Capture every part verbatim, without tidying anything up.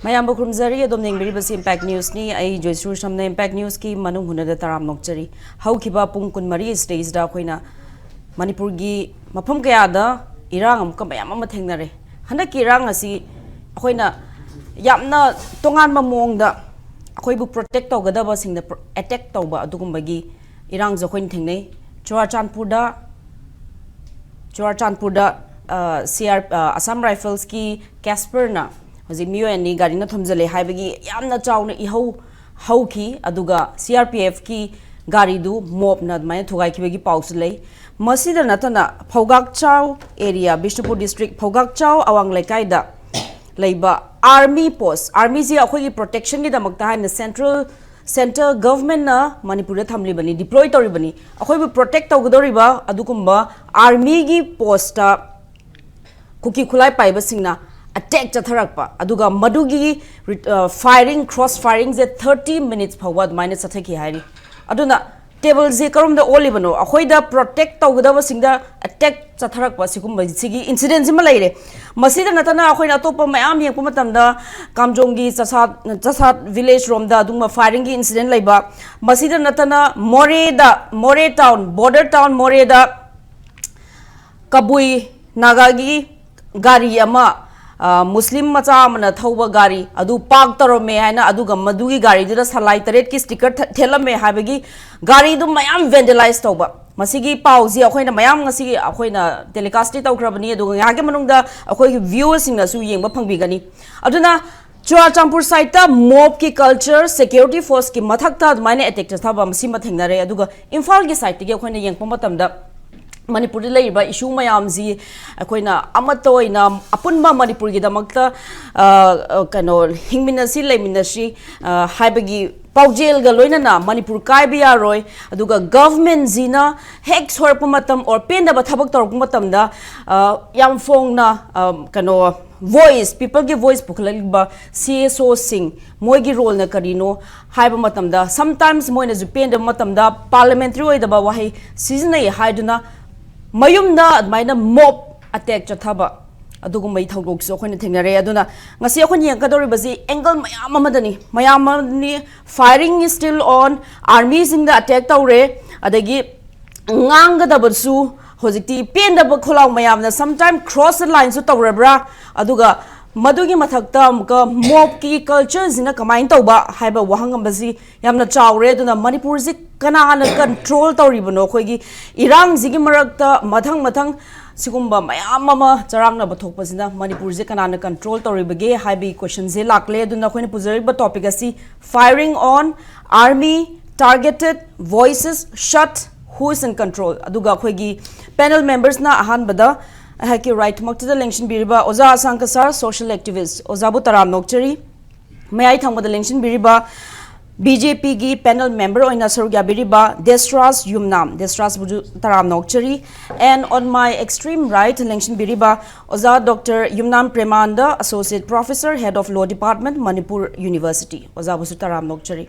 ꯃꯌꯥꯝꯕꯨ ꯈꯨꯔꯨꯝꯖꯔꯤ꯫ ꯑꯗꯣꯝꯅ ꯌꯦꯡꯕꯤꯔꯤꯕꯁꯤ ꯏꯝꯄꯦꯛ ꯅ꯭ꯌꯨꯁꯅꯤ꯫ ꯑꯩ ꯖꯣꯏꯁꯨꯔ ꯁꯝꯅ ꯏꯝꯄꯦꯛ ꯅ꯭ꯌꯨꯁꯀꯤ ꯃꯅꯨꯡ ꯍꯨꯠꯅꯗ ꯇꯔꯥꯝꯅ ꯑꯣꯛꯆꯔꯤ꯫ ꯍꯧꯈꯤꯕ ꯄꯨꯡ ꯀꯨꯟꯃꯔꯤ ꯁꯤꯗꯩꯁꯤꯗ ꯑꯩꯈꯣꯏꯅ ꯃꯅꯤꯄꯨꯔꯒꯤ ꯃꯐꯝ ꯀꯌꯥꯗ ꯏꯔꯥꯡ ꯑꯃꯨꯛꯀ ꯃꯌꯥꯝ ꯑꯃ ꯊꯦꯡꯅꯔꯦ꯫ ꯍꯟꯗꯛꯀꯤ ꯏꯔꯥꯡ ꯑꯁꯤ ꯑꯩꯈꯣꯏꯅ ꯌꯥꯝꯅ ꯇꯣꯉꯥꯟꯕ ꯃꯑꯣꯡꯗ ꯑꯩꯈꯣꯏꯕꯨ ꯄ꯭ꯔꯣꯇꯦꯛ ꯇꯧꯒꯗꯕꯁꯤꯡꯗ ꯑꯦꯇꯦꯛ ꯇꯧꯕ ꯑꯗꯨꯒꯨꯝꯕꯒꯤ ꯏꯔꯥꯡꯁꯨ ꯑꯩꯈꯣꯏꯅ ꯊꯦꯡꯅꯩ꯫ ꯆꯨꯔꯥꯆꯥꯟꯄꯨꯔꯗ ꯆꯨꯔꯥꯆꯥꯟꯄꯨꯔꯗ ꯁꯤ ꯑꯥꯔ ꯑꯁꯥꯝ ꯔꯥꯏꯐꯜꯁꯀꯤ ꯀꯦꯁꯄꯔꯅ ꯍꯧꯖꯤꯛ ꯃꯤꯑꯣꯏ ꯑꯅꯤ ꯒꯥꯔꯤꯅ ꯊꯣꯝꯖꯤꯜꯂꯦ ꯍꯥꯏꯕꯒꯤ ꯌꯥꯝꯅ ꯆꯥꯎꯅ ꯏꯍꯧ ꯍꯧꯈꯤ꯫ ꯑꯗꯨꯒ ꯁꯤ ꯑꯥꯔ ꯄꯤ ꯑꯦꯐꯀꯤ ꯒꯥꯔꯤꯗꯨ ꯃꯣꯞꯅ ꯑꯗꯨꯃꯥꯏꯅ ꯊꯨꯒꯥꯏꯈꯤꯕꯒꯤ ꯄꯥꯎꯁꯨ ꯂꯩ꯫ ꯃꯁꯤꯗ ꯅꯠꯇꯅ ꯐꯧꯒꯥꯛꯆꯥꯎ ꯑꯦꯔꯤꯌꯥ, ꯕꯤꯁꯅꯨꯄꯨꯔ ꯗꯤꯁꯇ꯭ꯔꯤꯛ ꯐꯧꯒꯥꯛꯆꯥꯎ ꯑꯋꯥꯡ ꯂꯩꯀꯥꯏꯗ ꯂꯩꯕ ꯑꯥꯔꯃꯤ ꯄꯣꯁ, ꯑꯥꯔꯃꯤꯁꯤ ꯑꯩꯈꯣꯏꯒꯤ ꯄ꯭ꯔꯣꯇꯦꯛꯁꯟꯒꯤꯗꯃꯛꯇ ꯍꯥꯏꯅ ꯁꯦꯟꯇ꯭ꯔꯦꯜ ꯁꯦꯟꯇ꯭ꯔꯦꯜ ꯒꯚꯔꯟꯃꯦꯟꯠꯅ ꯃꯅꯤꯄꯨꯔꯗ ꯊꯝꯂꯤꯕꯅꯤ, ꯗꯤꯄ꯭ꯂꯣꯏ ꯇꯧꯔꯤꯕꯅꯤ꯫ ꯑꯩꯈꯣꯏꯕꯨ ꯄ꯭ꯔꯣꯇꯦꯛ ꯇꯧꯒꯗꯧꯔꯤꯕ ꯑꯗꯨꯒꯨꯝꯕ ꯑꯥꯔꯃꯤꯒꯤ ꯄꯣꯁꯇ ꯀꯨꯀꯤ ꯈꯨꯠꯂꯥꯏ ꯄꯥꯏꯕꯁꯤꯡꯅ ꯑꯦꯇꯦꯛ ꯆꯠꯊꯔꯛꯄ, ꯑꯗꯨꯒ ꯃꯗꯨꯒꯤ ꯐꯥꯏꯔꯤꯡ, ꯀ꯭ꯔꯣꯁ ꯐꯥꯏꯔꯤꯡꯁꯦ ꯊꯥꯔꯇꯤ ꯃꯤꯅꯤꯠꯁ ꯐꯥꯎꯕ ꯑꯗꯨꯃꯥꯏꯅ ꯆꯠꯊꯈꯤ ꯍꯥꯏꯔꯤ꯫ ꯑꯗꯨꯅ ꯇꯦꯕꯜꯁꯦ ꯀꯔꯣꯝꯗ ꯑꯣꯜꯂꯤꯕꯅꯣ? ꯑꯩꯈꯣꯏꯗ ꯄ꯭ꯔꯣꯇꯦꯛ ꯇꯧꯒꯗꯕꯁꯤꯡꯗ ꯑꯦꯇꯦꯛ ꯆꯠꯊꯔꯛꯄ ꯁꯤꯒꯨꯝꯕꯁꯤꯒꯤ ꯏꯟꯁꯤꯗꯦꯟꯁꯤꯃ ꯂꯩꯔꯦ꯫ ꯃꯁꯤꯗ ꯅꯠꯇꯅ ꯑꯩꯈꯣꯏꯅ ꯑꯇꯣꯞꯄ ꯃꯌꯥꯝ ꯌꯦꯡꯉꯛꯄ ꯃꯇꯝꯗ ꯀꯥꯝꯖꯣꯡꯒꯤ ꯆꯁꯥꯠ, ꯆꯁꯥꯠ ꯚꯤꯂꯦꯖ ꯔꯣꯝꯗ ꯑꯗꯨꯒꯨꯝꯕ ꯐꯥꯏꯔꯤꯡꯒꯤ ꯏꯟꯁꯤꯗꯦꯟ ꯂꯩꯕ꯫ ꯃꯁꯤꯗ ꯅꯠꯇꯅ ꯃꯣꯔꯦꯗ, ꯃꯣꯔꯦ ꯇꯥꯎꯟ, ꯕꯣꯔꯗꯔ ꯇꯥꯎꯟ ꯃꯣꯔꯦꯗ ꯀꯕꯨꯏ ꯅꯥꯒꯥꯒꯤ ꯒꯥꯔꯤ ꯑꯃ, ꯑ, ꯃꯨꯁꯂꯤꯝ ꯃꯆꯥ ꯑꯃꯅ ꯊꯧꯕ ꯒꯥꯔꯤ ꯑꯗꯨ ꯄꯥꯔꯛ ꯇꯧꯔꯝꯃꯦ ꯍꯥꯏꯅ, ꯑꯗꯨꯒ ꯃꯗꯨꯒꯤ ꯒꯥꯔꯤꯗꯨꯗ ꯁꯂꯥꯏ ꯇꯔꯦꯠꯀꯤ ꯁ꯭ꯇꯤꯀꯔ ꯊ-, ꯊꯦꯠꯂꯝꯃꯦ ꯍꯥꯏꯕꯒꯤ ꯒꯥꯔꯤꯗꯨ ꯃꯌꯥꯝ ꯚꯦꯟꯗꯦꯂꯥꯏꯁ ꯇꯧꯕ꯫ ꯃꯁꯤꯒꯤ ꯄꯥꯎꯁꯤ ꯑꯩꯈꯣꯏꯅ ꯃꯌꯥꯝ ꯉꯁꯤ ꯑꯩꯈꯣꯏꯅ ꯇꯦꯂꯤꯀꯥꯁꯇꯤ ꯇꯧꯈ꯭ꯔꯕꯅꯤ, ꯑꯗꯨꯒ ꯉꯥꯏꯍꯥꯛꯀꯤ ꯃꯅꯨꯡꯗ ꯑꯩꯈꯣꯏꯒꯤ ꯚ꯭ꯌꯨꯋꯔꯁꯤꯡꯅꯁꯨ ꯌꯦꯡꯕ ꯐꯪꯕꯤꯒꯅꯤ꯫ ꯑꯗꯨꯅ ꯆꯨꯔꯥꯆꯥꯟꯄꯨꯔ ꯁꯥꯏꯠꯇ ꯃꯣꯞꯀꯤ ꯀꯜꯆꯔ, ꯁꯦꯀ꯭ꯌꯨꯔꯤꯇꯤ ꯐꯣꯔꯁꯀꯤ ꯃꯊꯛꯇ ꯑꯗꯨꯃꯥꯏꯅ ꯑꯦꯇꯦꯛ ꯆꯠꯊꯕ ꯑꯃ ꯁꯤꯃ ꯊꯦꯡꯅꯔꯦ꯫ ꯑꯗꯨꯒ ꯏꯝꯐꯥꯜꯒꯤ ꯁꯥꯏꯠꯇꯒꯤ ꯑꯩꯈꯣꯏꯅ ꯌꯦꯡꯉꯛꯄ ꯃꯇꯝꯗ ꯃꯅꯤꯄꯨꯔꯗ ꯂꯩꯔꯤꯕ ꯏꯁꯨ ꯃꯌꯥꯝꯁꯤ ꯑꯩꯈꯣꯏꯅ ꯑꯃꯠꯇ ꯑꯣꯏꯅ ꯑꯄꯨꯟꯕ ꯃꯅꯤꯄꯨꯔꯒꯤꯗꯃꯛꯇ, ꯑ, ꯑ, ꯀꯩꯅꯣ, ꯍꯤꯡꯃꯤꯟꯅꯁꯤ, ꯂꯩꯃꯤꯟꯅꯁꯤ, ꯑ, ꯍꯥꯏꯕꯒꯤ ꯄꯥꯎꯖꯦꯜꯒ ꯂꯣꯏꯅꯅ ꯃꯅꯤꯄꯨꯔ ꯀꯥꯏꯕ ꯌꯥꯔꯣꯏ꯫ ꯑꯗꯨꯒ ꯒꯚꯔꯟꯃꯦꯟꯠꯁꯤꯅ ꯍꯦꯛ ꯁꯣꯏꯔꯛꯄ ꯃꯇꯝ or ꯄꯦꯟꯗꯕ ꯊꯕꯛ ꯇꯧꯔꯛꯄ ꯃꯇꯝꯗ, ꯑ, ꯌꯥꯝ ꯐꯣꯡꯅ, ꯑ, ꯀꯩꯅꯣ, ꯚꯣꯏꯁ, ꯄꯤꯄꯜꯒꯤ ꯚꯣꯏꯁ ꯄꯨꯈꯠꯂꯛꯂꯤꯕ ꯁꯤ ꯑꯦꯁ ꯑꯣꯁꯤꯡ, ꯃꯣꯏꯒꯤ ꯔꯣꯜꯅ ꯀꯔꯤꯅꯣ ꯍꯥꯏꯕ ꯃꯇꯝꯗ, ꯁꯝꯇꯥꯏꯝꯁ ꯃꯣꯏꯅꯁꯨ ꯄꯦꯟꯗꯕ ꯃꯇꯝꯗ ꯄꯥꯔꯂꯤꯌꯥꯃꯦꯟꯇꯔꯤ ꯑꯣꯏꯗꯕ ꯋꯥꯍꯩ ꯁꯤꯖꯤꯟꯅꯩ ꯍꯥꯏꯗꯨꯅ ꯃꯌꯨꯝꯗ ꯑꯗꯨꯃꯥꯏꯅ ꯃꯣꯞ ꯑꯦꯇꯦꯛ ꯆꯠꯊꯕ, ꯑꯗꯨꯒꯨꯝꯕꯒꯤ ꯊꯧꯗꯣꯛꯁꯨ ꯑꯩꯈꯣꯏꯅ ꯊꯦꯡꯅꯔꯦ꯫ ꯑꯗꯨꯅ ꯉꯁꯤ ꯑꯩꯈꯣꯏꯅ ꯌꯦꯡꯒꯗꯧꯔꯤꯕꯁꯤ angle ꯃꯌꯥꯝ ꯑꯃꯗꯅꯤ, ꯃꯌꯥꯝ ꯑꯃꯅꯤ꯫ Firing is still on, armyꯁꯤꯡꯗ attack ꯇꯧꯔꯦ, ꯑꯗꯒꯤ ꯉꯥꯡꯒꯗꯕꯁꯨ ꯍꯧꯖꯤꯛꯇꯤ ꯄꯦꯟꯗꯕ ꯈꯣꯜꯂꯥꯎ ꯃꯌꯥꯝꯅ sometime cross the lineꯁꯨ ꯇꯧꯔꯕ꯭ꯔꯥ, ꯑꯗꯨꯒ ꯃꯗꯨꯒꯤ ꯃꯊꯛꯇ ꯑꯃꯨꯛꯀ mobꯀꯤ cultureꯁꯤꯅ ꯀꯃꯥꯏꯅ ꯇꯧꯕ ꯍꯥꯏꯕ ꯋꯥꯍꯪ ꯑꯃꯁꯤ ꯌꯥꯝꯅ ꯆꯥꯎꯔꯦ꯫ ꯑꯗꯨꯅ ꯃꯅꯤꯄꯨꯔꯁꯤ ꯀꯅꯥꯅ control ꯇꯧꯔꯤꯕꯅꯣ? ꯑꯩꯈꯣꯏꯒꯤ ꯏꯔꯥꯡꯁꯤꯒꯤ ꯃꯔꯛꯇ ꯃꯊꯪ ꯃꯊꯪ ꯁꯤꯒꯨꯝꯕ ꯃꯌꯥꯝ ꯑꯃ ꯆꯔꯥꯡꯅꯕ ꯊꯣꯛꯄꯁꯤꯅ ꯃꯅꯤꯄꯨꯔꯁꯦ ꯀꯅꯥꯅ control ꯇꯧꯔꯤꯕꯒꯦ ꯍꯥꯏꯕꯒꯤ questionꯁꯦ ꯂꯥꯛꯂꯦ꯫ ꯑꯗꯨꯅ ꯑꯩꯈꯣꯏꯅ ꯄꯨꯖꯔꯤꯕ topic ꯑꯁꯤ firing on army, targeted voices shut, who is in control? ꯑꯗꯨꯒ ꯑꯩꯈꯣꯏꯒꯤ panel membersꯅ ꯑꯍꯥꯟꯕꯗ ꯑꯩꯍꯥꯛꯀꯤ rightꯃꯛꯇꯨꯗ ꯂꯦꯡꯁꯤꯟꯕꯤꯔꯤꯕ ꯑꯣꯖꯥ ꯑꯁꯥꯡ ꯀꯁꯥꯔ, social activist, ꯑꯣꯖꯥꯕꯨ ꯇꯔꯥꯝꯅ ꯑꯣꯛꯆꯔꯤ꯫ ꯃꯌꯥꯏ ꯊꯪꯕꯗ ꯂꯦꯡꯁꯤꯟꯕꯤꯔꯤꯕ BJPꯒꯤ panel member ꯑꯣꯏꯅ ꯁꯔꯨꯛ ꯌꯥꯕꯤꯔꯤꯕ ꯗꯦꯁꯔꯥꯖ ꯌꯨꯝꯅꯥꯝ, ꯗꯦꯁꯔꯥꯖꯕꯨꯁꯨ ꯇꯔꯥꯝꯅ ꯑꯣꯛꯆꯔꯤ꯫ And on my extreme right ꯂꯦꯡꯁꯤꯟꯕꯤꯔꯤꯕ ꯑꯣꯖꯥ doctor Yumnam Premananda, Associate Professor, Head of Law Department, Manipur University, ꯑꯣꯖꯥꯕꯨꯁꯨ ꯇꯔꯥꯝꯅ ꯑꯣꯛꯆꯔꯤ꯫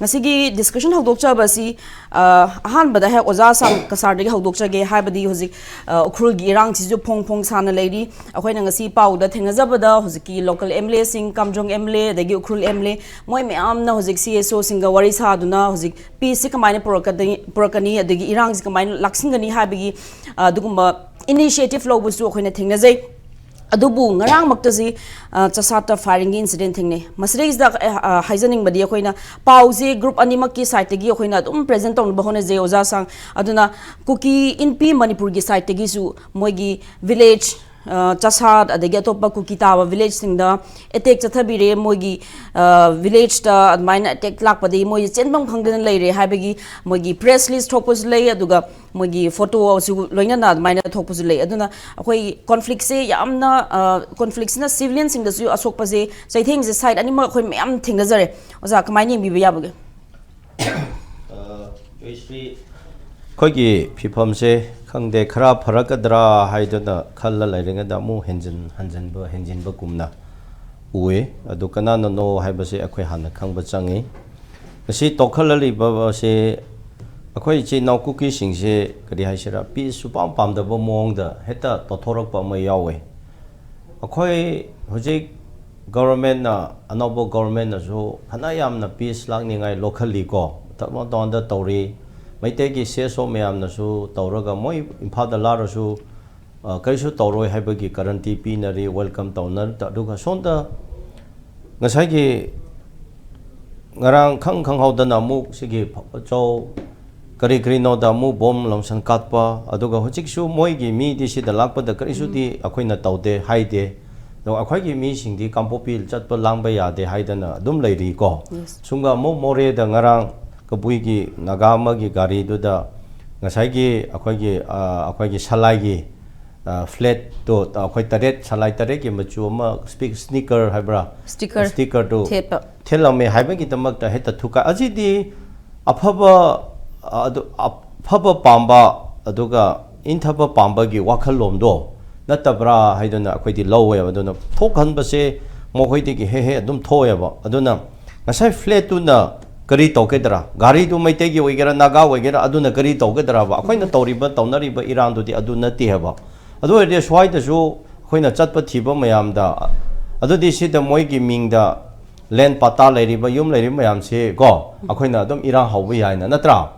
ꯉꯁꯤꯒꯤ discussion ꯍꯧꯗꯣꯛꯆꯕ ꯑꯁꯤ, ꯑ, ꯑꯍꯥꯟꯕꯗ ꯍꯦꯛ ꯑꯣꯖꯥ ꯑꯁꯥꯡ ꯀꯁꯥꯔꯗꯒꯤ ꯍꯧꯗꯣꯛꯆꯒꯦ꯫ ꯍꯥꯏꯕꯗꯤ ꯍꯧꯖꯤꯛ, ꯑ, ꯎꯈ꯭ꯔꯨꯜꯒꯤ ꯏꯔꯥꯡꯁꯤꯁꯨ ꯐꯣꯡ ꯐꯣꯡ ꯁꯥꯅ ꯂꯩꯔꯤ꯫ ꯑꯩꯈꯣꯏꯅ ꯉꯁꯤ ꯄꯥꯎꯗ ꯊꯦꯡꯅꯖꯕꯗ ꯍꯧꯖꯤꯛꯀꯤ local MLAꯁꯤꯡ, ꯀꯥꯝꯖꯣꯡ MLA ꯑꯗꯒꯤ ꯎꯈ꯭ꯔꯨꯜ MLA, ꯃꯣꯏ ꯃꯌꯥꯝꯅ ꯍꯧꯖꯤꯛ CSOꯁꯤꯡꯒ ꯋꯥꯔꯤ ꯁꯥꯗꯨꯅ ꯍꯧꯖꯤꯛ peaceꯁꯤ ꯀꯃꯥꯏꯅ ꯄꯨꯔꯛꯀꯗ-, ꯄꯨꯔꯛꯀꯅꯤ, ꯑꯗꯒꯤ ꯏꯔꯥꯡꯁꯤ ꯀꯃꯥꯏꯅ ꯂꯥꯛꯁꯤꯟꯒꯅꯤ ꯍꯥꯏꯕꯒꯤ, ꯑ, ꯑꯗꯨꯒꯨꯝꯕ initiative ꯂꯧꯕꯁꯨ ꯑꯩꯈꯣꯏꯅ ꯊꯦꯡꯅꯖꯩ꯫ ꯑꯗꯨꯕꯨ ꯉꯔꯥꯡꯃꯛꯇꯁꯤ, ꯑ, ꯆꯁꯥꯠꯇ firingꯒꯤ incident ꯊꯦꯡꯅꯩ꯫ ꯃꯁꯤꯗꯩꯁꯤꯗ, ꯑ, ꯑ, ꯍꯥꯏꯖꯅꯤꯡꯕꯗꯤ ꯑꯩꯈꯣꯏꯅ ꯄꯥꯎꯁꯤ group ꯑꯅꯤꯃꯛꯀꯤ sideꯇꯒꯤ ꯑꯩꯈꯣꯏꯅ ꯑꯗꯨꯝ present ꯇꯧꯅꯕ ꯍꯣꯠꯅꯖꯩ, ꯑꯣꯖꯥ ꯁꯥꯡ꯫ ꯑꯗꯨꯅ ꯀꯨꯀꯤ ꯏꯟꯄꯤ ꯃꯅꯤꯄꯨꯔꯒꯤ sideꯇꯒꯤꯁꯨ ꯃꯣꯏꯒꯤ village, ꯑ, ꯆꯁꯥꯠ ꯑꯗꯒꯤ ꯑꯇꯣꯞꯄ ꯀꯨꯀꯤ ꯇꯥꯕ villageꯁꯤꯡꯗ attack ꯆꯠꯊꯕꯤꯔꯦ꯫ ꯃꯣꯏꯒꯤ, ꯑ, villageꯇ ꯑꯗꯨꯃꯥꯏꯅ attack ꯂꯥꯛꯄꯗꯒꯤ ꯃꯣꯏꯁꯦ ꯆꯦꯟꯐꯝ ꯈꯪꯗꯅ ꯂꯩꯔꯦ ꯍꯥꯏꯕꯒꯤ ꯃꯣꯏꯒꯤ press release ꯊꯣꯛꯄꯁꯨ ꯂꯩ꯫ ꯑꯗꯨꯒ ꯃꯣꯏꯒꯤ photoꯁꯨ ꯂꯣꯏꯅꯅ ꯑꯗꯨꯃꯥꯏꯅ ꯊꯣꯛꯄꯁꯨ ꯂꯩ꯫ ꯑꯗꯨꯅ ꯑꯩꯈꯣꯏ conflictꯁꯦ ꯌꯥꯝꯅ, ꯑ, conflictꯁꯤꯅ civilianꯁꯤꯡꯗꯁꯨ ꯑꯁꯣꯛꯄꯁꯦ, ꯆꯩꯊꯦꯡꯁꯦ side ꯑꯅꯤꯃꯛ ꯑꯩꯈꯣꯏ ꯃꯌꯥꯝ ꯊꯦꯡꯅꯖꯔꯦ꯫ ꯑꯣꯖꯥ, ꯀꯃꯥꯏꯅ ꯌꯦꯡꯕꯤꯕ ꯌꯥꯕꯒꯦ? ꯑ, ꯖꯣꯏꯁ꯭ꯔꯤ, ꯑꯩꯈꯣꯏꯒꯤ ꯐꯤꯕꯝꯁꯦ ꯈꯪꯗꯦ, ꯈꯔ ꯐꯔꯛꯀꯗ꯭ꯔꯥ ꯍꯥꯏꯗꯨꯅ ꯈꯜꯂ ꯂꯩꯔꯤꯉꯩꯗ ꯑꯃꯨꯛ ꯍꯦꯟꯖꯤꯟ ꯍꯟꯖꯤꯟꯕ, ꯍꯦꯟꯖꯤꯟꯕꯒꯨꯝꯅ ꯎꯏ꯫ ꯑꯗꯨ ꯀꯅꯥꯅꯅꯣ ꯍꯥꯏꯕꯁꯦ ꯑꯩꯈꯣꯏ ꯍꯥꯟꯅ ꯈꯪꯕ ꯆꯪꯉꯤ꯫ ꯉꯁꯤ ꯇꯣꯛꯈꯠꯂꯛꯂꯤꯕ ꯑꯁꯤ ꯑꯩꯈꯣꯏ ꯏꯆꯤꯟ ꯏꯅꯥꯎ ꯀꯨꯀꯤꯁꯤꯡꯁꯦ, ꯀꯔꯤ ꯍꯥꯏꯁꯤꯔꯥ, peace ꯁꯨꯄꯥꯝ ꯄꯥꯝꯗꯕ ꯃꯑꯣꯡꯗ ꯍꯦꯛꯇ ꯇꯧꯊꯣꯔꯛꯄ ꯑꯃ ꯌꯥꯎꯋꯦ꯫ ꯑꯩꯈꯣꯏ ꯍꯧꯖꯤꯛ ꯒꯣꯕꯔꯃꯦꯟꯅ, ꯑꯅꯧꯕ ꯒꯣꯕꯔꯃꯦꯟꯅꯁꯨ ꯐꯅ ꯌꯥꯝꯅ ꯄꯤꯁ ꯂꯥꯛꯅꯤꯡꯉꯥꯏ ꯂꯣꯀꯦꯜꯂꯤꯀꯣ, ꯇꯞꯅ ꯇꯞꯅ ꯇꯧꯔꯤ꯫ ꯃꯩꯇꯩꯒꯤ ꯁꯤ ꯑꯦꯁ ꯑꯣ ꯃꯌꯥꯝꯅꯁꯨ ꯇꯧꯔꯒ ꯃꯣꯏ ꯏꯝꯐꯥꯜꯗ ꯂꯥꯛꯂꯁꯨ, ꯑ, ꯀꯔꯤꯁꯨ ꯇꯧꯔꯣꯏ ꯍꯥꯏꯕꯒꯤ ꯒꯥꯔꯦꯟꯇꯤ ꯄꯤꯅꯔꯤ, ꯋꯦꯜꯀꯝ ꯇꯧꯅꯔꯤ꯫ ꯑꯗꯨꯒ ꯁꯣꯝꯗ ꯉꯁꯥꯏꯒꯤ ꯉꯔꯥꯡ ꯈꯪ ꯈꯪꯍꯧꯗꯅ ꯑꯃꯨꯛ ꯁꯤꯒꯤ ꯆꯧ ꯀꯔꯤ ꯀꯔꯤꯅꯣꯗ ꯑꯃꯨꯛ ꯕꯣꯝ ꯂꯪꯁꯟ ꯀꯥꯠꯄ, ꯑꯗꯨꯒ ꯍꯧꯖꯤꯛꯁꯨ ꯃꯣꯏꯒꯤ ꯃꯤꯗꯤ ꯁꯤꯗ ꯂꯥꯛꯄꯗ ꯀꯔꯤꯁꯨꯗꯤ ꯑꯩꯈꯣꯏꯅ ꯇꯧꯗꯦ, ꯍꯥꯏꯗꯦ꯫ ꯑꯗꯣ ꯑꯩꯈꯣꯏꯒꯤ ꯃꯤꯁꯤꯡꯗꯤ ꯀꯥꯡꯄꯣꯛꯄꯤ ꯆꯠꯄ ꯂꯥꯡꯕ ꯌꯥꯗꯦ ꯍꯥꯏꯗꯅ ꯑꯗꯨꯝ ꯂꯩꯔꯤꯀꯣ꯫ ꯁꯨꯝꯒ ꯑꯃꯨꯛ ꯃꯣꯔꯦꯗ ꯉꯔꯥꯡ ꯀꯕꯨꯏꯒꯤ ꯅꯥꯒꯥ ꯑꯃꯒꯤ ꯒꯥꯔꯤꯗꯨꯗ ꯉꯁꯥꯏꯒꯤ ꯑꯩꯈꯣꯏꯒꯤ, ꯑ, ꯑꯩꯈꯣꯏꯒꯤ ꯁꯂꯥꯏꯒꯤ, ꯑ, ꯐ꯭ꯂꯦꯠꯇꯣ ꯑꯩꯈꯣꯏ ꯇꯔꯦꯠ, ꯁꯂꯥꯏ ꯇꯔꯦꯠꯀꯤ ꯃꯆꯨ ꯑꯃ, ꯁ꯭ꯄꯤꯛ-, ꯁ꯭ꯅꯤꯀꯔ ꯍꯥꯏꯕ꯭ꯔꯥ? ꯁ꯭ꯇꯤꯀꯔ ꯁ꯭ꯇꯤꯀꯔꯗꯨ ꯊꯦꯠꯄ꯫ ꯊꯦꯠꯂꯝꯃꯦ ꯍꯥꯏꯕꯒꯤꯗꯃꯛꯇ ꯍꯦꯛꯇ ꯊꯨꯀꯥꯏ꯫ ꯑꯁꯤꯗꯤ ꯑꯐꯕ, ꯑꯗꯨ, ꯑꯐꯕ ꯄꯥꯝꯕ ꯑꯗꯨꯒ ꯏꯪꯊꯕ ꯄꯥꯝꯕꯒꯤ ꯋꯥꯈꯜꯂꯣꯟꯗꯣ ꯅꯠꯇꯕ꯭ꯔꯥ ꯍꯥꯏꯗꯨꯅ ꯑꯩꯈꯣꯏꯗꯤ ꯂꯧꯋꯦꯕ꯫ ꯑꯗꯨꯅ ꯊꯣꯛꯍꯟꯕꯁꯦ ꯃꯈꯣꯏꯗꯒꯤ ꯍꯦꯛ ꯍꯦꯛ ꯑꯗꯨꯝ ꯊꯣꯛꯑꯦꯕ꯫ ꯑꯗꯨꯅ ꯉꯁꯥꯏ ꯐ꯭ꯂꯦꯠꯇꯨꯅ ꯀꯔꯤ ꯇꯧꯒꯗ꯭ꯔꯥ? ꯒꯥꯔꯤꯗꯨ ꯃꯩꯇꯩꯒꯤ ꯑꯣꯏꯒꯦꯔꯥ, ꯅꯥꯒꯥ ꯑꯣꯏꯒꯦꯔꯥ, ꯑꯗꯨꯅ ꯀꯔꯤ ꯇꯧꯒꯗ꯭ꯔꯕ? ꯑꯩꯈꯣꯏꯅ ꯇꯧꯔꯤꯕ, ꯇꯧꯅꯔꯤꯕ ꯏꯔꯥꯡꯗꯨꯗꯤ ꯑꯗꯨ ꯅꯠꯇꯦ ꯍꯥꯏꯕ꯫ ꯑꯗꯨ ꯑꯣꯏꯔꯗꯤ ꯁ꯭ꯋꯥꯏꯗꯁꯨ ꯑꯩꯈꯣꯏꯅ ꯆꯠꯄ ꯊꯤꯕ ꯃꯌꯥꯝꯗ, ꯑꯗꯨꯗꯤ ꯁꯤꯗ ꯃꯣꯏꯒꯤ ꯃꯤꯡꯗ ꯂꯦꯟ ꯄꯇꯥ ꯂꯩꯔꯤꯕ, ꯌꯨꯝ ꯂꯩꯔꯤꯕ ꯃꯌꯥꯝꯁꯦ ꯀꯣ, ꯑꯩꯈꯣꯏꯅ ꯑꯗꯨꯝ ꯏꯔꯥꯡ ꯍꯧꯕ ꯌꯥꯏꯅ, ꯅꯠꯇ꯭ꯔꯥ?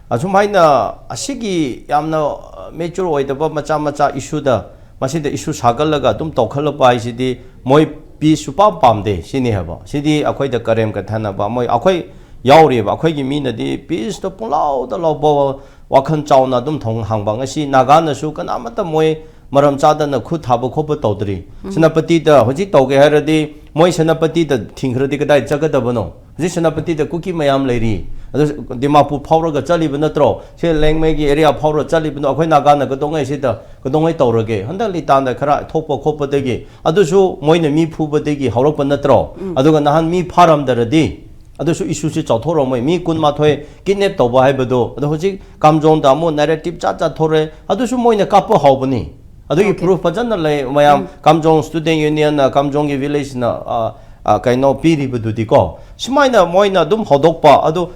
ꯑꯁꯨꯃꯥꯏꯅ ꯑꯁꯤꯒꯤ ꯌꯥꯝꯅ ꯃꯦꯆꯨꯔ ꯑꯣꯏꯗꯕ ꯃꯆꯥ ꯃꯆꯥ ꯏꯁꯨꯗ, ꯃꯁꯤꯗ ꯏꯁꯨ ꯁꯥꯒꯠꯂꯒ ꯑꯗꯨꯝ ꯇꯧꯈꯠꯂꯛꯄ ꯍꯥꯏꯁꯤꯗꯤ ꯃꯣꯏ ꯄꯤꯁ ꯁꯨꯄꯥꯝ ꯄꯥꯝꯗꯦ ꯁꯤꯅꯤ ꯍꯥꯏꯕ꯫ ꯁꯤꯗꯤ ꯑꯩꯈꯣꯏꯗ ꯀꯔꯦꯝ ꯀꯊꯅꯕ, ꯃꯣꯏ, ꯑꯩꯈꯣꯏ ꯌꯥꯎꯔꯤꯕ, ꯑꯩꯈꯣꯏꯒꯤ ꯃꯤꯅꯗꯤ ꯄꯤꯁꯇ ꯄꯨꯡꯂꯥꯎꯗ ꯂꯥꯎꯕ, ꯋꯥꯈꯜ ꯆꯥꯎꯅ ꯑꯗꯨꯝ ꯊꯣꯡ ꯍꯥꯡꯕ꯫ ꯉꯁꯤ ꯅꯥꯒꯥꯅꯁꯨ ꯀꯅꯥꯃꯠꯇ ꯃꯣꯏ ꯃꯔꯝ ꯆꯥꯗꯅ ꯈꯨꯠ ꯊꯥꯕ ꯈꯣꯠꯄ ꯇꯧꯗ꯭ꯔꯤ꯫ ꯁꯦꯅꯥꯄꯇꯤꯗ ꯍꯧꯖꯤꯛ ꯇꯧꯒꯦ ꯍꯥꯏꯔꯗꯤ ꯃꯣꯏ ꯁꯦꯅꯥꯄꯇꯤꯗ ꯊꯤꯡꯈ꯭ꯔꯗꯤ ꯀꯗꯥꯏ ꯆꯠꯀꯗꯕꯅꯣ? ꯍꯧꯖꯤꯛ ꯁꯦꯅꯥꯄꯇꯤꯗ ꯀꯨꯀꯤ ꯃꯌꯥꯝ ꯂꯩꯔꯤ꯫ ꯑꯗꯨ ꯗꯤꯃꯥꯄꯨꯔ ꯐꯥꯎꯔꯒ ꯆꯠꯂꯤꯕ ꯅꯠꯇ꯭ꯔꯣ? ꯁꯤ ꯂꯦꯡꯃꯩꯒꯤ ꯑꯦꯔꯤꯌꯥ ꯐꯥꯎꯔꯒ ꯆꯠꯂꯤꯕꯅꯣ? ꯑꯩꯈꯣꯏ ꯅꯥꯒꯥꯅ ꯀꯩꯗꯧꯉꯩ ꯁꯤꯗ ꯀꯩꯗꯧꯉꯩ ꯇꯧꯔꯒꯦ? ꯍꯟꯗꯛ ꯂꯤꯇꯥꯟꯗ ꯈꯔ ꯊꯣꯛꯄ ꯈꯣꯠꯄꯗꯒꯤ, ꯑꯗꯨꯁꯨ ꯃꯣꯏꯅ ꯃꯤ ꯐꯨꯕꯗꯒꯤ ꯍꯧꯔꯛꯄ ꯅꯠꯇ꯭ꯔꯣ? ꯑꯗꯨꯒ ꯅꯍꯥꯟ ꯃꯤ ꯐꯥꯔꯝꯗ꯭ꯔꯗꯤ ꯑꯗꯨꯁꯨ ꯏꯁꯨꯁꯤ ꯆꯥꯎꯊꯣꯔꯛꯑꯝꯃꯣꯏ꯫ ꯃꯤ ꯀꯨꯟꯃꯥꯊꯣꯏ ꯀꯤꯗꯅꯦꯞ ꯇꯧꯕ ꯍꯥꯏꯕꯗꯣ, ꯑꯗꯣ ꯍꯧꯖꯤꯛ ꯀꯥꯝꯖꯣꯡꯗ ꯑꯃꯨꯛ ꯅꯦꯔꯦꯇꯤꯞ ꯆꯥꯠ ꯆꯥꯠ ꯊꯣꯔꯛꯑꯦ, ꯑꯗꯨꯁꯨ ꯃꯣꯏꯅ ꯀꯥꯞꯄ ꯍꯧꯕꯅꯤ꯫ ꯑꯗꯨꯒꯤ ꯄ꯭ꯔꯨꯐ ꯐꯖꯅ ꯂꯩ ꯃꯌꯥꯝ꯫ ꯀꯥꯝꯖꯣꯡ ꯁ꯭ꯇꯨꯗꯦꯟ ꯌꯨꯅꯤꯌꯟꯅ, ꯀꯥꯝꯖꯣꯡꯒꯤ ꯚꯤꯂꯦꯖꯅ, ꯑ, ꯑ, ꯀꯩꯅꯣ ꯄꯤꯔꯤꯕꯗꯨꯗꯤꯀꯣ, ꯁꯨꯃꯥꯏꯅ ꯃꯣꯏꯅ ꯑꯗꯨꯝ ꯍꯧꯗꯣꯛꯄ꯫ ꯑꯗꯨ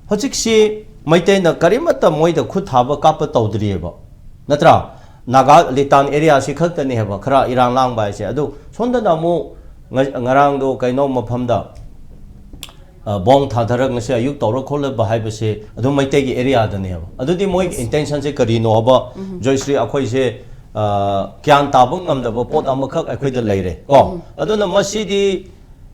ꯍꯧꯖꯤꯛꯁꯤ ꯃꯩꯇꯩꯅ ꯀꯔꯤꯃꯠꯇ ꯃꯣꯏꯗ ꯈꯨꯠ ꯊꯥꯕ ꯀꯥꯞꯄ ꯇꯧꯗ꯭ꯔꯤꯑꯕ, ꯅꯠꯇ꯭ꯔꯥ? ꯅꯥꯒꯥ ꯂꯤꯇꯥꯟ ꯑꯦꯔꯤꯌꯥꯁꯤ ꯈꯛꯇꯅꯦ ꯍꯥꯏꯕ ꯈꯔ ꯏꯔꯥꯡ ꯂꯥꯡꯕ ꯍꯥꯏꯁꯦ꯫ ꯑꯗꯨ ꯁꯣꯝꯗꯅ ꯑꯃꯨꯛ ꯉ- ꯉꯔꯥꯡꯗꯣ ꯀꯩꯅꯣ ꯃꯐꯝꯗ, ꯑ, ꯕꯣꯝ ꯊꯥꯊꯔꯒ ꯉꯁꯤ ꯑꯌꯨꯛ ꯇꯧꯔ ꯈꯣꯠꯂꯕ ꯍꯥꯏꯕꯁꯦ ꯑꯗꯨꯝ ꯃꯩꯇꯩꯒꯤ ꯑꯦꯔꯤꯌꯥꯗꯅꯦꯕ꯫ ꯑꯗꯨꯗꯤ ꯃꯣꯏꯒꯤ intentionꯁꯦ ꯀꯔꯤꯅꯣ ꯍꯥꯏꯕ, ꯖꯣꯏꯁ꯭ꯔꯤ, ꯑꯩꯈꯣꯏꯁꯦ, ꯑ, ꯒ꯭ꯌꯥꯟ ꯇꯥꯕ ꯉꯝꯗꯕ ꯄꯣꯠ ꯑꯃꯈꯛ ꯑꯩꯈꯣꯏꯗ ꯂꯩꯔꯦ ꯀꯣ꯫ ꯑꯗꯨꯅ ꯃꯁꯤꯗꯤ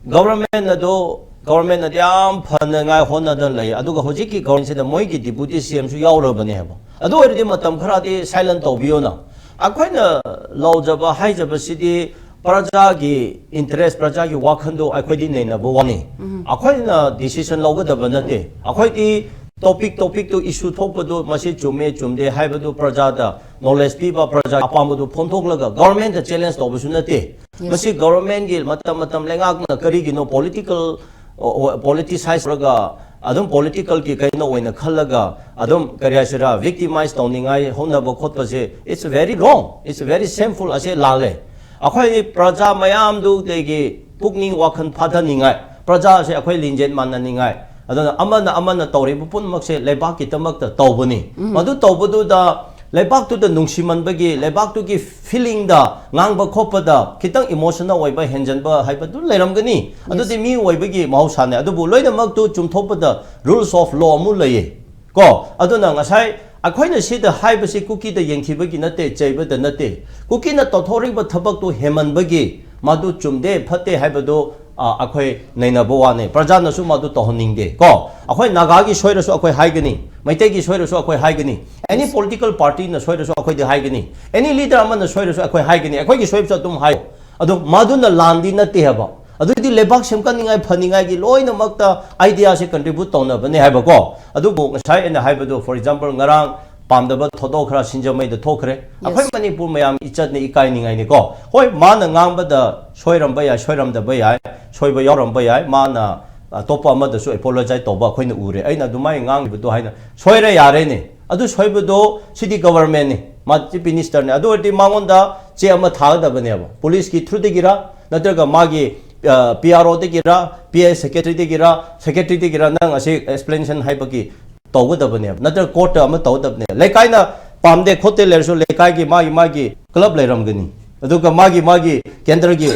government ꯑꯗꯣ, government ꯑꯗꯤ ꯌꯥꯝ ꯐꯅꯉꯥꯏ ꯍꯣꯠꯅꯗꯅ ꯂꯩ꯫ ꯑꯗꯨꯒ ꯍꯧꯖꯤꯛꯀꯤ governmentꯁꯤꯗ ꯃꯣꯏꯒꯤ deputy CMꯁꯨ ꯌꯥꯎꯔꯕꯅꯦ ꯍꯥꯏꯕ꯫ ꯑꯗꯨ ꯑꯣꯏꯔꯗꯤ ꯃꯇꯝ ꯈꯔꯗꯤ silent ꯇꯧꯕꯤꯌꯣꯅ꯫ ꯑꯩꯈꯣꯏꯅ ꯂꯧꯖꯕ ꯍꯥꯏꯖꯕꯁꯤꯗꯤ ꯄ꯭ꯔꯖꯥꯒꯤ interest, ꯄ꯭ꯔꯖꯥꯒꯤ ꯋꯥꯈꯜꯗꯣ ꯑꯩꯈꯣꯏꯗꯤ ꯅꯩꯅꯕ ꯋꯥꯅꯤ꯫ ꯑꯩꯈꯣꯏꯅ decision ꯂꯧꯒꯗꯕ ꯅꯠꯇꯦ꯫ ꯑꯩꯈꯣꯏꯗꯤ topic, topicꯇꯨ, issue ꯊꯣꯛꯄꯗꯨ ꯃꯁꯤ ꯆꯨꯝꯃꯦ ꯆꯨꯝꯗꯦ ꯍꯥꯏꯕꯗꯨ ꯄ꯭ꯔꯖꯥꯗ knowledge ꯄꯤꯕ, ꯄ꯭ꯔꯖꯥ ꯑꯄꯥꯝꯕꯗꯨ ꯐꯣꯡꯗꯣꯛꯂꯒ governmentꯇ challenge ꯇꯧꯕꯁꯨ ꯅꯠꯇꯦ꯫ ꯃꯁꯤ governmentꯀꯤ ꯃꯇꯝ ꯃꯇꯝ ꯂꯩꯉꯥꯛꯅ ꯀꯔꯤꯒꯤꯅꯣ political, ꯑꯣ, ꯑꯣ, politicize ꯇꯧꯔꯒ ꯑꯗꯨꯝ politicalꯒꯤ ꯀꯩꯅꯣ ꯑꯣꯏꯅ ꯈꯜꯂꯒ ꯑꯗꯨꯝ ꯀꯔꯤ ꯍꯥꯏꯁꯤꯔꯥ victimize ꯇꯧꯅꯤꯡꯉꯥꯏ ꯍꯣꯠꯅꯕ ꯈꯣꯠꯄꯁꯦ, it's very wrong, it's very shameful, ꯑꯁꯦ ꯂꯥꯜꯂꯦ꯫ ꯑꯩꯈꯣꯏ ꯄ꯭ꯔꯖꯥ ꯃꯌꯥꯝꯗꯨꯗꯒꯤ ꯄꯨꯛꯅꯤꯡ ꯋꯥꯈꯜ ꯐꯥꯊꯅꯤꯡꯉꯥꯏ, ꯄ꯭ꯔꯖꯥꯁꯦ ꯑꯩꯈꯣꯏ ꯂꯤꯡꯖꯦꯜ ꯃꯥꯟꯅꯅꯤꯡꯉꯥꯏ, ꯑꯗꯨꯅ ꯑꯃꯅ ꯑꯃꯅ ꯇꯧꯔꯤꯕ ꯄꯨꯝꯅꯃꯛꯁꯦ ꯂꯩꯕꯥꯛꯀꯤꯗꯃꯛꯇ ꯇꯧꯕꯅꯤ꯫ ꯃꯗꯨ ꯇꯧꯕꯗꯨꯗ ꯂꯩꯕꯥꯛꯇꯨꯗ ꯅꯨꯡꯁꯤꯃꯟꯕꯒꯤ, ꯂꯩꯕꯥꯛꯇꯨꯒꯤ feelingꯗ ꯉꯥꯡꯕ ꯈꯣꯠꯄꯗ ꯈꯤꯇꯪ emotional ꯑꯣꯏꯕ, ꯍꯦꯟꯖꯟꯕ ꯍꯥꯏꯕꯗꯨ ꯂꯩꯔꯝꯒꯅꯤ꯫ ꯑꯗꯨꯗꯤ ꯃꯤ ꯑꯣꯏꯕꯒꯤ ꯃꯍꯧꯁꯥꯅꯦ꯫ ꯑꯗꯨꯕꯨ ꯂꯣꯏꯅꯃꯛꯇꯨ ꯆꯨꯝꯊꯣꯛꯄꯗ rules of law ꯑꯃꯨꯛ ꯂꯩꯌꯦ ꯀꯣ꯫ ꯑꯗꯨꯅ ꯉꯁꯥꯏ ꯑꯩꯈꯣꯏꯅ ꯁꯤꯗ ꯍꯥꯏꯕꯁꯤ ꯀꯨꯀꯤꯗ ꯌꯦꯡꯊꯤꯕꯒꯤ ꯅꯠꯇꯦ, ꯆꯩꯕꯗ ꯅꯠꯇꯦ꯫ ꯀꯨꯀꯤꯅ ꯇꯧꯊꯣꯔꯛꯏꯕ ꯊꯕꯛꯇꯨ ꯍꯦꯟꯃꯟꯕꯒꯤ ꯃꯗꯨ ꯆꯨꯝꯗꯦ, ꯐꯠꯇꯦ ꯍꯥꯏꯕꯗꯨ, ꯑ, ꯑꯩꯈꯣꯏ ꯅꯩꯅꯕ ꯋꯥꯅꯤ꯫ ꯄ꯭ꯔꯖꯥꯅꯁꯨ ꯃꯗꯨ ꯇꯧꯍꯟꯅꯤꯡꯗꯦ ꯀꯣ꯫ ꯑꯩꯈꯣꯏ ꯅꯥꯒꯥꯒꯤ ꯁꯣꯏꯔꯁꯨ ꯑꯩꯈꯣꯏ ꯍꯥꯏꯒꯅꯤ, ꯃꯩꯇꯩꯒꯤ ꯁꯣꯏꯔꯁꯨ ꯑꯩꯈꯣꯏ ꯍꯥꯏꯒꯅꯤ, any political partyꯅ ꯁꯣꯏꯔꯁꯨ ꯑꯩꯈꯣꯏꯗꯤ ꯍꯥꯏꯒꯅꯤ, any leader ꯑꯃꯅ ꯁꯣꯏꯔꯁꯨ ꯑꯩꯈꯣꯏ ꯍꯥꯏꯒꯅꯤ, ꯑꯩꯈꯣꯏꯒꯤ ꯁꯣꯏꯕꯁꯨ ꯑꯗꯨꯝ ꯍꯥꯏ꯫ ꯑꯗꯨ ꯃꯗꯨꯅ ꯂꯥꯟꯗꯤ ꯅꯠꯇꯦ ꯍꯥꯏꯕ꯫ ꯑꯗꯨꯗꯤ ꯂꯩꯕꯥꯛ ꯁꯦꯝꯒꯠꯅꯤꯡꯉꯥꯏ, ꯐꯅꯤꯡꯉꯥꯏꯒꯤ ꯂꯣꯏꯅꯃꯛꯇ ideaꯁꯦ contribute ꯇꯧꯅꯕꯅꯦ ꯍꯥꯏꯕꯀꯣ꯫ ꯑꯗꯨꯕꯨ ꯉꯁꯥꯏ ꯑꯩꯅ ꯍꯥꯏꯕꯗꯣ, for example, ꯉꯔꯥꯡ ꯄꯥꯝꯗꯕ ꯊꯧꯗꯣꯛ ꯈꯔ ꯁꯤꯡꯖꯃꯩꯗ ꯊꯣꯛꯈ꯭ꯔꯦ꯫ ꯑꯩꯈꯣꯏ ꯃꯅꯤꯄꯨꯔ ꯃꯌꯥꯝ ꯏꯆꯠꯅꯤ, ꯏꯀꯥꯏꯅꯤꯡꯉꯥꯏꯅꯤꯀꯣ꯫ ꯍꯣꯏ, ꯃꯥꯅ ꯉꯥꯡꯕꯗ ꯁꯣꯏꯔꯝꯕ ꯌꯥꯏ, ꯁꯣꯏꯔꯝꯗꯕ ꯌꯥꯏ, ꯁꯣꯏꯕ ꯌꯥꯎꯔꯝꯕ ꯌꯥꯏ, ꯃꯥꯅ ꯑꯇꯣꯞꯄ ꯑꯃꯗꯁꯨ apologize ꯇꯧꯕ ꯑꯩꯈꯣꯏꯅ ꯎꯔꯦ꯫ ꯑꯩꯅ ꯑꯗꯨꯃꯥꯏꯅ ꯉꯥꯡꯂꯤꯕꯗꯣ ꯍꯥꯏꯅ, ꯁꯣꯏꯔꯦ, ꯌꯥꯔꯦꯅꯦ꯫ ꯑꯗꯨ ꯁꯣꯏꯕꯗꯣ ꯁꯤꯗꯤ governmentꯅꯤ, ꯃꯥ chief ministerꯅꯤ꯫ ꯑꯗꯨ ꯑꯣꯏꯔꯗꯤ ꯃꯉꯣꯟꯗ ꯆꯦ ꯑꯃ ꯊꯥꯒꯗꯕꯅꯦꯕ, policeꯀꯤ throughꯗꯒꯤꯔ ꯅꯠꯇ꯭ꯔꯒ ꯃꯥꯒꯤ, ꯑ, PROꯗꯒꯤꯔ, PI secretaryꯗꯒꯤꯔ, secretaryꯗꯒꯤꯔ ꯅꯪ ꯑꯁꯤ explanation ꯍꯥꯏꯕꯒꯤ ꯇꯧꯒꯗꯕꯅꯦꯕ, ꯅꯠꯇ꯭ꯔꯒ courtꯇ ꯑꯃ ꯇꯧꯒꯗꯕꯅꯦ꯫ ꯂꯩꯀꯥꯏꯅ ꯄꯥꯝꯗꯦ ꯈꯣꯠꯇꯦ ꯂꯩꯔꯁꯨ ꯂꯩꯀꯥꯏꯒꯤ ꯃꯥꯒꯤ ꯃꯥꯒꯤ ꯀ꯭ꯂꯕ ꯂꯩꯔꯝꯒꯅꯤ, ꯑꯗꯨꯒ ꯃꯥꯒꯤ ꯃꯥꯒꯤ ꯀꯦꯟꯗ꯭ꯔꯒꯤ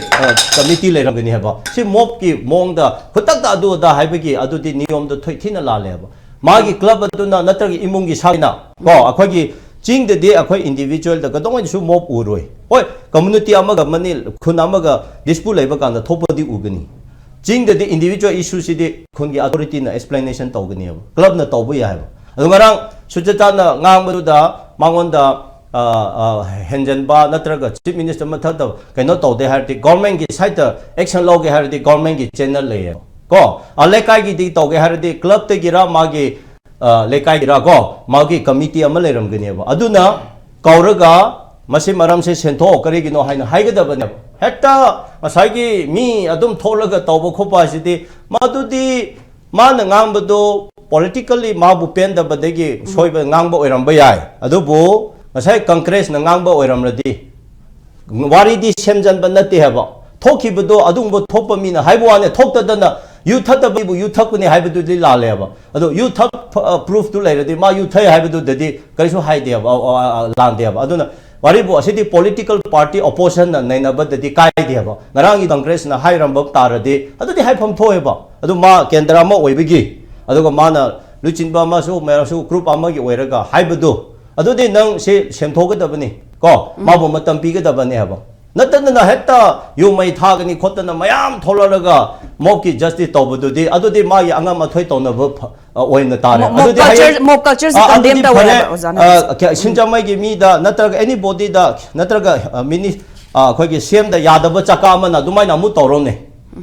ꯀꯃꯤꯇꯤ ꯂꯩꯔꯝꯒꯅꯤ ꯍꯥꯏꯕ꯫ ꯁꯤ ꯃꯣꯞꯀꯤ ꯃꯑꯣꯡꯗ ꯈꯨꯗꯛꯇ ꯑꯗꯨ ꯑꯗꯥ ꯍꯥꯏꯕꯒꯤ ꯑꯗꯨꯗꯤ ꯅꯤꯌꯣꯝꯗꯣ ꯊꯣꯏ ꯊꯤꯅ ꯂꯥꯜꯂꯦꯕ꯫ ꯃꯥꯒꯤ ꯀ꯭ꯂꯕ ꯑꯗꯨꯅ ꯅꯠꯇ꯭ꯔꯒ ꯏꯃꯨꯡꯒꯤ ꯁꯥꯒꯤꯅ ꯀꯣ, ꯑꯩꯈꯣꯏꯒꯤ ꯆꯤꯡꯗꯗꯤ ꯑꯩꯈꯣꯏ ꯏꯟꯗꯤꯕꯤꯖꯨꯋꯦꯜꯗ ꯀꯩꯗꯧꯉꯩꯗꯁꯨ ꯃꯣꯞ ꯎꯔꯣꯏ꯫ ꯍꯣꯏ, ꯀꯝꯃꯨꯅꯤꯇꯤ ꯑꯃꯒ ꯑꯃꯅꯤ, ꯈꯨꯟ ꯑꯃꯒ ꯗꯤꯁꯄ꯭ꯌꯨꯠ ꯂꯩꯕ ꯀꯥꯟꯗ ꯊꯣꯛꯄꯗꯤ ꯎꯒꯅꯤ꯫ ꯆꯤꯡꯗꯗꯤ ꯏꯟꯗꯤꯕꯤꯖꯨꯋꯦꯜ ꯏꯁꯨꯁꯤꯗꯤ ꯈꯨꯟꯒꯤ ꯑꯣꯊꯣꯔꯤꯇꯤꯅ ꯑꯦꯛꯁꯄ꯭ꯂꯦꯅꯦꯁꯟ ꯇꯧꯒꯅꯦꯕ, ꯀ꯭ꯂꯕꯅ ꯇꯧꯕ ꯌꯥꯏꯕ꯫ ꯑꯗꯣ ꯉꯔꯥꯡ ꯁꯨꯆꯦꯇꯥꯅ ꯉꯥꯡꯕꯗꯨꯗ ꯃꯉꯣꯟꯗ ꯑ, ꯑ, ꯍꯦꯟꯖꯟꯕ ꯅꯠꯇ꯭ꯔꯒ ꯆꯤꯐ ꯃꯤꯅꯤꯁꯇꯔ ꯃꯊꯛꯇ ꯀꯩꯅꯣ ꯇꯧꯗꯦ ꯍꯥꯏꯔꯗꯤ ꯒꯣꯔꯃꯦꯟꯒꯤ ꯁꯥꯏꯠꯇ ꯑꯦꯛꯁꯟ ꯂꯧꯒꯦ ꯍꯥꯏꯔꯗꯤ ꯒꯣꯔꯃꯦꯟꯒꯤ ꯆꯦꯅꯦꯜ ꯂꯩꯌꯦ ꯀꯣ꯫ ꯑ, ꯂꯩꯀꯥꯏꯒꯤꯗꯤ ꯇꯧꯒꯦ ꯍꯥꯏꯔꯗꯤ ꯀ꯭ꯂꯕꯇꯒꯤꯔ ꯃꯥꯒꯤ ꯑ, ꯂꯩꯀꯥꯏꯒꯤꯔ ꯀꯣ, ꯃꯥꯒꯤ ꯀꯃꯤꯇꯤ ꯑꯃ ꯂꯩꯔꯝꯒꯅꯦꯕ꯫ ꯑꯗꯨꯅ ꯀꯧꯔꯒ ꯃꯁꯤ ꯃꯔꯝꯁꯦ ꯁꯦꯟꯊꯣꯛꯑꯣ ꯀꯔꯤꯒꯤꯅꯣ ꯍꯥꯏꯅ ꯍꯥꯏꯒꯗꯕꯅꯦꯕ꯫ ꯍꯦꯛꯇ ꯉꯁꯥꯏꯒꯤ ꯃꯤ ꯑꯗꯨꯝ ꯊꯣꯛꯂꯒ ꯇꯧꯕ ꯈꯣꯠꯄ ꯍꯥꯏꯁꯤꯗꯤ, ꯃꯗꯨꯗꯤ ꯃꯥꯅ ꯉꯥꯡꯕꯗꯣ ꯄꯣꯂꯤꯇꯤꯀꯦꯜꯂꯤ ꯃꯥꯕꯨ ꯄꯦꯟꯗꯕꯗꯒꯤ ꯁꯣꯏꯕ ꯉꯥꯡꯕ ꯑꯣꯏꯔꯝꯕ ꯌꯥꯏ꯫ ꯑꯗꯨꯕꯨ ꯉꯁꯥꯏ ꯀꯪꯒ꯭ꯔꯦꯁꯅ ꯉꯥꯡꯕ ꯑꯣꯏꯔꯝꯂꯗꯤ, ꯋꯥꯔꯤꯗꯤ ꯁꯦꯝꯖꯟꯕ ꯅꯠꯇꯦ ꯍꯥꯏꯕ꯫ ꯊꯣꯛꯈꯤꯕꯗꯣ ꯑꯗꯨꯒꯨꯝꯕ ꯊꯣꯛꯄ ꯃꯤꯅ ꯍꯥꯏꯕ ꯋꯥꯅꯤ, ꯊꯣꯛꯇꯗꯅ ꯌꯨ ꯊꯛꯇꯕ ꯃꯤꯕꯨ ꯌꯨ ꯊꯛꯄꯅꯤ ꯍꯥꯏꯕꯗꯨꯗꯤ ꯂꯥꯜꯂꯦꯕ꯫ ꯑꯗꯣ ꯌꯨ ꯊꯛ, ꯑ, ꯄ꯭ꯔꯨꯐꯇꯨ ꯂꯩꯔꯗꯤ ꯃꯥ ꯌꯨ ꯊꯛꯑꯦ ꯍꯥꯏꯕꯗꯨꯗꯗꯤ ꯀꯔꯤꯁꯨ ꯍꯥꯏꯗꯦꯕ, ꯑ, ꯑ, ꯑ, ꯂꯥꯟꯗꯦꯕ꯫ ꯑꯗꯨꯅ ꯋꯥꯔꯤꯕꯨ ꯑꯁꯤꯗꯤ ꯄꯣꯂꯤꯇꯤꯀꯦꯜ ꯄꯥꯔꯇꯤ ꯑꯣꯄꯣꯖꯤꯁꯟꯅ ꯅꯩꯅꯕꯗꯗꯤ ꯀꯥꯏꯗꯦꯕ꯫ ꯉꯔꯥꯡꯒꯤ ꯀꯪꯒ꯭ꯔꯦꯁꯅ ꯍꯥꯏꯔꯝꯕ ꯇꯥꯔꯗꯤ ꯑꯗꯨꯗꯤ ꯍꯥꯏꯐꯝ ꯊꯣꯛꯑꯦꯕ꯫ ꯑꯗꯨ ꯃꯥ ꯀꯦꯟꯗ꯭ꯔ ꯑꯃ ꯑꯣꯏꯕꯒꯤ, ꯑꯗꯨꯒ ꯃꯥꯅ ꯂꯨꯆꯤꯟꯕ ꯑꯃꯁꯨ ꯃꯌꯥꯝꯁꯨ ꯒ꯭ꯔꯨꯞ ꯑꯃꯒꯤ ꯑꯣꯏꯔꯒ ꯍꯥꯏꯕꯗꯨ, ꯑꯗꯨꯗꯤ ꯅꯪ ꯁꯤ ꯁꯦꯝꯊꯣꯛꯀꯗꯕꯅꯤ ꯀꯣ, ꯃꯥꯕꯨ ꯃꯇꯝ ꯄꯤꯒꯗꯕꯅꯦ ꯍꯥꯏꯕ꯫ ꯅꯠꯇꯗꯅ ꯍꯦꯛꯇ ꯌꯨ ꯃꯩ ꯊꯥꯒꯅꯤ ꯈꯣꯠꯇꯅ ꯃꯌꯥꯝ ꯊꯣꯛꯂꯛꯂꯒ ꯃꯣꯞꯀꯤ ꯖꯁꯇꯤꯁ ꯇꯧꯕꯗꯨꯗꯤ, ꯑꯗꯨꯗꯤ ꯃꯥꯒꯤ ꯑꯉꯝ ꯑꯊꯣꯏ ꯇꯧꯅꯕ ꯐ-, ꯑ, ꯑꯣꯏꯅ ꯇꯥꯔꯦ꯫ ꯃꯣꯞ ꯑꯗꯨꯗꯤ ꯍꯌꯦꯡ, ꯀꯜꯆꯔ, ꯃꯣꯞ ꯀꯜꯆꯔꯁꯦ ꯑ, ꯀꯟꯗꯦꯝ ꯑꯗꯨꯗꯤ ꯇꯧꯋꯦ ꯐꯔꯦ꯫ ꯍꯥꯏꯕ ꯑꯣꯖꯥꯅ ꯑ, ꯍꯥꯏꯁꯦ꯫ ꯀ-, ꯁꯤꯡꯖꯃꯩꯒꯤ ꯃꯤꯗ ꯅꯠꯇ꯭ꯔꯒ ꯑꯦꯅꯤ ꯕꯣꯗꯤꯗ ꯅꯠꯇ꯭ꯔꯒ, ꯑ, ꯃꯤꯅꯤ-, ꯑ, ꯑꯩꯈꯣꯏꯒꯤ ꯁꯤ ꯑꯦꯝꯗ ꯌꯥꯗꯕ ꯆꯀꯥ ꯑꯃꯅ ꯑꯗꯨꯃꯥꯏꯅ ꯑꯃꯨꯛ ꯇꯧꯔꯣꯅꯦ꯫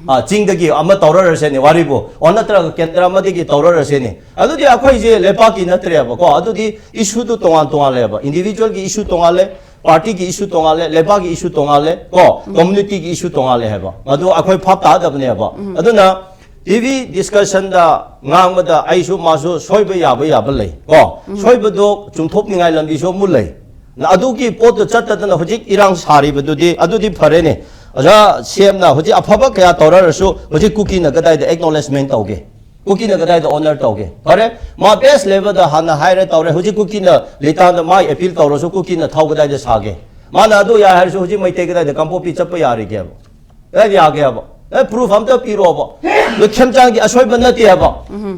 ꯑ, ꯆꯤꯡꯗꯒꯤ ꯑꯃ ꯇꯧꯔꯔꯁꯦꯅꯦ ꯋꯥꯔꯤꯕꯨ, ꯑꯣ, ꯅꯠꯇ꯭ꯔꯒ ꯀꯦꯟꯗ꯭ꯔ ꯑꯃꯗꯒꯤ ꯇꯧꯔꯔꯁꯦꯅꯦ꯫ ꯑꯗꯨꯗꯤ ꯑꯩꯈꯣꯏꯁꯦ ꯂꯩꯄꯥꯛꯀꯤ ꯅꯠꯇ꯭ꯔꯦꯕꯀꯣ꯫ ꯑꯗꯨꯗꯤ ꯏꯁꯨꯗꯨ ꯇꯣꯉꯥꯟ ꯇꯣꯉꯥꯟꯂꯦꯕ꯫ ꯏꯟꯗꯤꯕꯤꯖꯨꯋꯦꯜꯒꯤ ꯏꯁꯨ ꯇꯣꯉꯥꯟꯂꯦ, ꯄꯥꯔꯇꯤꯒꯤ ꯏꯁꯨ ꯇꯣꯉꯥꯟꯂꯦ, ꯂꯩꯕꯥꯛꯀꯤ ꯏꯁꯨ ꯇꯣꯉꯥꯟꯂꯦ ꯀꯣ, ꯀꯝꯃꯨꯅꯤꯇꯤꯒꯤ ꯏꯁꯨ ꯇꯣꯉꯥꯟꯂꯦ ꯍꯥꯏꯕ꯫ ꯑꯗꯨ ꯑꯩꯈꯣꯏ ꯚꯥꯞ ꯇꯥꯗꯕꯅꯦꯕ꯫ ꯑꯗꯨꯅ ꯇꯤ ꯚꯤ ꯗꯤꯁꯀꯁꯟꯗ ꯉꯥꯡꯕꯗ ꯑꯩꯁꯨ ꯃꯥꯁꯨ ꯁꯣꯏꯕ ꯌꯥꯕ ꯌꯥꯕ ꯂꯩ ꯀꯣ꯫ ꯁꯣꯏꯕꯗꯣ ꯆꯨꯝꯊꯣꯛꯅꯤꯡꯉꯥꯏ ꯂꯝꯕꯤꯁꯨ ꯑꯃꯨꯛ ꯂꯩ꯫ ꯅ ꯑꯗꯨꯒꯤ ꯄꯣꯠꯇꯨ ꯆꯠꯇꯗꯅ ꯍꯧꯖꯤꯛ ꯏꯔꯥꯡ ꯁꯥꯔꯤꯕꯗꯨꯗꯤ, ꯑꯗꯨꯗꯤ ꯐꯔꯦꯅꯦ꯫ ꯑꯣꯖꯥ ꯁꯤ ꯑꯦꯝꯅ ꯍꯧꯖꯤꯛ ꯑꯐꯕ ꯀꯌꯥ ꯇꯧꯔꯔꯁꯨ ꯍꯧꯖꯤꯛ ꯀꯨꯀꯤꯅ ꯀꯗꯥꯏꯗ ꯑꯦꯛꯅꯣꯂꯦꯖꯃꯦꯟ ꯇꯧꯒꯦ? ꯀꯨꯀꯤꯅ ꯀꯗꯥꯏꯗ ꯑꯣꯅꯔ ꯇꯧꯒꯦ? ꯐꯔꯦ, ꯃꯥ ꯕꯦꯁ ꯂꯦꯚꯦꯜꯗ ꯍꯥꯟꯅ ꯍꯥꯏꯔꯦ ꯇꯧꯔꯦ, ꯍꯧꯖꯤꯛ ꯀꯨꯀꯤꯅ ꯂꯤꯇꯥꯟꯗ ꯃꯥꯏ ꯑꯦꯄꯤꯜ ꯇꯧꯔꯁꯨ ꯀꯨꯀꯤꯅ ꯊꯧ ꯀꯗꯥꯏꯗ ꯁꯥꯒꯦ? ꯃꯥꯅ ꯑꯗꯨ ꯌꯥꯏ ꯍꯥꯏꯔꯁꯨ ꯍꯧꯖꯤꯛ ꯃꯩꯇꯩ ꯀꯗꯥꯏꯗ ꯀꯥꯡꯄꯣꯛꯄꯤ ꯆꯠꯄ ꯌꯥꯔꯤꯒꯦꯕ? ꯀꯗꯥꯏꯗ ꯌꯥꯒꯦ ꯍꯥꯏꯕ? ꯑꯦ, ꯄ꯭ꯔꯨꯐ ꯑꯝꯇ ꯄꯤꯔꯛꯑꯣꯕ꯫ ꯑꯗꯣ ꯈꯦꯝꯆꯥꯟꯒꯤ ꯑꯁꯣꯏꯕ ꯅꯠꯇꯦ ꯍꯥꯏꯕ,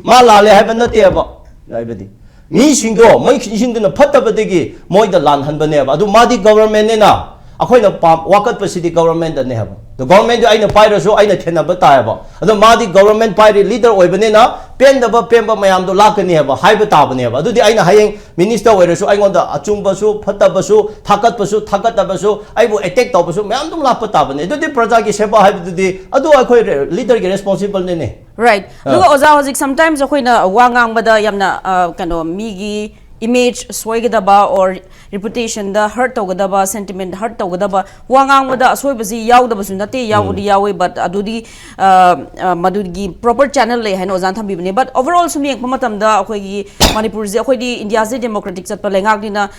ꯃꯥ ꯂꯥꯜꯂꯦ ꯍꯥꯏꯕ ꯅꯠꯇꯦ ꯍꯥꯏꯕ꯫ ꯍꯥꯏꯕꯗꯤ ꯃꯤꯁꯤꯡꯗꯣ, ꯃꯣꯏꯁꯤꯡꯗꯨꯅ ꯐꯠꯇꯕꯗꯒꯤ ꯃꯣꯏꯗ ꯂꯥꯟꯍꯟꯕꯅꯦꯕ꯫ ꯑꯗꯨ ꯃꯥꯗꯤ ꯒꯕꯔꯃꯦꯟꯅꯤꯅ ꯑꯩꯈꯣꯏꯅ ꯄꯥꯝ ꯋꯥꯀꯠꯄꯁꯤꯗꯤ ꯒꯕꯔꯃꯦꯟꯗꯅꯦ ꯍꯥꯏꯕ꯫ ꯑꯗꯣ ꯒꯕꯔꯃꯦꯟꯗꯨ ꯑꯩꯅ ꯄꯥꯏꯔꯁꯨ ꯑꯩꯅ ꯊꯦꯟꯅꯕ ꯇꯥꯏꯌꯦꯕ꯫ ꯑꯗꯣ ꯃꯥꯗꯤ ꯒꯕꯔꯃꯦꯟ ꯄꯥꯏꯔꯤ ꯂꯤꯗꯔ ꯑꯣꯏꯕꯅꯤꯅ ꯄꯦꯟꯗꯕ ꯄꯦꯟꯕ ꯃꯌꯥꯝꯗꯣ ꯂꯥꯛꯀꯅꯤ ꯍꯥꯏꯕ, ꯍꯥꯏꯕ ꯇꯥꯕꯅꯦꯕ꯫ ꯑꯗꯨꯗꯤ ꯑꯩꯅ ꯍꯌꯦꯡ ꯃꯤꯅꯤꯁꯇꯔ ꯑꯣꯏꯔꯁꯨ ꯑꯩꯉꯣꯟꯗ ꯑꯆꯨꯝꯕꯁꯨ ꯐꯠꯇꯕꯁꯨ ꯊꯥꯒꯠꯄꯁꯨ ꯊꯥꯒꯠꯇꯕꯁꯨ ꯑꯩꯕꯨ ꯑꯦꯇꯦꯛ ꯇꯧꯕꯁꯨ ꯃꯌꯥꯝ ꯑꯗꯨꯝ ꯂꯥꯛꯄ ꯇꯥꯕꯅꯦ꯫ ꯑꯗꯨꯗꯤ ꯄ꯭ꯔꯖꯥꯒꯤ ꯁꯦꯕꯥ ꯍꯥꯏꯕꯗꯨꯗꯤ ꯑꯗꯨ ꯑꯩꯈꯣꯏ ꯂꯤꯗꯔꯒꯤ ꯔꯦꯁꯄꯣꯟꯁꯤꯕꯜꯅꯤꯅꯦ꯫ ꯔꯥꯏꯠ꯫ ꯑꯗꯨꯒ ꯑꯣꯖꯥ, ꯍꯧꯖꯤꯛ ꯁꯝꯇꯥꯏꯝꯁ ꯑꯩꯈꯣꯏꯅ ꯋꯥ ꯉꯥꯡꯕꯗ ꯌꯥꯝꯅ ꯑ, ꯀꯩꯅꯣ, ꯃꯤꯒꯤ ꯏꯃꯦꯖ ꯁꯣꯏꯒꯗꯕ ꯑꯣꯔ ꯔꯤꯄꯨꯇꯦꯁꯟꯗ ꯍꯔꯠ ꯇꯧꯒꯗꯕ, ꯁꯦꯟꯇꯤꯃꯦꯟ ꯍꯔꯠ ꯇꯧꯒꯗꯕ ꯋꯥ ꯉꯥꯡꯕꯗ ꯑꯁꯣꯏꯕꯁꯤ ꯌꯥꯎꯗꯕꯁꯨ ꯅꯠꯇꯦ, ꯌꯥꯎꯕꯗꯤ ꯌꯥꯎꯋꯦ, ꯕꯠ ꯑꯗꯨꯗꯤ ꯑ, ꯑ, ꯃꯗꯨꯒꯤ ꯄ꯭ꯔꯣꯄꯔ ꯆꯦꯅꯦꯜ ꯂꯩ ꯍꯥꯏꯅ ꯑꯣꯖꯥꯅ ꯊꯝꯕꯤꯕꯅꯦ꯫ ꯕꯠ ꯑꯣꯚꯔ ꯑꯣꯜ ꯁꯨꯝ ꯌꯦꯡꯕ ꯃꯇꯝꯗ ꯑꯩꯈꯣꯏꯒꯤ ꯃꯅꯤꯄꯨꯔꯁꯦ, ꯑꯩꯈꯣꯏꯗꯤ ꯏꯟꯗꯤꯌꯥꯁꯦ ꯗꯦꯃꯣꯀ꯭ꯔꯦꯇꯤꯛ ꯆꯠꯄ ꯂꯩꯉꯥꯛꯅꯤꯅ,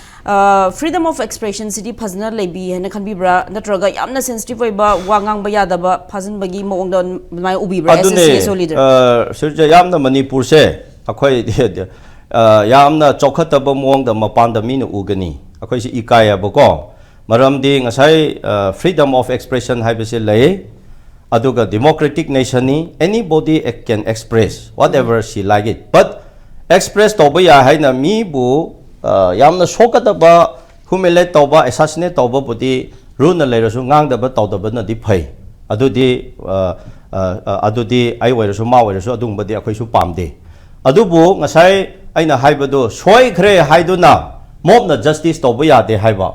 ꯐ꯭ꯔꯤꯗꯝ ꯑꯣꯐ ꯑꯦꯛꯁꯄ꯭ꯔꯦꯁꯟꯁꯤꯗꯤ ꯐꯖꯅ ꯂꯩꯕꯤ ꯍꯥꯏꯅ ꯈꯟꯕꯤꯕ꯭ꯔꯥ, ꯅꯠꯇ꯭ꯔꯒ ꯌꯥꯝꯅ ꯁꯦꯟꯁꯤꯇꯤꯚ ꯑꯣꯏꯕ ꯋꯥ ꯉꯥꯡꯕ ꯌꯥꯗꯕ ꯐꯥꯖꯤꯟꯕꯒꯤ ꯃꯑꯣꯡꯗ ꯑꯗꯨꯃꯥꯏꯅ ꯎꯕꯤꯕ꯭ꯔꯥ, ꯑꯦꯁ ꯑꯦꯁ ꯁꯤ ꯑꯦꯁ ꯑꯣ ꯂꯤꯗꯔ? ꯑꯗꯨꯅꯦ, ꯁꯤꯁꯦ ꯌꯥꯝꯅ ꯃꯅꯤꯄꯨꯔꯁꯦ ꯑꯩꯈꯣꯏ ꯑ, ꯌꯥꯝꯅ ꯆꯥꯎꯈꯠꯇꯕ ꯃꯑꯣꯡꯗ ꯃꯄꯥꯟꯗ ꯃꯤꯅ ꯎꯒꯅꯤ꯫ ꯑꯩꯈꯣꯏꯁꯤ ꯏꯀꯥꯏꯌꯦꯕꯀꯣ꯫ ꯃꯔꯝꯗꯤ ꯉꯁꯥꯏ ꯐ꯭ꯔꯤꯗꯝ ꯑꯣꯐ ꯑꯦꯛꯁꯄ꯭ꯔꯦꯁꯟ ꯍꯥꯏꯕꯁꯤ ꯂꯩ, ꯑꯗꯨꯒ democratic ꯅꯦꯁꯟꯅꯤ, anybody can express whatever she like it, but express ꯇꯧꯕ ꯌꯥꯏ ꯍꯥꯏꯅ ꯃꯤꯕꯨ ꯑ, ꯌꯥꯝꯅ ꯁꯣꯛꯀꯗꯕ, ꯍ꯭ꯌꯨꯃꯤꯂꯦꯠ ꯇꯧꯕ, ꯑꯦꯁꯥꯁꯤꯅꯦꯠ ꯇꯧꯕꯕꯨꯗꯤ ꯔꯨꯜꯅ ꯂꯩꯔꯁꯨ ꯉꯥꯡꯗꯕ ꯇꯧꯗꯕꯅꯗꯤ ꯐꯩ꯫ ꯑꯗꯨꯗꯤ ꯑ, ꯑ, ꯑ, ꯑꯗꯨꯗꯤ ꯑꯩ ꯑꯣꯏꯔꯁꯨ ꯃꯥ ꯑꯣꯏꯔꯁꯨ ꯑꯗꯨꯒꯨꯝꯕꯗꯤ ꯑꯩꯈꯣꯏꯁꯨ ꯄꯥꯝꯗꯦ꯫ ꯑꯗꯨꯕꯨ ꯉꯁꯥꯏ ꯑꯩꯅ ꯍꯥꯏꯕꯗꯨ ꯁꯣꯏꯈ꯭ꯔꯦ ꯍꯥꯏꯗꯨꯅ ꯃꯣꯞꯅ ꯖꯁꯇꯤꯁ ꯇꯧꯕ ꯌꯥꯗꯦ ꯍꯥꯏꯕ꯫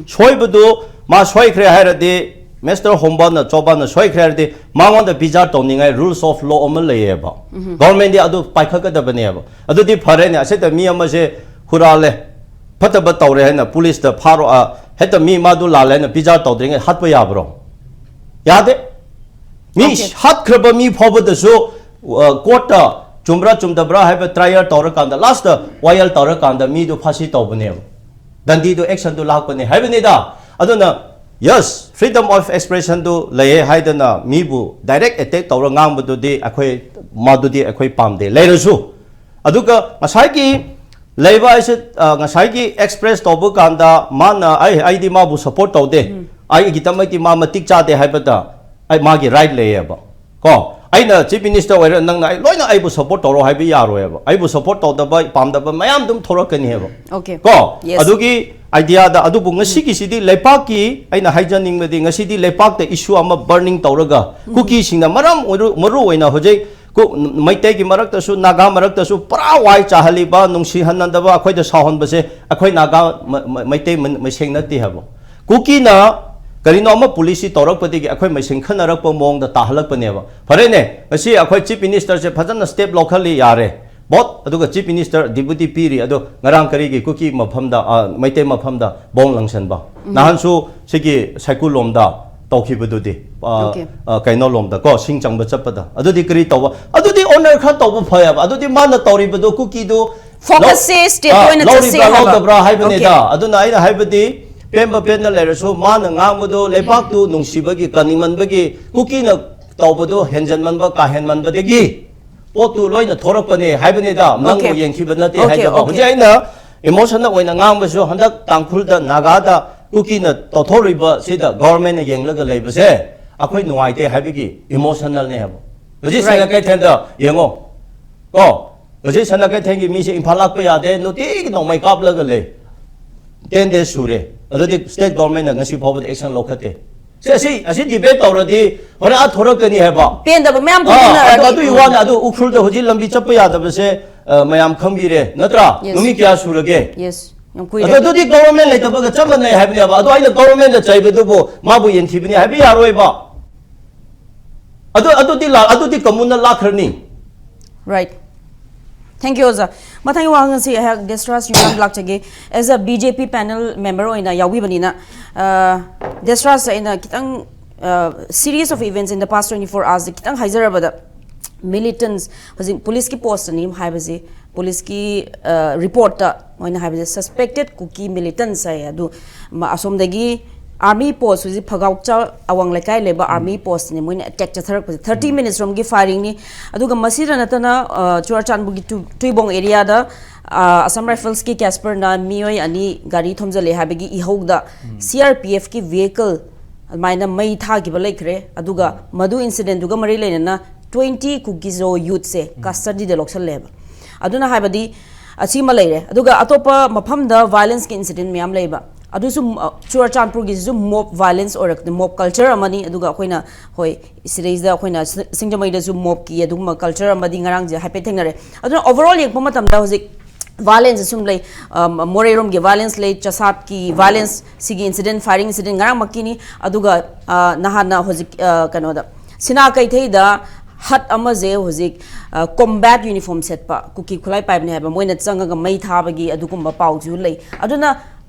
ꯁꯣꯏꯕꯗꯨ ꯃꯥ ꯁꯣꯏꯈ꯭ꯔꯦ ꯍꯥꯏꯔꯗꯤ, ꯃꯤꯁꯇꯔ ꯍꯣꯝꯕꯅ ꯆꯣꯕꯥꯅ ꯁꯣꯏꯈ꯭ꯔꯦ ꯍꯥꯏꯔꯗꯤ ꯃꯉꯣꯟꯗ ꯕꯤꯆꯥꯔ ꯇꯧꯅꯤꯡꯉꯥꯏ ꯔꯨꯜꯁ ꯑꯣꯐ ꯂꯣ ꯑꯃ ꯂꯩꯌꯦꯕ꯫ ꯒꯣꯔꯃꯦꯟꯗꯤ ꯑꯗꯨ ꯄꯥꯏꯈꯠꯀꯗꯕꯅꯦꯕ꯫ ꯑꯗꯨꯗꯤ ꯐꯔꯦꯅꯦ, ꯑꯁꯤꯗ ꯃꯤ ꯑꯃꯁꯦ ꯍꯨꯔꯥꯜꯂꯦ, ꯐꯠꯇꯕ ꯇꯧꯔꯦ ꯍꯥꯏꯅ ꯄꯨꯂꯤꯁꯇ ꯐꯥꯔꯣ-, ꯑ, ꯍꯦꯛꯇ ꯃꯤ ꯃꯥꯗꯨ ꯂꯥꯜꯂꯦ ꯍꯥꯏꯅ ꯕꯤꯆꯥꯔ ꯇꯧꯗ꯭ꯔꯤꯉꯩ ꯍꯥꯠꯄ ꯌꯥꯕ꯭ꯔꯣ? ꯌꯥꯗꯦ꯫ ꯃꯤ Okay. ꯍꯥꯠꯈ꯭ꯔꯕ ꯃꯤ ꯐꯥꯎꯕꯗꯁꯨ, ꯑ, ꯀꯣꯔꯠꯇ ꯆꯨꯝꯕ꯭ꯔꯥ ꯆꯨꯝꯗꯕ꯭ꯔꯥ ꯍꯥꯏꯕ ꯇ꯭ꯔꯥꯏꯌꯦꯜ ꯇꯧꯔꯀꯥꯟꯗ, ꯂꯥꯁꯇ ꯋꯥꯌꯦꯜ ꯇꯧꯔꯀꯥꯟꯗ ꯃꯤꯗꯨ ꯐꯥꯁꯤ ꯇꯧꯕꯅꯦꯕ꯫ ꯗꯟꯗꯤꯗꯨ ꯑꯦꯛꯁꯟꯗꯨ ꯂꯥꯛꯄꯅꯦ ꯍꯥꯏꯕꯅꯤꯗ꯫ ꯑꯗꯨꯅ Yes, freedom of expression ꯗꯨ ꯂꯩꯌꯦ ꯍꯥꯏꯗꯅ ꯃꯤꯕꯨ direct attack ꯇꯧꯔ ꯉꯥꯡꯕꯗꯨꯗꯤ ꯑꯩꯈꯣꯏ, ꯃꯗꯨꯗꯤ ꯑꯩꯈꯣꯏ ꯄꯥꯝꯗꯦ꯫ ꯂꯩꯔꯁꯨ, ꯑꯗꯨꯒ ꯉꯁꯥꯏꯒꯤ ꯂꯩꯕ ꯍꯥꯏꯁꯦ, ꯑ, ꯉꯁꯥꯏꯒꯤ express ꯇꯧꯕ ꯀꯥꯟꯗ ꯃꯥꯅ, "ꯑꯩ, ꯑꯩꯗꯤ ꯃꯥꯕꯨ support ꯇꯧꯗꯦ, ꯑꯩꯒꯤꯗꯃꯛꯇꯤ ꯃꯥ ꯃꯇꯤꯛ ꯆꯥꯗꯦ" ꯍꯥꯏꯕꯗ ꯑꯩ, ꯃꯥꯒꯤ right ꯂꯩꯌꯦꯕ꯫ ꯀꯣ, ꯑꯩꯅ chief minister ꯑꯣꯏꯔ ꯅꯪꯅ ꯑꯩ ꯂꯣꯏꯅ ꯑꯩꯕꯨ support ꯇꯧꯔꯣ ꯍꯥꯏꯕ ꯌꯥꯔꯣꯏꯕ꯫ ꯑꯩꯕꯨ support ꯇꯧꯗꯕ, ꯄꯥꯝꯗꯕ ꯃꯌꯥꯝ ꯑꯗꯨꯝ ꯊꯣꯔꯛꯀꯅꯤ ꯍꯥꯏꯕ꯫ Okay. ꯀꯣ, Yes. ꯑꯗꯨꯒꯤ idea ꯗ, ꯑꯗꯨꯕꯨ ꯉꯁꯤꯒꯤꯁꯤꯗꯤ ꯂꯩꯄꯥꯛꯀꯤ, ꯑꯩꯅ ꯍꯥꯏꯖꯅꯤꯡꯕꯗꯤ ꯉꯁꯤꯗꯤ ꯂꯩꯄꯥꯛꯇ issue ꯑꯃ burning ꯇꯧꯔꯒ ꯀꯨꯀꯤꯁꯤꯡꯅ ꯃꯔꯝ ꯑꯣꯏꯔꯨ-, ꯃꯔꯨ ꯑꯣꯏꯅ ꯍꯧꯖꯤꯛ ꯀꯨ-, ꯃꯩꯇꯩꯒꯤ ꯃꯔꯛꯇꯁꯨ, ꯅꯥꯒꯥ ꯃꯔꯛꯇꯁꯨ ꯄꯨꯔꯥ ꯋꯥꯏ ꯆꯥꯍꯜꯂꯤꯕ, ꯅꯨꯡꯁꯤꯍꯟꯅꯗꯕ, ꯑꯩꯈꯣꯏꯗ ꯁꯥꯎꯍꯟꯕꯁꯦ ꯑꯩꯈꯣꯏ ꯅꯥꯒꯥ ꯃ-, ꯃ-, ꯃꯩꯇꯩ ꯃ-, ꯃꯁꯦꯡ ꯅꯠꯇꯦ ꯍꯥꯏꯕ꯫ ꯀꯨꯀꯤꯅ ꯀꯔꯤꯅꯣ ꯑꯃ policy ꯇꯧꯔꯛꯄꯗꯒꯤ ꯑꯩꯈꯣꯏ ꯃꯁꯦꯟ ꯈꯠꯅꯔꯛꯄ ꯃꯑꯣꯡꯗ ꯇꯥꯍꯜꯂꯛꯄꯅꯦꯕ꯫ ꯐꯔꯦꯅꯦ, ꯉꯁꯤ ꯑꯩꯈꯣꯏ chief minister ꯁꯦ ꯐꯖꯅ step ꯂꯧꯈꯠꯂꯤ, ꯌꯥꯔꯦ꯫ Both, ꯑꯗꯨꯒ chief minister, deputy ꯄꯤꯔꯤ, ꯑꯗꯣ ꯉꯔꯥꯡ ꯀꯔꯤꯒꯤ ꯀꯨꯀꯤ ꯃꯐꯝꯗ, ꯑ, ꯃꯩꯇꯩ ꯃꯐꯝꯗ bomb ꯂꯪꯁꯟꯕ? ꯅꯍꯥꯟꯁꯨ ꯁꯤꯒꯤ ꯁꯥꯏꯀꯨꯜ ꯂꯣꯝꯗ ꯇꯧꯈꯤꯕꯗꯨꯗꯤ, ꯑ, Okay. ꯑ, ꯀꯩꯅꯣ ꯂꯣꯝꯗ ꯀꯣ, ꯁꯤꯡ ꯆꯪꯕ ꯆꯠꯄꯗ꯫ ꯑꯗꯨꯗꯤ ꯀꯔꯤ ꯇꯧꯕ? ꯑꯗꯨꯗꯤ honor ꯈꯔ ꯇꯧꯕ ꯐꯩꯌꯦꯕ꯫ ꯑꯗꯨꯗꯤ ꯃꯥꯅ ꯇꯧꯔꯤꯕꯗꯣ ꯀꯨꯀꯤꯗꯨ Focus ꯁꯦ state ꯑ, ꯑꯣꯏꯅ ꯆꯠꯁꯦ ꯂꯧꯔꯤꯕ꯭ꯔꯥ ꯍꯥꯏꯕ꯫ ꯂꯧꯗꯕ꯭ꯔꯥ ꯍꯥꯏꯕꯅꯤꯗ꯫ Okay. ꯑꯗꯨꯅ ꯑꯩꯅ ꯍꯥꯏꯕꯗꯤ ꯄꯦꯟꯕ ꯄꯦꯟꯅ ꯂꯩꯔꯁꯨ ꯃꯥꯅ ꯉꯥꯡꯕꯗꯣ ꯂꯩꯕꯥꯛꯇꯨ ꯅꯨꯡꯁꯤꯕꯒꯤ, ꯀꯟꯅꯤꯡꯃꯟꯕꯒꯤ, ꯀꯨꯀꯤꯅ ꯇꯧꯕꯗꯣ ꯍꯦꯟꯖꯟꯃꯟꯕ, ꯀꯥ ꯍꯦꯟꯃꯟꯕꯗꯒꯤ ꯄꯣꯠꯇꯨ ꯂꯣꯏꯅ ꯊꯣꯔꯛꯄꯅꯦ ꯍꯥꯏꯕꯅꯤꯗ꯫ ꯅꯪꯕꯨ Okay. ꯌꯦꯡꯈꯤꯕ ꯅꯠꯇꯦ Okay, ꯍꯥꯏꯖꯕ꯫ okay. ꯍꯧꯖꯤꯛ ꯑꯩꯅ emotional ꯑꯣꯏꯅ ꯉꯥꯡꯕꯁꯨ ꯍꯟꯗꯛ ꯇꯥꯡꯈꯨꯜꯗ, ꯅꯥꯒꯥꯗ ꯀꯨꯀꯤꯅ ꯇꯧꯊꯣꯔꯛꯏꯕ ꯁꯤꯗ government ꯅ ꯌꯦꯡꯂꯒ ꯂꯩꯕꯁꯦ ꯑꯩꯈꯣꯏ ꯅꯨꯡꯉꯥꯏꯇꯦ ꯍꯥꯏꯕꯒꯤ emotional ꯅꯦ ꯍꯥꯏꯕ꯫ ꯍꯧꯖꯤꯛ Right. ꯁꯦꯅꯥ ꯀꯩꯊꯦꯜꯗ ꯌꯦꯡꯉꯣ꯫ ꯀꯣ? ꯍꯧꯖꯤꯛ ꯁꯦꯅꯥ ꯀꯩꯊꯦꯜꯒꯤ ꯃꯤꯁꯦ ꯏꯝꯐꯥꯜ ꯂꯥꯛꯄ ꯌꯥꯗꯦ, ꯅꯨꯡꯇꯤꯒꯤ ꯅꯣꯡꯃꯩ ꯀꯥꯞꯂꯒ ꯂꯩ꯫ Ten days ꯁꯨꯔꯦ꯫ ꯑꯗꯨꯗꯤ state government ꯅ ꯉꯁꯤ ꯐꯥꯎꯕꯗ action ꯂꯧꯈꯠꯇꯦ꯫ ꯁꯤ, ꯑꯁꯤ, ꯑꯁꯤ debate ꯇꯧꯔꯗꯤ ꯍꯣꯔꯦꯟ ꯑꯥ ꯊꯣꯔꯛꯀꯅꯤ ꯍꯥꯏꯕ꯫ ꯄꯦꯟꯗꯕ ꯃꯌꯥꯝ ꯑꯥ, ꯊꯣꯛꯅꯔꯛꯑꯅꯤ꯫ ꯑꯗꯨ, ꯑꯗꯨꯒꯤ ꯋꯥꯅꯤ꯫ ꯑꯗꯨ ꯎꯈ꯭ꯔꯨꯜꯗ ꯍꯧꯖꯤꯛ ꯂꯝꯕꯤ ꯆꯠꯄ ꯌꯥꯗꯕꯁꯦ, ꯑ, ꯃꯌꯥꯝ ꯈꯪꯕꯤꯔꯦ, ꯅꯠꯇ꯭ꯔꯥ? Yes. ꯅꯨꯃꯤꯠ ꯀꯌꯥ ꯁꯨꯔꯒꯦ? Yes. ꯌꯥꯝ ꯀꯨꯏꯔꯦ꯫ ꯑꯗꯣ ꯑꯗꯨꯗꯤ government ꯂꯩꯇꯕꯒ ꯆꯞ ꯃꯥꯟꯅꯩ ꯍꯥꯏꯕꯅꯦꯕ꯫ ꯑꯗꯣ ꯑꯩꯅ government ꯗ ꯆꯩꯕꯗꯨꯕꯨ ꯃꯥꯕꯨ ꯌꯦꯟꯊꯤꯕꯅꯤ ꯍꯥꯏꯕ ꯌꯥꯔꯣꯏꯕ꯫ ꯑꯗꯨ, ꯑꯗꯨꯗꯤ ꯂꯥ-, ꯑꯗꯨꯗꯤ ꯀꯃꯨꯟꯅ ꯂꯥꯛꯈ꯭ꯔꯅꯤ꯫ Right. Thank you, ꯑꯣꯖꯥ꯫ ꯃꯊꯪꯒꯤ ꯋꯥꯍꯪ ꯑꯁꯤ ꯑꯩꯍꯥꯛ ꯗꯦꯁꯔꯥꯖ ꯌꯨꯝꯅꯥꯝ ꯂꯥꯛꯆꯒꯦ꯫ As a B J P panel member ꯑꯣꯏꯅ ꯌꯥꯎꯕꯤꯕꯅꯤꯅ, ꯑ, ꯗꯦꯁꯔꯥꯖ, ꯑꯩꯅ ꯈꯤꯇꯪ, ꯑ, series of events in the past twenty four hours ꯈꯤꯇꯪ ꯍꯥꯏꯖꯔꯕꯗ, militants, ꯍꯧꯖꯤꯛ police ꯀꯤ post ꯑꯅꯤ ꯍꯥꯏꯕꯁꯤ, police ꯀꯤ, ꯑ, report ꯇ ꯃꯣꯏꯅ ꯍꯥꯏꯕꯁꯦ suspected Kuki militants ꯍꯥꯏ꯫ ꯑꯗꯨ ꯃ-, ꯑꯁꯣꯝꯗꯒꯤ ꯑꯥꯔꯃꯤ ꯄꯣꯁ ꯍꯧꯖꯤꯛ ꯐꯒꯥꯎꯆꯥ ꯑꯋꯥꯡ ꯂꯩꯀꯥꯏ ꯂꯩꯕ ꯑꯥꯔꯃꯤ ꯄꯣꯁꯅꯤ ꯃꯣꯏꯅ ꯑꯦꯇꯦꯛ ꯆꯠꯊꯔꯛꯄꯁꯦ꯫ ꯊꯥꯔꯇꯤ ꯃꯤꯅꯤꯠꯁ ꯔꯣꯝꯒꯤ ꯐꯥꯏꯔꯤꯡꯅꯤ꯫ ꯑꯗꯨꯒ ꯃꯁꯤꯗ ꯅꯠꯇꯅ, ꯑ, ꯆꯨꯔꯥꯆꯥꯟꯄꯨꯔꯒꯤ ꯇꯨ-, ꯇꯨꯏꯕꯣꯡ ꯑꯦꯔꯤꯌꯥꯗ, ꯑ, ꯑꯁꯥꯝ ꯔꯥꯏꯐꯜꯁꯀꯤ ꯀꯦꯁꯄꯔꯅ ꯃꯤꯑꯣꯏ ꯑꯅꯤ ꯒꯥꯔꯤ ꯊꯣꯝꯖꯤꯜꯂꯦ ꯍꯥꯏꯕꯒꯤ ꯏꯍꯧꯗ ꯁꯤ ꯑꯥꯔ ꯄꯤ ꯑꯦꯐꯀꯤ ꯚꯤꯍꯤꯀꯜ ꯑꯗꯨꯃꯥꯏꯅ ꯃꯩ ꯊꯥꯈꯤꯕ ꯂꯩꯈ꯭ꯔꯦ꯫ ꯑꯗꯨꯒ ꯃꯗꯨ ꯏꯟꯁꯤꯗꯦꯟꯗꯨꯒ ꯃꯔꯤ ꯂꯩꯅꯅ ꯇ꯭ꯋꯦꯟꯇꯤ ꯀꯨꯀꯤꯖꯣ ꯌꯨꯠꯁꯦ ꯀꯁꯇꯗꯤꯗ ꯂꯧꯁꯜꯂꯦꯕ꯫ ꯑꯗꯨꯅ ꯍꯥꯏꯕꯗꯤ ꯑꯁꯤꯃ ꯂꯩꯔꯦ꯫ ꯑꯗꯨꯒ ꯑꯇꯣꯞꯄ ꯃꯐꯝꯗ ꯚꯥꯏꯂꯦꯟꯁꯀꯤ ꯏꯟꯁꯤꯗꯦꯟ ꯃꯌꯥꯝ ꯂꯩꯕ꯫ ꯑꯗꯨꯁꯨ, ꯑ, ꯆꯨꯔꯥꯆꯥꯟꯄꯨꯔꯒꯤꯁꯤꯁꯨ ꯃꯣꯕ ꯚꯥꯏꯂꯦꯟꯁ ꯑꯣꯏꯔꯛ-, ꯃꯣꯕ ꯀꯜꯆꯔ ꯑꯃꯅꯤ꯫ ꯑꯗꯨꯒ ꯑꯩꯈꯣꯏꯅ, ꯍꯣꯏ, ꯁꯤꯗꯩꯁꯤꯗ ꯑꯩꯈꯣꯏꯅ ꯁꯤ-, ꯁꯤꯡꯖꯃꯩꯗꯁꯨ ꯃꯣꯕꯀꯤ ꯑꯗꯨꯒꯨꯝꯕ ꯀꯜꯆꯔ ꯑꯃꯗꯤ ꯉꯔꯥꯡꯁꯦ ꯍꯥꯏꯐꯦꯠ ꯊꯦꯡꯅꯔꯦ꯫ ꯑꯗꯨꯅ ꯑꯣꯚꯔꯑꯣꯜ ꯌꯦꯡꯕ ꯃꯇꯝꯗ ꯍꯧꯖꯤꯛ ꯚꯥꯏꯂꯦꯟꯁ ꯁꯨꯝ ꯂꯩ, ꯑ, ꯃꯣꯔꯦꯔꯣꯝꯒꯤ ꯚꯥꯏꯂꯦꯟꯁ ꯂꯩ, ꯆꯁꯥꯠꯀꯤ ꯚꯥꯏꯂꯦꯟꯁ, ꯁꯤꯒꯤ ꯏꯟꯁꯤꯗꯦꯟ, ꯐꯥꯏꯔꯤꯡ ꯏꯟꯁꯤꯗꯦꯟ ꯉꯔꯥꯡꯃꯛꯀꯤꯅꯤ꯫ ꯑꯗꯨꯒ, ꯑ, ꯅꯍꯥꯟꯅ ꯍꯧꯖꯤꯛ, ꯑ, ꯀꯩꯅꯣꯗ, ꯁꯤꯅꯥ ꯀꯩꯊꯩꯗ ꯍꯠ ꯑꯃꯁꯦ ꯍꯧꯖꯤꯛ, ꯑ, ꯀꯣꯝꯕꯦꯠ ꯌꯨꯅꯤꯐꯣꯔꯝ ꯁꯦꯠꯄ ꯀꯨꯀꯤ ꯈꯨꯠꯂꯥꯏ ꯄꯥꯏꯕꯅꯦ ꯍꯥꯏꯕ, ꯃꯣꯏꯅ ꯆꯪꯉꯒ ꯃꯩ ꯊꯥꯕꯒꯤ ꯑꯗꯨꯒꯨꯝꯕ ꯄꯥꯎꯁꯨ ꯂꯩ꯫ ꯑꯗꯨꯅ,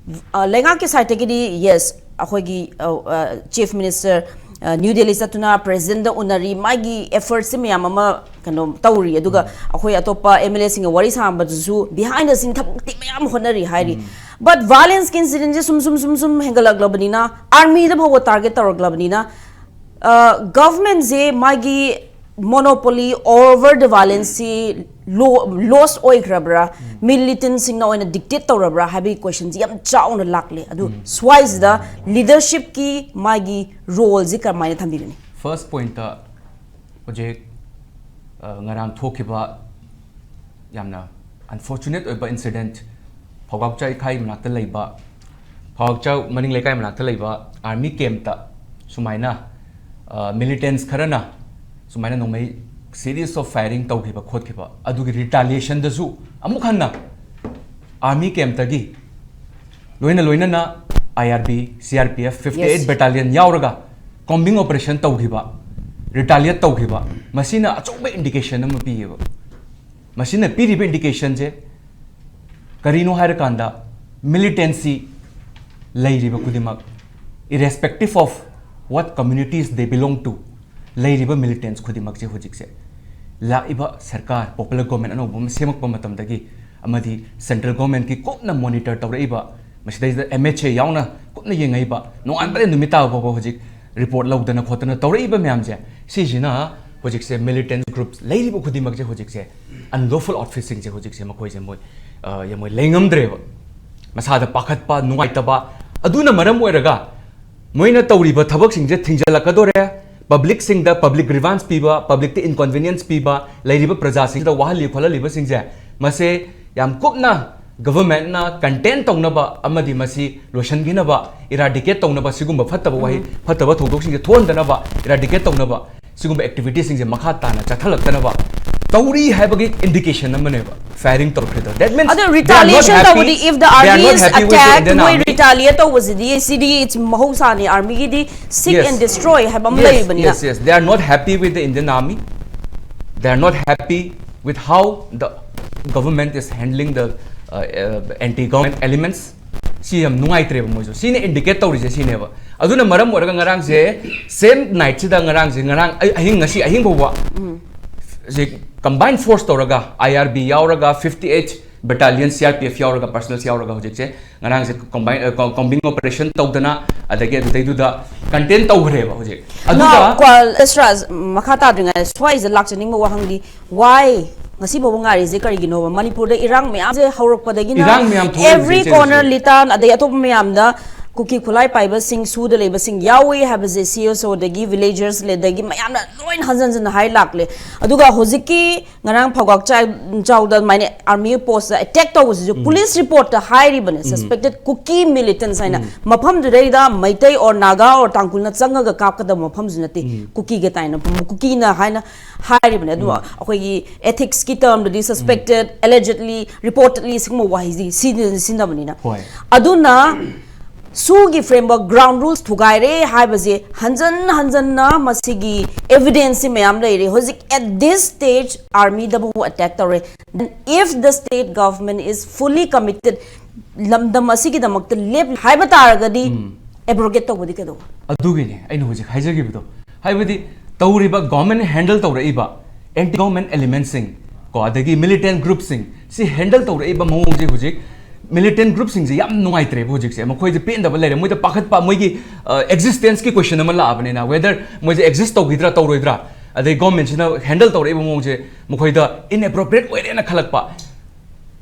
ꯑ, ꯂꯩꯉꯥꯛꯀꯤ ꯁꯥꯏꯠꯇꯒꯤꯗꯤ, ꯌꯦꯁ, ꯑꯩꯈꯣꯏꯒꯤ, ꯑ, ꯑ, ꯆꯤꯐ ꯃꯤꯅꯤꯁꯇꯔ, ꯑ, ꯅ꯭ꯌꯨ ꯗꯦꯜꯂꯤ ꯆꯠꯇꯨꯅ ꯄ꯭ꯔꯦꯁꯤꯗꯦꯟꯗ ꯎꯅꯔꯤ, ꯃꯥꯒꯤ ꯑꯦꯐꯔꯠꯁꯤ ꯃꯌꯥꯝ ꯑꯃ ꯀꯩꯅꯣ ꯇꯧꯔꯤ꯫ ꯑꯗꯨꯒ ꯑꯩꯈꯣꯏ ꯑꯇꯣꯞꯄ ꯑꯦꯝ ꯑꯦꯜ ꯑꯦꯁꯤꯡꯒ ꯋꯥꯔꯤ ꯁꯥꯕꯗꯨꯁꯨ ꯕꯤꯍꯥꯏꯟ ꯗ ꯁꯤꯟ ꯊꯕꯛꯇꯤ ꯃꯌꯥꯝ ꯍꯣꯠꯅꯔꯤ ꯍꯥꯏꯔꯤ꯫ ꯕꯠ ꯚꯥꯏꯂꯦꯟꯁꯀꯤ ꯏꯟꯁꯤꯗꯦꯟꯁꯦ ꯁꯨꯝ, ꯁꯨꯝ, ꯁꯨꯝ, ꯁꯨꯝ ꯍꯦꯟꯒꯠꯂꯛꯂꯕꯅꯤꯅ, ꯑꯥꯔꯃꯤꯗ ꯐꯥꯎꯕ ꯇꯥꯔꯒꯦꯠ ꯇꯧꯔꯛꯂꯕꯅꯤꯅ, ꯑ, ꯒꯚꯔꯟꯃꯦꯟꯁꯦ ꯃꯥꯒꯤ ꯃꯣꯅꯣꯄꯣꯂꯤ ꯑꯣꯚꯔ ꯗ ꯚꯥꯏꯂꯦꯟꯁꯁꯤ ꯂꯣ-, ꯂꯣꯁ ꯑꯣꯏꯈ꯭ꯔꯕ꯭ꯔꯥ, ꯃꯤꯂꯤꯇꯦꯟꯁꯤꯡꯅ ꯑꯣꯏꯅ ꯗꯤꯛꯇꯦꯠ ꯇꯧꯔꯕ꯭ꯔꯥ ꯍꯥꯏꯕꯒꯤ ꯀꯣꯏꯁꯟꯁꯤ ꯌꯥꯝ ꯆꯥꯎꯅ ꯂꯥꯛꯂꯦ꯫ ꯑꯗꯨ ꯁ꯭ꯋꯥꯏꯁꯤꯗ ꯂꯤꯗꯔꯁꯤꯞꯀꯤ ꯃꯥꯒꯤ ꯔꯣꯜꯁꯤ ꯀꯃꯥꯏꯅ ꯊꯝꯕꯤꯒꯅꯤ? ꯐꯥꯔꯁ ꯄꯣꯏꯟꯠꯇ, ꯍꯧꯖꯤꯛ, ꯑ, ꯉꯔꯥꯡ ꯊꯣꯛꯈꯤꯕ ꯌꯥꯝꯅ ꯑꯟꯐꯣꯔꯆꯨꯅꯦꯠ ꯑꯣꯏꯕ ꯏꯟꯁꯤꯗꯦꯟꯠ, ꯐꯧꯒꯥꯛꯆꯥ ꯏꯈꯥꯏ ꯃꯅꯥꯛꯇ ꯂꯩꯕ, ꯐꯧꯒꯥꯛꯆꯥ ꯃꯅꯤꯡ ꯂꯩꯀꯥꯏ ꯃꯅꯥꯛꯇ ꯂꯩꯕ ꯑꯥꯔꯃꯤ ꯀꯦꯝꯞꯇ ꯁꯨꯃꯥꯏꯅ, ꯑ, ꯃꯤꯂꯤꯇꯦꯟꯠꯁ ꯈꯔꯅ ꯁꯨꯃꯥꯏꯅ ꯅꯣꯡꯃꯩ series of firing ꯇꯧꯈꯤꯕ ꯈꯣꯠꯈꯤꯕ, ꯑꯗꯨꯒꯤ ꯔꯤꯇꯥꯂꯤꯌꯦꯁꯟꯗꯁꯨ ꯑꯃꯨꯛ ꯍꯟꯅ ꯑꯥꯔꯃꯤ ꯀꯦꯝꯞꯇꯒꯤ ꯂꯣꯏꯅ ꯂꯣꯏꯅꯅ I R B, C R P F, fifty eight Yes. Battalion ꯌꯥꯎꯔꯒ ꯀꯣꯝꯕꯤꯡ ꯑꯣꯄꯔꯦꯁꯟ ꯇꯧꯈꯤꯕ, ꯔꯤꯇꯥꯂꯤꯌꯦꯠ ꯇꯧꯈꯤꯕ, ꯃꯁꯤꯅ ꯑꯆꯧꯕ ꯏꯟꯗꯤꯀꯦꯁꯟ ꯑꯃ ꯄꯤꯌꯦꯕ꯫ ꯃꯁꯤꯅ ꯄꯤꯔꯤꯕ ꯏꯟꯗꯤꯀꯦꯁꯟꯁꯦ ꯀꯔꯤꯅꯣ ꯍꯥꯏꯔꯀꯥꯟꯗ, ꯃꯤꯂꯤꯇꯦꯟꯁꯤ ꯂꯩꯔꯤꯕ ꯈꯨꯗꯤꯡꯃꯛ, irrespective of what communities they belong to, ꯂꯩꯔꯤꯕ ꯃꯤꯂꯤꯇꯦꯟꯠꯁ ꯈꯨꯗꯤꯡꯃꯛꯁꯦ ꯍꯧꯖꯤꯛꯁꯦ ꯂꯥꯛꯏꯕ ꯁꯔꯀꯥꯔ, ꯄꯣꯄꯨꯂꯔ ꯒꯣꯔꯃꯦꯟ ꯑꯅꯧꯕ ꯑꯃ ꯁꯦꯝꯃꯛꯄ ꯃꯇꯝꯗꯒꯤ ꯑꯃꯗꯤ ꯁꯦꯟꯇ꯭ꯔꯦꯜ ꯒꯣꯔꯃꯦꯟꯠꯀꯤ ꯀꯨꯞꯅ ꯃꯣꯅꯤꯇꯔ ꯇꯧꯔꯛꯏꯕ ꯃꯁꯤꯗꯩꯁꯤꯗ ꯑꯦꯝ ꯑꯩꯆ ꯑꯦ ꯌꯥꯎꯅ ꯀꯨꯞꯅ ꯌꯦꯡꯉꯛꯏꯕ, ꯅꯣꯡꯉꯥꯟꯕꯗꯒꯤ ꯅꯨꯃꯤꯠ ꯇꯥꯕ ꯐꯥꯎꯕ ꯍꯧꯖꯤꯛ ꯔꯤꯄꯣꯔꯠ ꯂꯧꯗꯅ ꯈꯣꯠꯇꯅ ꯇꯧꯔꯛꯏꯕ ꯃꯌꯥꯝꯁꯦ, ꯁꯤꯁꯤꯅ ꯍꯧꯖꯤꯛꯁꯦ ꯃꯤꯂꯤꯇꯦꯟ ꯒ꯭ꯔꯨꯞ ꯂꯩꯔꯤꯕ ꯈꯨꯗꯤꯡꯃꯛꯁꯦ ꯍꯧꯖꯤꯛꯁꯦ ꯑꯟꯂꯣꯐꯨꯜ ꯑꯥꯎꯠꯐꯤꯠꯁꯤꯡꯁꯦ ꯍꯧꯖꯤꯛꯁꯦ ꯃꯈꯣꯏꯁꯦ ꯃꯣꯏ, ꯑ, ꯃꯣꯏ ꯂꯩꯉꯝꯗ꯭ꯔꯦꯕ꯫ ꯃꯁꯥꯗ ꯄꯥꯈꯠꯄ, ꯅꯨꯡꯉꯥꯏꯇꯕ, ꯑꯗꯨꯅ ꯃꯔꯝ ꯑꯣꯏꯔꯒ ꯃꯣꯏꯅ ꯇꯧꯔꯤꯕ ꯊꯕꯛꯁꯤꯡꯁꯦ ꯊꯤꯡꯖꯤꯜꯂꯛꯀꯗꯣꯔꯦ꯫ ꯄꯕ꯭ꯂꯤꯛꯁꯤꯡꯗ ꯄꯕ꯭ꯂꯤꯛ ꯒ꯭ꯔꯤꯚꯥꯟꯁ ꯄꯤꯕ, ꯄꯕ꯭ꯂꯤꯛꯇ ꯏꯟꯀꯟꯚꯤꯅꯤꯌꯦꯟꯁ ꯄꯤꯕ, ꯂꯩꯔꯤꯕ ꯄ꯭ꯔꯖꯥꯁꯤꯡꯗ ꯋꯥꯍꯜꯂꯤ ꯈꯣꯠꯍꯜꯂꯤꯕꯁꯤꯡꯁꯦ, ꯃꯁꯦ ꯌꯥꯝ ꯀꯨꯞꯅ ꯒꯚꯔꯟꯃꯦꯟꯠꯅ ꯀꯟꯇꯦꯟ ꯇꯧꯅꯕ ꯑꯃꯗꯤ ꯃꯁꯤ ꯂꯣꯏꯁꯤꯟꯈꯤꯅꯕ, ꯏꯔꯥꯗꯤꯀꯦꯠ ꯇꯧꯅꯕ, ꯁꯤꯒꯨꯝꯕ ꯐꯠꯇꯕ ꯋꯥꯍꯩ, ꯐꯠꯇꯕ ꯊꯧꯗꯣꯛꯁꯤꯡꯁꯦ ꯊꯣꯛꯍꯟꯗꯅꯕ, ꯏꯔꯥꯗꯤꯀꯦꯠ ꯇꯧꯅꯕ, ꯁꯤꯒꯨꯝꯕ ꯑꯦꯛꯇꯤꯚꯤꯇꯤꯁꯤꯡꯁꯦ ꯃꯈꯥ ꯇꯥꯅ ꯆꯠꯊꯜꯂꯛꯇꯅꯕ ꯇꯧꯔꯤ ꯍꯥꯏꯕꯒꯤ ꯏꯟꯗꯤꯀꯦꯁꯟ ꯑꯃꯅꯦꯕ ꯐꯥꯌꯔꯤꯡ ꯇꯧꯔꯛꯈ꯭ꯔꯤꯗꯣ꯫ That means ꯑꯗꯣ they are not retaliation happy, ꯇꯧꯕꯗꯤ, if the they are army not is happy with the attacked, Indian ꯃꯣꯏ army. Retaliate ꯇꯧꯕꯁꯤꯗꯤ, CD it's ꯃꯍꯧꯁꯥꯅꯤ, ꯑꯥꯔꯃꯤꯒꯤꯗꯤ seek and destroy ꯍꯥꯏꯕ ꯑꯃ ꯂꯩꯕꯅꯤꯅ꯫ Yes, yes, they are not happy with the Indian army. They are not happy with how the government is handling the, uh, uh, anti-government elements. ꯁꯤ ꯌꯥꯝ ꯅꯨꯡꯉꯥꯏꯇ꯭ꯔꯦꯕ ꯃꯣꯏꯁꯨ꯫ ꯁꯤꯅ ꯏꯟꯗꯤꯀꯦꯠ ꯇꯧꯔꯤꯁꯦ ꯁꯤꯅꯦꯕ꯫ ꯑꯗꯨꯅ ꯃꯔꯝ ꯑꯣꯏꯔꯒ ꯉꯔꯥꯡꯁꯦ, ꯁꯦꯝ ꯅꯥꯏꯠꯁꯤꯗ ꯉꯔꯥꯡꯁꯦ, ꯉꯔꯥꯡ ꯑ-, ꯑꯍꯤꯡ, ꯉꯁꯤ ꯑꯍꯤꯡ ꯐꯥꯎꯕ ꯁꯤ ꯀꯝꯕꯥꯏꯟ ꯐꯣꯔꯁ ꯇꯧꯔꯒ, ꯑꯥꯏ ꯑꯥꯔ ꯕꯤ ꯌꯥꯎꯔꯒ, fifty eight battalion, C R P F ꯌꯥꯎꯔꯒ, ꯄꯔꯁꯅꯦꯜꯁ ꯌꯥꯎꯔꯒ ꯍꯧꯖꯤꯛꯁꯦ ꯉꯔꯥꯡꯁꯦ ꯀꯝꯕꯥꯏꯟ, ꯑ, ꯀꯣ-, ꯀꯣꯝꯕꯤꯡ ꯑꯣꯄꯔꯦꯁꯟ ꯇꯧꯗꯅ, ꯑꯗꯒꯤ ꯑꯗꯨꯗꯩꯗꯨꯗ ꯀꯟꯇꯦꯟ ꯇꯧꯈ꯭ꯔꯦꯕ ꯍꯧꯖꯤꯛ꯫ ꯑꯗꯨꯒ ꯅꯥꯎ, ꯀ꯭ꯋꯥ-, ꯑꯦꯁꯔꯥꯖ, ꯃꯈꯥ ꯇꯥꯗ꯭ꯔꯤꯉꯩꯗ ꯁ꯭ꯋꯥꯏꯁꯤꯗ ꯂꯥꯛꯆꯅꯤꯡꯕ ꯋꯥꯍꯪꯗꯤ, why ꯉꯁꯤ ꯐꯥꯎꯕ ꯉꯥꯏꯔꯤꯁꯦ ꯀꯔꯤꯒꯤꯅꯣꯕ? ꯃꯅꯤꯄꯨꯔꯗ ꯏꯔꯥꯡ ꯃꯌꯥꯝꯁꯦ ꯍꯧꯔꯛꯄꯗꯒꯤꯅ ꯏꯔꯥꯡ ꯃꯌꯥꯝ ꯊꯣꯛꯍꯜꯂꯤꯁꯦ every ꯏꯆꯦ corner ꯂꯨꯁꯤ꯫ ꯂꯤꯇꯥꯟ ꯑꯗꯩ ꯑꯇꯣꯞꯄ ꯃꯌꯥꯝꯗ ꯀꯨꯀꯤ ꯈꯨꯠꯂꯥꯏ ꯄꯥꯏꯕꯁꯤꯡ, ꯁꯨꯗ ꯂꯩꯕꯁꯤꯡ ꯌꯥꯎꯏ ꯍꯥꯏꯕꯁꯦ ꯁꯤ ꯑꯦꯁ ꯑꯣꯗꯒꯤ, ꯚꯤꯂꯦꯖꯔꯁ ꯂꯩꯗꯒꯤ ꯃꯌꯥꯝꯅ ꯂꯣꯏꯅ ꯍꯟꯖꯟ ꯍꯟꯖꯟꯅ ꯍꯥꯏ ꯂꯥꯛꯂꯦ꯫ ꯑꯗꯨꯒ ꯍꯧꯖꯤꯛꯀꯤ ꯉꯔꯥꯡ ꯐꯧꯒꯥꯛ ꯆꯥꯏ-, ꯆꯥꯎꯗ ꯑꯗꯨꯃꯥꯏꯅ ꯑꯥꯔꯃꯤ ꯄꯣꯁꯇ ꯑꯦꯇꯦꯛ ꯇꯧꯕꯁꯤꯁꯨ ꯎꯝ꯫ ꯄꯨꯂꯤꯁ ꯔꯤꯄꯣꯔꯠꯇ ꯍꯥꯏꯔꯤꯕꯅꯦ, ꯎꯝ꯫ Suspected Kuki militants ꯍꯥꯏꯅ꯫ ꯎꯝ꯫ ꯃꯐꯝꯗꯨꯗꯩꯗ ꯃꯩꯇꯩ or Naga or ꯇꯥꯡꯈꯨꯜꯅ ꯆꯪꯉꯒ ꯀꯥꯞꯀꯗꯕ ꯃꯐꯝꯁꯨ ꯅꯠꯇꯦ꯫ ꯎꯝ꯫ ꯀꯨꯀꯤꯒꯤ ꯇꯥꯏꯅ ꯀꯨꯀꯤꯅ ꯍꯥꯏꯅ ꯍꯥꯏꯔꯤꯕꯅꯦ꯫ ꯑꯗꯨ ꯎꯝ꯫ ꯑꯩꯈꯣꯏꯒꯤ ethics ꯀꯤ term ꯗꯗꯤ suspected, ꯎꯝ꯫ Allegedly, reportedly ꯁꯤꯒꯨꯝꯕ ꯋꯥꯍꯩꯁꯤ ꯁꯤꯖꯤꯟꯅ-, ꯁꯤꯖꯤꯟꯅꯕꯅꯤꯅ꯫ ꯍꯣꯏ꯫ ꯑꯗꯨꯅ ꯁꯨꯒꯤ framework, ground rules ꯊꯨꯒꯥꯏꯔꯦ ꯍꯥꯏꯕꯁꯦ ꯍꯟꯖꯟ ꯍꯟꯖꯟꯅ ꯃꯁꯤꯒꯤ evidence ꯁꯤ ꯃꯌꯥꯝ ꯂꯩꯔꯦ꯫ ꯍꯧꯖꯤꯛ at this stage ꯑꯥꯔꯃꯤꯗ ꯐꯥꯎꯕ attack ꯇꯧꯔꯦ꯫ Then if the state government is fully committed, ꯂꯝꯗꯝ ꯑꯁꯤꯒꯤꯗꯃꯛꯇ ꯂꯦꯞ ꯍꯥꯏꯕ ꯇꯥꯔꯒꯗꯤ ꯎꯝ꯫ Abrogate ꯇꯧꯕꯗꯤ ꯀꯩꯗꯧꯕ? ꯑꯗꯨꯒꯤꯅꯦ ꯑꯩꯅ ꯍꯧꯖꯤꯛ ꯍꯥꯏꯖꯈꯤꯕꯗꯣ꯫ ꯍꯥꯏꯕꯗꯤ ꯇꯧꯔꯤꯕ government ꯅ handle ꯇꯧꯔꯛꯏꯕ anti government element ꯁꯤꯡ ꯀꯣ, ꯑꯗꯒꯤ militant group ꯁꯤꯡ ꯁꯤ handle ꯇꯧꯔꯛꯏꯕ ꯃꯑꯣꯡꯁꯦ ꯍꯧꯖꯤꯛ Militant groupꯁꯤꯡꯁꯦ ꯌꯥꯝ ꯅꯨꯡꯉꯥꯏꯇ꯭ꯔꯦꯕ ꯍꯧꯖꯤꯛꯁꯦ꯫ ꯃꯈꯣꯏꯁꯦ ꯄꯦꯟꯗꯕ ꯂꯩꯔꯦ, ꯃꯣꯏꯗ ꯄꯥꯈꯠꯄ, ꯃꯣꯏꯒꯤ ꯑꯦꯛꯖꯤꯁꯇꯦꯟꯁꯀꯤ ꯀꯣꯏꯁꯟ ꯑꯃ ꯂꯥꯛꯑꯕꯅꯤꯅ, whether ꯃꯣꯏꯁꯦ ꯑꯦꯛꯖꯤꯁ ꯇꯧꯈꯤꯗ꯭ꯔꯥ ꯇꯧꯔꯣꯏꯗ꯭ꯔꯥ, ꯑꯗꯩ ꯒꯣꯔꯃꯦꯟꯁꯤꯅ ꯍꯦꯟꯗꯜ ꯇꯧꯔꯛꯏꯕ ꯃꯑꯣꯡꯁꯦ ꯃꯈꯣꯏꯗ ꯏꯟꯑꯦꯄ꯭ꯔꯣꯄ꯭ꯔꯤꯌꯦꯠ ꯑꯣꯏꯔꯦꯅ ꯈꯜꯂꯛꯄ꯫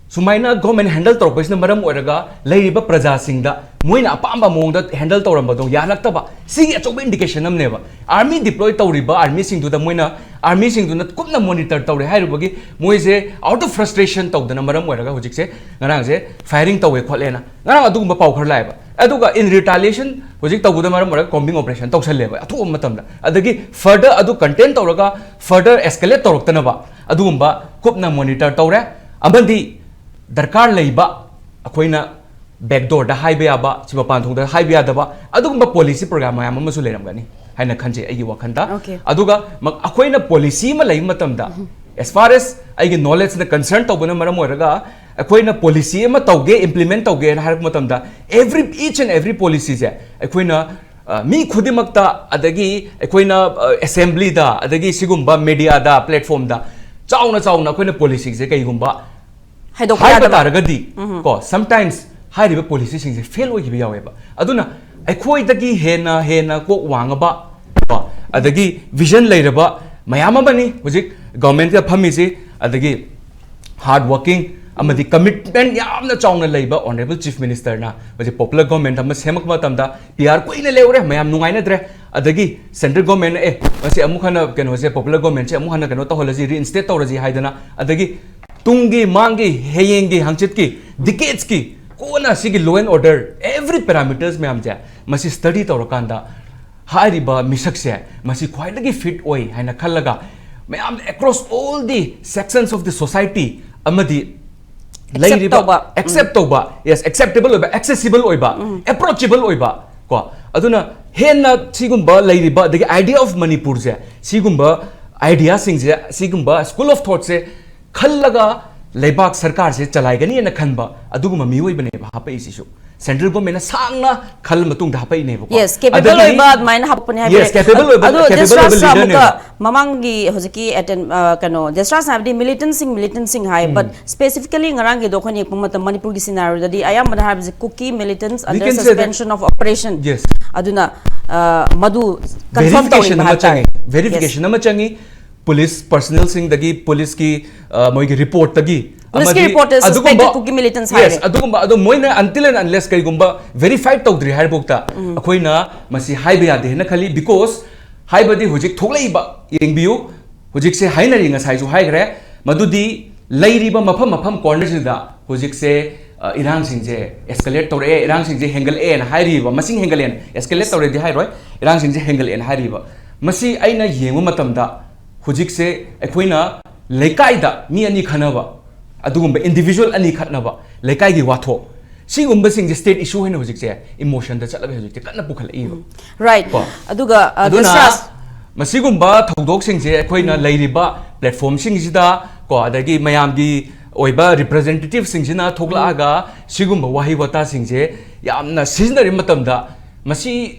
ꯁꯨꯃꯥꯏꯅ ꯒꯣꯔꯃꯦꯟ ꯍꯦꯟꯗꯜ ꯇꯧꯔꯛꯄꯁꯤꯅ ꯃꯔꯝ ꯑꯣꯏꯔꯒ ꯂꯩꯔꯤꯕ ꯄ꯭ꯔꯖꯥꯁꯤꯡꯗ ꯃꯣꯏꯅ ꯑꯄꯥꯝꯕ ꯃꯑꯣꯡꯗ ꯍꯦꯟꯗꯜ ꯇꯧꯔꯝꯕꯗꯣ ꯌꯥꯔꯛꯇꯕ, ꯁꯤꯒꯤ ꯑꯆꯧꯕ ꯏꯟꯗꯤꯀꯦꯁꯟ ꯑꯃꯅꯦꯕ꯫ ꯑꯥꯔꯃꯤ ꯗꯤꯄ꯭ꯂꯣꯏ ꯇꯧꯔꯤꯕ ꯑꯥꯔꯃꯤꯁꯤꯡꯗꯨꯗ ꯃꯣꯏꯅ, ꯑꯥꯔꯃꯤꯁꯤꯡꯗꯨꯅ ꯀꯨꯞꯅ ꯃꯣꯅꯤꯇꯔ ꯇꯧꯔꯦ ꯍꯥꯏꯔꯨꯕꯒꯤ ꯃꯣꯏꯁꯦ out of frustration ꯇꯧꯗꯅ ꯃꯔꯝ ꯑꯣꯏꯔꯒ ꯍꯧꯖꯤꯛꯁꯦ, ꯉꯔꯥꯡꯁꯦ ꯐꯥꯏꯌꯔꯤꯡ ꯇꯧꯋꯦ ꯈꯣꯠꯂꯦꯅ ꯉꯔꯥꯡ ꯑꯗꯨꯒꯨꯝꯕ ꯄꯥꯎ ꯈꯔ ꯂꯥꯛꯑꯦꯕ꯫ ꯑꯗꯨꯒ in retaliation ꯍꯧꯖꯤꯛ ꯇꯧꯕꯗ ꯃꯔꯝ ꯑꯣꯏꯔꯒ ꯀꯣꯝꯕꯤꯡ ꯑꯣꯄꯔꯦꯁꯟ ꯇꯧꯁꯜꯂꯦꯕ ꯑꯊꯨꯕ ꯃꯇꯝꯗ꯫ ꯑꯗꯒꯤ further ꯑꯗꯨ ꯀꯟꯇꯦꯟ ꯇꯧꯔꯒ further escalate ꯇꯧꯔꯛꯇꯅꯕ ꯑꯗꯨꯒꯨꯝꯕ ꯀꯨꯞꯅ ꯃꯣꯅꯤꯇꯔ ꯇꯧꯔꯦ꯫ ꯑꯃꯗꯤ ꯗꯔꯀꯥꯔ ꯂꯩꯕ ꯑꯩꯈꯣꯏꯅ ꯕꯦꯛꯗꯣꯔꯗ ꯍꯥꯏꯕ ꯌꯥꯕ, ꯁꯤ ꯃꯄꯥꯟ ꯊꯣꯡꯗ ꯍꯥꯏꯕ ꯌꯥꯗꯕ, ꯑꯗꯨꯒꯨꯝꯕ ꯄꯣꯂꯤꯁꯤ ꯄ꯭ꯔꯣꯒ꯭ꯔꯥꯝ ꯃꯌꯥꯝ ꯑꯃꯁꯨ ꯂꯩꯔꯝꯒꯅꯤ ꯍꯥꯏꯅ ꯈꯟꯖꯩ ꯑꯩꯒꯤ ꯋꯥꯈꯜꯗ꯫ Okay. ꯑꯗꯨꯒ ꯃ- ꯑꯩꯈꯣꯏꯅ ꯄꯣꯂꯤꯁꯤ ꯑꯃ ꯂꯩꯕ ꯃꯇꯝꯗ, as far as ꯑꯩꯒꯤ ꯅꯣꯂꯦꯖꯅ ꯀꯟꯁꯔꯟ ꯇꯧꯕꯅ ꯃꯔꯝ ꯑꯣꯏꯔꯒ, ꯑꯩꯈꯣꯏꯅ ꯄꯣꯂꯤꯁꯤ ꯑꯃ ꯇꯧꯒꯦ, ꯏꯝꯄ꯭ꯂꯤꯃꯦꯟ ꯇꯧꯒꯦꯅ ꯍꯥꯏꯔꯛꯄ ꯃꯇꯝꯗ, every each and every ꯄꯣꯂꯤꯁꯤꯁꯦ ꯑꯩꯈꯣꯏꯅ ꯑ, ꯃꯤ ꯈꯨꯗꯤꯡꯃꯛꯇ, ꯑꯗꯒꯤ ꯑꯩꯈꯣꯏꯅ ꯑꯦꯁꯦꯝꯕ꯭ꯂꯤꯗ, ꯑꯗꯒꯤ ꯁꯤꯒꯨꯝꯕ ꯃꯦꯗꯤꯌꯥꯗ, ꯄ꯭ꯂꯦꯠꯐꯣꯝꯗ ꯆꯥꯎꯅ ꯆꯥꯎꯅ ꯑꯩꯈꯣꯏꯅ ꯄꯣꯂꯤꯁꯤꯁꯦ ꯀꯩꯒꯨꯝꯕ ꯍꯥꯏꯗꯣꯛꯄ ꯍꯥꯏꯕ ꯌꯥꯗꯕ꯫ ꯇꯥꯔꯒꯗꯤ, ꯀꯣ, ꯁꯝꯇꯥꯏꯝꯁ ꯍꯥꯏꯔꯤꯕ ꯄꯣꯂꯤꯁꯤꯁꯤꯡꯁꯦ ꯐꯦꯜ ꯑꯣꯏꯈꯤꯕ ꯌꯥꯎꯋꯦꯕ꯫ ꯑꯗꯨꯅ ꯑꯩꯈꯣꯏꯗꯒꯤ ꯍꯦꯟꯅ ꯍꯦꯟꯅ ꯀꯣꯛ ꯋꯥꯡꯉꯕ, ꯀꯣ, ꯑꯗꯒꯤ ꯚꯤꯖꯟ ꯂꯩꯔꯕ ꯃꯌꯥꯝ ꯑꯃꯅꯤ ꯍꯧꯖꯤꯛ ꯒꯚꯔꯟꯃꯦꯟꯠꯇ ꯐꯝꯃꯤꯁꯤ꯫ ꯑꯗꯒꯤ ꯍꯥꯔꯗ ꯋꯥꯔꯀꯤꯡ ꯑꯃꯗꯤ ꯀꯃꯤꯠꯃꯦꯟꯠ ꯌꯥꯝꯅ ꯆꯥꯎꯅ ꯂꯩꯕ ꯑꯣꯅꯔꯦꯕꯜ ꯆꯤꯐ ꯃꯤꯅꯤꯁꯇꯔꯅ ꯍꯧꯖꯤꯛ ꯄꯣꯄꯨꯂꯔ ꯒꯣꯔꯃꯦꯟꯠ ꯑꯃ ꯁꯦꯝꯃꯛꯄ ꯃꯇꯝꯗ, ꯄꯤ ꯑꯥꯔ ꯀꯨꯏꯅ ꯂꯩꯔꯨꯔꯦ, ꯃꯌꯥꯝ ꯅꯨꯡꯉꯥꯏꯅꯗ꯭ꯔꯦ꯫ ꯑꯗꯒꯤ ꯁꯦꯟꯇ꯭ꯔꯦꯜ ꯒꯣꯔꯃꯦꯟꯠꯅ, "ꯑꯦ, ꯃꯁꯤ ꯑꯃꯨꯛ ꯍꯟꯅ ꯀꯩꯅꯣꯁꯦ, ꯄꯣꯄꯨꯂꯔ ꯒꯣꯔꯃꯦꯟꯠꯁꯦ ꯑꯃꯨꯛ ꯍꯟꯅ ꯀꯩꯅꯣ ꯇꯧꯍꯜꯂꯁꯤ, ꯔꯤꯏꯟꯁꯇꯦꯠ ꯇꯧꯔꯁꯤ" ꯍꯥꯏꯗꯅ, ꯑꯗꯒꯤ ꯇꯨꯡꯒꯤ, ꯃꯥꯡꯒꯤ, ꯍꯌꯦꯡꯒꯤ, ꯍꯪꯆꯤꯠꯀꯤ, ꯗꯤꯀꯦꯠꯁꯀꯤ ꯀꯣꯟꯅ ꯁꯤꯒꯤ law and order, every parameters ꯃꯌꯥꯝꯁꯦ ꯃꯁꯤ ꯁ꯭ꯇꯗꯤ ꯇꯧꯔꯀꯥꯟꯗ ꯍꯥꯏꯔꯤꯕ ꯃꯤꯁꯛꯁꯦ ꯃꯁꯤ ꯈ꯭ꯋꯥꯏꯗꯒꯤ ꯐꯤꯠ ꯑꯣꯏ ꯍꯥꯏꯅ ꯈꯜꯂꯒ, ꯃꯌꯥꯝ across all the sections of the society ꯑꯃꯗꯤ Accept ꯂꯩꯔꯤꯕ ꯇꯧꯕ꯫ ꯑꯦꯛꯁꯦꯞ ꯇꯧꯕ, ꯌꯦꯁ, ꯑꯦꯛꯁꯦꯞꯇꯦꯕꯜ ꯑꯣꯏꯕ, ꯑꯦꯛꯁꯦꯁꯤꯕꯜ ꯑꯣꯏꯕ, ꯑꯦꯄ꯭ꯔꯣꯆꯦꯕꯜ ꯑꯣꯏꯕ, ꯀꯣ꯫ ꯑꯗꯨꯅ ꯍꯦꯟꯅ ꯁꯤꯒꯨꯝꯕ ꯂꯩꯔꯤꯕ, ꯑꯗꯒꯤ Idea of Manipurꯁꯦ, ꯁꯤꯒꯨꯝꯕ ꯑꯥꯏꯗꯤꯌꯥꯁꯤꯡꯁꯦ, ꯁꯤꯒꯨꯝꯕ school of thoughtꯁꯦ ꯈꯜꯂꯒ ꯂꯩꯕꯥꯛ ꯁꯔꯀꯥꯔꯁꯦ ꯆꯂꯥꯏꯒꯅꯤꯅ ꯈꯟꯕ ꯑꯗꯨꯒꯨꯝꯕ ꯃꯤꯑꯣꯏꯕꯅꯦꯕ ꯍꯥꯄꯛꯏꯁꯤꯁꯨ꯫ ꯁꯦꯟꯇ꯭ꯔꯦꯜ ꯒꯣꯔꯃꯦꯟꯅ ꯁꯥꯡꯅ ꯈꯜꯂ ꯃꯇꯨꯡꯗ ꯍꯥꯄꯛꯏꯅꯦꯕꯀꯣ꯫ ꯌꯦꯁ, ꯀꯦꯄꯦꯕꯜ ꯑꯗꯒꯤ- ꯑꯣꯏꯕ ꯑꯗꯨꯃꯥꯏꯅ ꯍꯥꯞꯄꯛꯄꯅꯦ ꯍꯥꯏꯕ Yes, capable ꯑꯣꯏꯕ- ꯑꯗꯣ capable ꯖꯁ꯭ꯔꯥꯁ ꯑꯣꯏꯕ ꯑꯃꯨꯛꯀ leaderꯅꯦꯕ꯫ ꯃꯃꯥꯡꯒꯤ ꯍꯧꯖꯤꯛꯀꯤ ꯑꯦꯇꯦꯟ ꯀꯩꯅꯣ ꯖꯁ꯭ꯔꯥꯁ ꯍꯥꯏꯕꯗꯤ ꯃꯤꯂꯤꯇꯦꯟꯁꯤꯡ ꯃꯤꯂꯤꯇꯦꯟꯁꯤꯡ ꯍꯥꯏ, ꯕꯠ ꯁ꯭ꯄꯦꯁꯤꯐꯤꯀꯦꯂꯤ ꯉꯔꯥꯡꯒꯤꯗꯣ ꯑꯩꯈꯣꯏꯅ ꯌꯦꯡꯕ ꯃꯇꯝ ꯃꯅꯤꯄꯨꯔꯒꯤ ꯁꯤꯅꯥꯔꯤꯑꯣꯗꯗꯤ ꯑꯌꯥꯝꯕꯅ ꯍꯥꯏꯕꯁꯦ ꯀꯨꯀꯤ ꯃꯤꯂꯤꯇꯦꯟꯁ We under can say that- suspension of operation. Yes. ꯑꯗꯨꯅ ꯑ, ꯃꯗꯨ ꯀꯟꯐꯥꯔꯝ ꯚꯦꯔꯤꯐꯤꯀꯦꯁꯟ ꯇꯧꯔꯤꯕ ꯑꯃ ꯍꯥꯏꯕ ꯇꯥꯔꯦ꯫ ꯆꯪꯉꯤ, ꯚꯦꯔꯤꯐꯤꯀꯦꯁꯟ ꯑꯃ ꯆꯪꯉꯤ꯫ ꯄꯨꯂꯤꯁ ꯄꯔꯁꯅꯦꯜꯁꯤꯡꯗꯒꯤ, ꯄꯨꯂꯤꯁꯀꯤ ꯑ, ꯃꯣꯏꯒꯤ ꯔꯤꯄꯣꯔꯠꯇꯒꯤ ꯄꯨꯂꯤꯁꯀꯤ ꯑꯃꯗꯤ ꯔꯤꯄꯣꯔꯠꯇ ꯑꯗꯨꯒꯨꯝꯕ- suspected Kuki militants ꯍꯥꯏꯔꯦ꯫ Yes, ꯑꯗꯨꯒꯨꯝꯕ ꯑꯗꯣ ꯃꯣꯏꯅ until and unless ꯀꯩꯒꯨꯝꯕ ꯚꯦꯔꯤꯐꯥꯏ ꯇꯧꯗ꯭ꯔꯤ ꯍꯥꯏꯔꯐꯥꯎꯗ ꯑꯩꯈꯣꯏꯅ ꯃꯁꯤ ꯍꯥꯏꯕ ꯌꯥꯗꯦ ꯍꯥꯏꯅ ꯈꯜꯂꯤ꯫ ꯕꯤꯀꯣꯁ ꯍꯥꯏꯕꯗꯤ ꯍꯧꯖꯤꯛ ꯊꯣꯛꯂꯛꯏꯕ, ꯌꯦꯡꯕꯤꯌꯨ, ꯍꯧꯖꯤꯛꯁꯦ ꯍꯥꯏꯅꯔꯤ, ꯉꯁꯥꯏꯁꯨ ꯍꯥꯏꯈ꯭ꯔꯦ, ꯃꯗꯨꯗꯤ ꯂꯩꯔꯤꯕ ꯃꯐꯝ ꯃꯐꯝ ꯀꯣꯔꯅꯔꯁꯤꯗ ꯍꯧꯖꯤꯛꯁꯦ ꯑ, ꯏꯔꯥꯡꯁꯤꯡꯁꯦ ꯑꯦꯁꯀꯦꯂꯦꯠ ꯇꯧꯔꯛꯑꯦ, ꯏꯔꯥꯡꯁꯤꯡꯁꯦ ꯍꯦꯟꯒꯠꯂꯛꯑꯦꯅ ꯍꯥꯏꯔꯤꯕ, ꯃꯁꯤꯡ ꯍꯦꯟꯒꯠꯂꯛꯑꯦꯅ, ꯑꯦꯁꯀꯦꯂꯦꯠ ꯇꯧꯔꯦꯗꯤ ꯍꯥꯏꯔꯣꯏ, ꯏꯔꯥꯡꯁꯤꯡꯁꯦ ꯍꯦꯟꯒꯠꯂꯛꯑꯦꯅ ꯍꯥꯏꯔꯤꯕ꯫ ꯃꯁꯤ ꯑꯩꯅ ꯌꯦꯡꯕ ꯃꯇꯝꯗ ꯍꯧꯖꯤꯛꯁꯦ ꯑꯩꯈꯣꯏꯅ ꯂꯩꯀꯥꯏꯗ ꯃꯤ ꯑꯅꯤ ꯈꯠꯅꯕ, ꯑꯗꯨꯒꯨꯝꯕ ꯏꯟꯗꯤꯕꯤꯖꯨꯋꯦꯜ ꯑꯅꯤ ꯈꯠꯅꯕ, ꯂꯩꯀꯥꯏꯒꯤ ꯋꯥꯊꯣꯛ, ꯁꯤꯒꯨꯝꯕꯁꯤꯡꯁꯦ ꯁ꯭ꯇꯦꯠ ꯏꯁꯨ ꯑꯣꯏꯅ ꯍꯧꯖꯤꯛꯁꯦ ꯏꯃꯣꯁꯟꯗ ꯆꯠꯂꯒ ꯍꯧꯖꯤꯛꯁꯦ ꯀꯟꯅ ꯄꯨꯈꯠꯂꯛꯏꯕ꯫ ꯔꯥꯏꯠ꯫ ꯀꯣ꯫ ꯑꯗꯨꯒ ꯑ, ꯑꯗꯨꯅ ꯖꯁ꯭ꯔꯥꯁ ꯃꯁꯤꯒꯨꯝꯕ ꯊꯧꯗꯣꯛꯁꯤꯡꯁꯦ ꯑꯩꯈꯣꯏꯅ ꯂꯩꯔꯤꯕ ꯄ꯭ꯂꯦꯠꯐꯣꯝꯁꯤꯡꯁꯤꯗ ꯀꯣ, ꯑꯗꯒꯤ ꯃꯌꯥꯝꯒꯤ ꯑꯣꯏꯕ ꯔꯤꯄ꯭ꯔꯖꯦꯟꯇꯦꯇꯤꯚꯁꯤꯡꯁꯤꯅ ꯊꯣꯛꯂꯛꯑꯒ ꯁꯤꯒꯨꯝꯕ ꯋꯥꯍꯩ ꯋꯥꯇꯥꯁꯤꯡꯁꯦ ꯌꯥꯝꯅ ꯁꯤꯖꯤꯟꯅꯔꯤꯕ ꯃꯇꯝꯗ ꯃꯁꯤ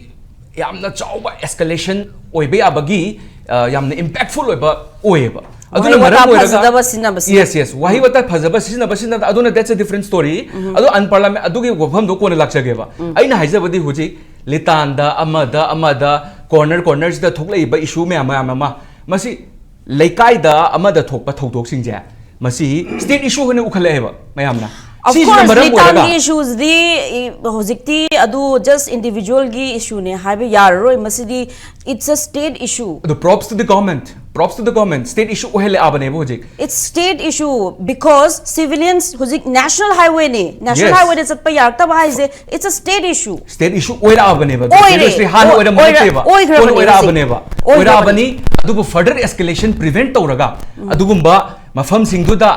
ꯌꯥꯝꯅ ꯆꯥꯎꯕ ꯑꯦꯁꯀꯦꯂꯦꯁꯟ ꯑꯣꯏꯕ ꯌꯥꯕꯒꯤ ꯑ, ꯌꯥꯝꯅ ꯏꯝꯄꯦꯛꯐꯨꯜ ꯑꯣꯏꯕ ꯑꯣꯏꯌꯦꯕ꯫ ꯋꯥꯍꯩ ꯋꯥꯇꯥ ꯐꯖꯗꯕ ꯁꯤꯖꯤꯟꯅꯕꯁꯤꯅ꯫ Yes, yes, ꯋꯥꯍꯩ ꯋꯥꯇꯥ ꯐꯖꯕ ꯁꯤꯖꯤꯟꯅꯕꯁꯤꯅ ꯑꯗꯨꯅ that's a different story꯫ ꯑꯗꯣ ꯑꯟꯄꯥꯔꯂꯥꯃꯦꯟ ꯑꯗꯨꯒꯤ ꯋꯥꯐꯝꯗꯣ ꯀꯣꯟꯅ ꯂꯥꯛꯆꯒꯦꯕ꯫ ꯑꯩꯅ ꯍꯥꯏꯖꯕꯗꯤ ꯍꯧꯖꯤꯛ ꯂꯤꯇꯥꯟꯗ ꯑꯃꯗ ꯑꯃꯗ ꯀꯣꯔꯅꯔ ꯀꯣꯔꯅꯔꯁꯤꯗ ꯊꯣꯛꯂꯛꯏꯕ ꯏꯁꯨ ꯃꯌꯥꯝ ꯃꯌꯥꯝ ꯑꯃ, ꯃꯁꯤ ꯂꯩꯀꯥꯏꯗ ꯑꯃꯗ ꯊꯣꯛꯄ ꯊꯧꯗꯣꯛꯁꯤꯡꯁꯦ ꯃꯁꯤ ꯁ꯭ꯇꯦꯠ ꯏꯁꯨ ꯑꯣꯏꯅ ꯎꯈꯠꯂꯛꯑꯦꯕ ꯃꯌꯥꯝꯅ꯫ Of ꯁꯤꯁꯤꯅ course, ꯃꯔꯝ ꯑꯣꯏꯔꯒ ꯂꯤꯇꯥꯟꯒꯤ ꯏꯁꯨꯁꯤꯗꯤ ꯏ, ꯍꯧꯖꯤꯛꯇꯤ ꯑꯗꯨ ꯖꯁ ꯏꯟꯗꯤꯕꯤꯖꯨꯋꯦꯜꯒꯤ ꯏꯁꯨꯅꯦ ꯍꯥꯏꯕ ꯌꯥꯔꯔꯣꯏ, ꯃꯁꯤꯗꯤ it's a state issue. ꯑꯗꯣ props to the government, props to the government, state issue ꯑꯣꯏꯍꯜꯂꯛꯑꯕꯅꯦꯕ ꯍꯧꯖꯤꯛ꯫ It's state issue because civilians ꯍꯧꯖꯤꯛ ꯅꯦꯁꯅꯦꯜ ꯍꯥꯏꯋꯦꯅꯦ, ꯅꯦꯁꯅꯦꯜ Yes. ꯍꯥꯏꯋꯦꯗ ꯆꯠꯄ ꯌꯥꯔꯛꯇꯕ ꯍꯥꯏꯁꯦ it's a state issue. State ꯏꯁꯨ ꯑꯣꯏꯔꯛꯑꯕꯅꯦꯕ꯫ ꯑꯣꯏꯔꯦ꯫ Seriously, ꯍꯥꯟꯅ ꯑꯣꯏ- ꯑꯣꯏꯔꯝꯕ ꯑꯣꯏꯔ- ꯅꯠꯇꯦꯕ꯫ ꯑꯣꯏꯈ꯭ꯔꯕꯅꯦ ꯀꯣꯟꯅ ꯑꯣꯏꯔꯛꯑꯕꯅꯦꯕ꯫ ꯍꯧꯖꯤꯛ꯫ ꯑꯣꯏꯈ꯭ꯔꯕꯅꯦ꯫ ꯑꯣꯏꯔꯛꯑꯕꯅꯤ꯫ ꯑꯗꯨꯕꯨ further escalation prevent ꯇꯧꯔꯒ ꯑꯗꯨꯒꯨꯝꯕ ꯃꯐꯝꯁꯤꯡꯗꯨꯗ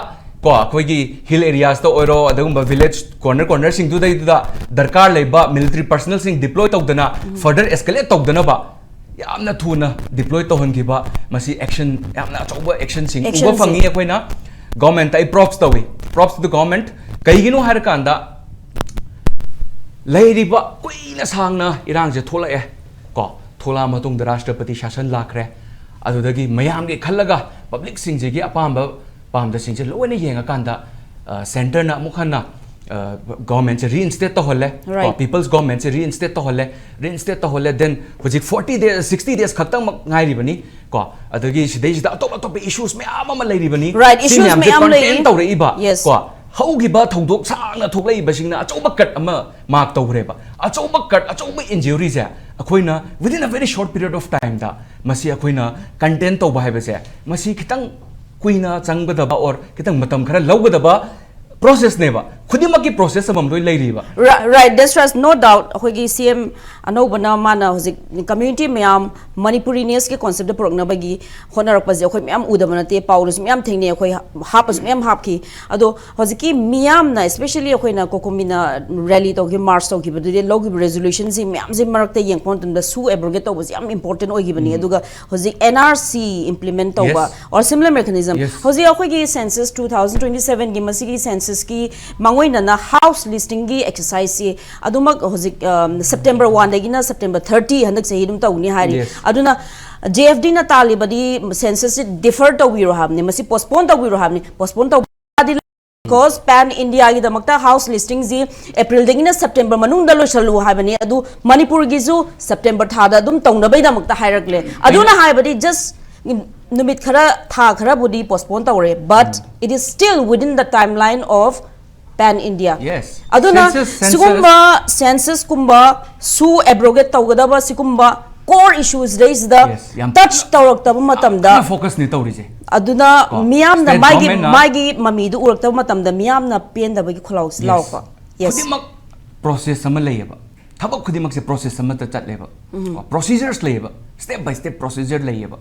ꯀꯣ, ꯑꯩꯈꯣꯏꯒꯤ ꯍꯤꯜ ꯑꯦꯔꯤꯌꯥꯁꯇ ꯑꯣꯏꯔꯣ, ꯑꯗꯨꯒꯨꯝꯕ ꯚꯤꯂꯦꯖ ꯀꯣꯔꯅꯔ ꯀꯣꯔꯅꯔꯁꯤꯡꯗꯨꯗꯩꯗꯨꯗ ꯗꯔꯀꯥꯔ ꯂꯩꯕ ꯃꯤꯂꯤꯇꯔꯤ ꯄꯔꯁꯅꯦꯜꯁꯤꯡ ꯗꯤꯄ꯭ꯂꯣꯏ ꯇꯧꯗꯅ further escalate ꯇꯧꯗꯅꯕ ꯌꯥꯝꯅ ꯊꯨꯅ ꯗꯤꯄ꯭ꯂꯣꯏ ꯇꯧꯍꯟꯈꯤꯕ, ꯃꯁꯤ ꯑꯦꯛꯁꯟ, ꯌꯥꯝꯅ ꯑꯆꯧꯕ ꯑꯦꯛꯁꯟꯁꯤꯡ ꯎꯕ ꯑꯦꯛꯁꯟꯁꯤꯡ꯫ ꯐꯪꯉꯤ꯫ ꯑꯩꯈꯣꯏꯅ ꯒꯣꯔꯃꯦꯟꯇ ꯑꯩ ꯄ꯭ꯔꯣꯞꯁ ꯇꯧꯏ꯫ ꯄ꯭ꯔꯣꯞꯁ ꯇꯨ ꯒꯣꯔꯃꯦꯟꯠ꯫ ꯀꯩꯒꯤꯅꯣ ꯍꯥꯏꯔꯀꯥꯟꯗ ꯂꯩꯔꯤꯕ ꯀꯨꯏꯅ ꯁꯥꯡꯅ ꯏꯔꯥꯡꯁꯦ ꯊꯣꯛꯂꯛꯑꯦ ꯀꯣ, ꯊꯣꯛꯂꯛꯑ ꯃꯇꯨꯡꯗ ꯔꯥꯁꯇ꯭ꯔꯄꯇꯤ ꯁꯥꯁꯟ ꯂꯥꯛꯈ꯭ꯔꯦ꯫ ꯑꯗꯨꯗꯒꯤ ꯃꯌꯥꯝꯒꯤ ꯈꯜꯂꯒ ꯄꯕ꯭ꯂꯤꯛꯁꯤꯡꯁꯤꯒꯤ ꯑꯄꯥꯝꯕ ꯄꯥꯝꯗꯁꯤꯡꯁꯦ ꯂꯣꯏꯅ ꯌꯦꯡꯉꯀꯥꯟꯗ ꯁꯦꯟꯇꯔꯅ ꯑꯃꯨꯛ ꯍꯟꯅ ꯒꯣꯔꯃꯦꯟꯁꯦ ꯔꯤꯏꯟꯁꯇꯦꯠ ꯇꯧꯍꯜꯂꯦ ꯀꯣ, Right. ꯄꯤꯄꯜꯁ ꯒꯣꯔꯃꯦꯟꯁꯦ ꯔꯤꯏꯟꯁꯇꯦꯠ ꯇꯧꯍꯜꯂꯦ꯫ ꯔꯤꯏꯟꯁꯇꯦꯠ ꯇꯧꯍꯜꯂꯦ꯫ ꯗꯦꯟ ꯍꯧꯖꯤꯛ ꯐꯣꯔꯇꯤ ꯗꯦꯖ ꯁꯤꯛꯁꯇꯤ ꯗꯦꯖ ꯈꯛꯇꯪꯃꯛ ꯉꯥꯏꯔꯤꯕꯅꯤ ꯀꯣ꯫ ꯑꯗꯒꯤ ꯁꯤꯗꯩꯁꯤꯗ ꯑꯇꯣꯞ ꯑꯇꯣꯞꯄ ꯏꯁꯨꯁ ꯃꯌꯥꯝ ꯑꯃ ꯂꯩꯔꯤꯕꯅꯤ꯫ Right, ꯁꯤ issues ꯃꯌꯥꯝꯁꯦ ꯃꯌꯥꯝ ꯀꯟꯇꯦꯟ ꯂꯩꯔꯤ꯫ ꯇꯧꯔꯛꯏꯕ Yes. ꯀꯣ꯫ ꯍꯧꯈꯤꯕ ꯊꯧꯗꯣꯛ ꯁꯥꯡꯅ ꯊꯣꯛꯂꯛꯏꯕꯁꯤꯡꯅ ꯑꯆꯧꯕ ꯀꯠ ꯑꯃ ꯃꯥꯔꯛ ꯇꯧꯈ꯭ꯔꯦꯕ꯫ ꯑꯆꯧꯕ ꯀꯠ, ꯑꯆꯧꯕ ꯏꯟꯖꯨꯔꯤꯁꯦ ꯑꯩꯈꯣꯏꯅ within a very short period of time ꯗ ꯃꯁꯤ ꯑꯩꯈꯣꯏꯅ ꯀꯟꯇꯦꯟ ꯇꯧꯕ ꯍꯥꯏꯕꯁꯦ ꯃꯁꯤ ꯈꯤꯇꯪ ꯀꯨꯏꯅ ꯆꯪꯒꯗꯕ or ꯈꯤꯇꯪ ꯃꯇꯝ ꯈꯔ ꯂꯧꯒꯗꯕ ꯄ꯭ꯔꯣꯁꯦꯁꯅꯦꯕ꯫ ꯈꯨꯗꯤꯡꯃꯛꯀꯤ ꯄ꯭ꯔꯣꯁꯦꯁ ꯑꯃꯃꯝ ꯂꯣꯏ ꯂꯩꯔꯤꯕ꯫ Right, that's right, no doubt. ꯑꯩꯈꯣꯏꯒꯤ ꯁꯤ ꯑꯦꯝ ꯑꯅꯧꯕꯅ ꯃꯥꯅ ꯍꯧꯖꯤꯛ ꯀꯝꯃ꯭ꯌꯨꯅꯤꯇꯤ ꯃꯌꯥꯝ, ꯃꯅꯤꯄꯨꯔꯤꯅꯦꯁꯀꯤ ꯀꯣꯟꯁꯦꯞꯇ ꯄꯨꯔꯛꯅꯕꯒꯤ ꯍꯣꯠꯅꯔꯛꯄꯁꯦ ꯑꯩꯈꯣꯏ ꯃꯌꯥꯝ ꯎꯗꯕ ꯅꯠꯇꯦ, ꯄꯥꯎꯗꯁꯨ ꯃꯌꯥꯝ ꯊꯦꯡꯅꯩ, ꯑꯩꯈꯣꯏ ꯍꯥꯞꯄꯁꯨ ꯃꯌꯥꯝ ꯍꯥꯞꯈꯤ꯫ ꯑꯗꯣ ꯍꯧꯖꯤꯛꯀꯤ ꯃꯤꯌꯥꯝꯅ, especially ꯑꯩꯈꯣꯏꯅ ꯀꯣꯀꯣꯃꯤꯅ ꯔꯦꯂꯤ ꯇꯧꯈꯤꯕ, ꯃꯥꯔꯆ ꯇꯧꯈꯤꯕꯗꯨꯗꯤ ꯂꯧꯈꯤꯕ ꯔꯦꯖꯣꯂꯨꯁꯟꯁꯤ ꯃꯌꯥꯝꯁꯤ ꯃꯔꯛꯇ ꯌꯦꯡꯕ ꯃꯇꯝꯗ ꯁꯨ ꯑꯦꯕ꯭ꯔꯣꯒꯦꯠ ꯇꯧꯕꯁꯤ ꯌꯥꯝ ꯏꯝꯄꯣꯔꯇꯦꯟ ꯑꯣꯏꯈꯤꯕꯅꯤ꯫ ꯑꯗꯨꯒ ꯍꯧꯖꯤꯛ ꯑꯦꯟ ꯑꯥꯔ ꯁꯤ ꯏꯝꯄ꯭ꯂꯤꯃꯦꯟ ꯇꯧꯕ Yes. or similar mechanism, Yes. ꯍꯧꯖꯤꯛ ꯑꯩꯈꯣꯏꯒꯤ ꯁꯦꯟꯁꯁ ꯇꯨ ꯊꯥꯎꯖꯟ ꯇ꯭ꯋꯦꯟꯇꯤ ꯁꯚꯦꯟꯒꯤ ꯃꯁꯤꯒꯤ ꯁꯦꯟꯁꯁꯀꯤ ꯃꯥꯡꯑꯣꯏꯅꯅ ꯍꯥꯎꯁ ꯂꯤꯁꯇꯤꯡꯒꯤ ꯑꯦꯛꯁꯔꯁꯥꯏꯁꯁꯤ ꯑꯗꯨꯃꯛ ꯍꯧꯖꯤꯛ ꯁꯦꯞꯇꯦꯝꯕꯔ ꯋꯥꯟꯗꯒꯤꯅ ꯁꯦꯞꯇꯦꯝꯕꯔ ꯊꯥꯔꯇꯤ ꯍꯟꯗꯛ ꯆꯍꯤ ꯑꯗꯨꯝ ꯇꯧꯅꯤ ꯍꯥꯏꯔꯤ꯫ Yes. ꯑꯗꯨꯅ ꯖꯦ ꯑꯦꯐ ꯗꯤꯅ ꯇꯥꯜꯂꯤꯕꯗꯤ ꯁꯦꯟꯁꯁꯁꯤ ꯗꯤꯐꯔ ꯇꯧꯕꯤꯔꯣ ꯍꯥꯏꯕꯅꯤ, ꯃꯁꯤ ꯄꯣꯁꯄꯣꯟ ꯇꯧꯕꯤꯔꯣ ꯍꯥꯏꯕꯅꯤ꯫ ꯄꯣꯁꯄꯣꯟ ꯇꯧꯕ because ꯄꯦꯟ ꯏꯟꯗꯤꯌꯥꯒꯤꯗꯃꯛꯇ ꯍꯥꯎꯁ ꯂꯤꯁꯇꯤꯡꯁꯤ ꯑꯦꯄ꯭ꯔꯤꯜꯗꯒꯤꯅ ꯁꯦꯞꯇꯦꯝꯕꯔ ꯃꯅꯨꯡꯗ ꯂꯣꯏꯁꯜꯂꯨ ꯍꯥꯏꯕꯅꯤ꯫ ꯑꯗꯨ ꯃꯅꯤꯄꯨꯔꯒꯤꯁꯨ ꯁꯦꯞꯇꯦꯝꯕꯔ ꯊꯥꯗ ꯑꯗꯨꯝ ꯇꯧꯅꯕꯩꯗꯃꯛꯇ ꯍꯥꯏꯔꯛꯂꯦ꯫ ꯑꯗꯨꯅ ꯍꯥꯏꯕꯗꯤ just ꯅꯨꯃꯤꯠ ꯈꯔ, ꯊꯥ ꯈꯔꯕꯨꯗꯤ ꯄꯣꯁꯄꯣꯟ ꯇꯧꯔꯦ, but it is still within the timeline of pan India. Yes. ꯑꯗꯨꯅ Census, census. ꯁꯤꯒꯨꯝꯕ ꯁꯦꯟꯁꯁꯀꯨꯝꯕ ꯁꯨ ꯑꯦꯕ꯭ꯔꯣꯒꯦꯠ ꯇꯧꯒꯗꯕ ꯁꯤꯒꯨꯝꯕ core issuesꯗꯩꯁꯤꯗ Yes, ꯌꯥꯝ ꯇꯆ ꯇꯧꯔꯛꯇꯕ ꯃꯇꯝꯗ ꯀꯟꯅ ꯐꯣꯀꯁꯅꯤ ꯇꯧꯔꯤꯁꯦ꯫ ꯑꯗꯨꯅ ꯀꯣ, ꯃꯤꯌꯥꯝꯅ state ꯃꯥꯒꯤ governmentꯅ ꯃꯥꯒꯤ ꯃꯃꯤꯗꯨ ꯎꯔꯛꯇꯕ ꯃꯇꯝꯗ ꯃꯤꯌꯥꯝꯅ ꯄꯦꯟꯗꯕꯒꯤ ꯈꯨꯜꯂꯥꯎꯁꯤ Yes. ꯂꯥꯎꯔꯛꯄ꯫ Yes. ꯈꯨꯗꯤꯡꯃꯛ ꯄ꯭ꯔꯣꯁꯦꯁ ꯑꯃ ꯂꯩꯌꯦꯕ꯫ ꯊꯕꯛ ꯈꯨꯗꯤꯡꯃꯛꯁꯦ ꯄ꯭ꯔꯣꯁꯦꯁ ꯑꯃꯠꯇ ꯆꯠꯂꯦꯕ꯫ ꯄ꯭ꯔꯣꯁꯤꯖꯔꯁ ꯂꯩꯌꯦꯕ, ꯁ꯭ꯇꯦꯞ ꯕꯥꯏ ꯁ꯭ꯇꯦꯞ ꯄ꯭ꯔꯣꯁꯤꯖꯔ ꯂꯩꯌꯦꯕ꯫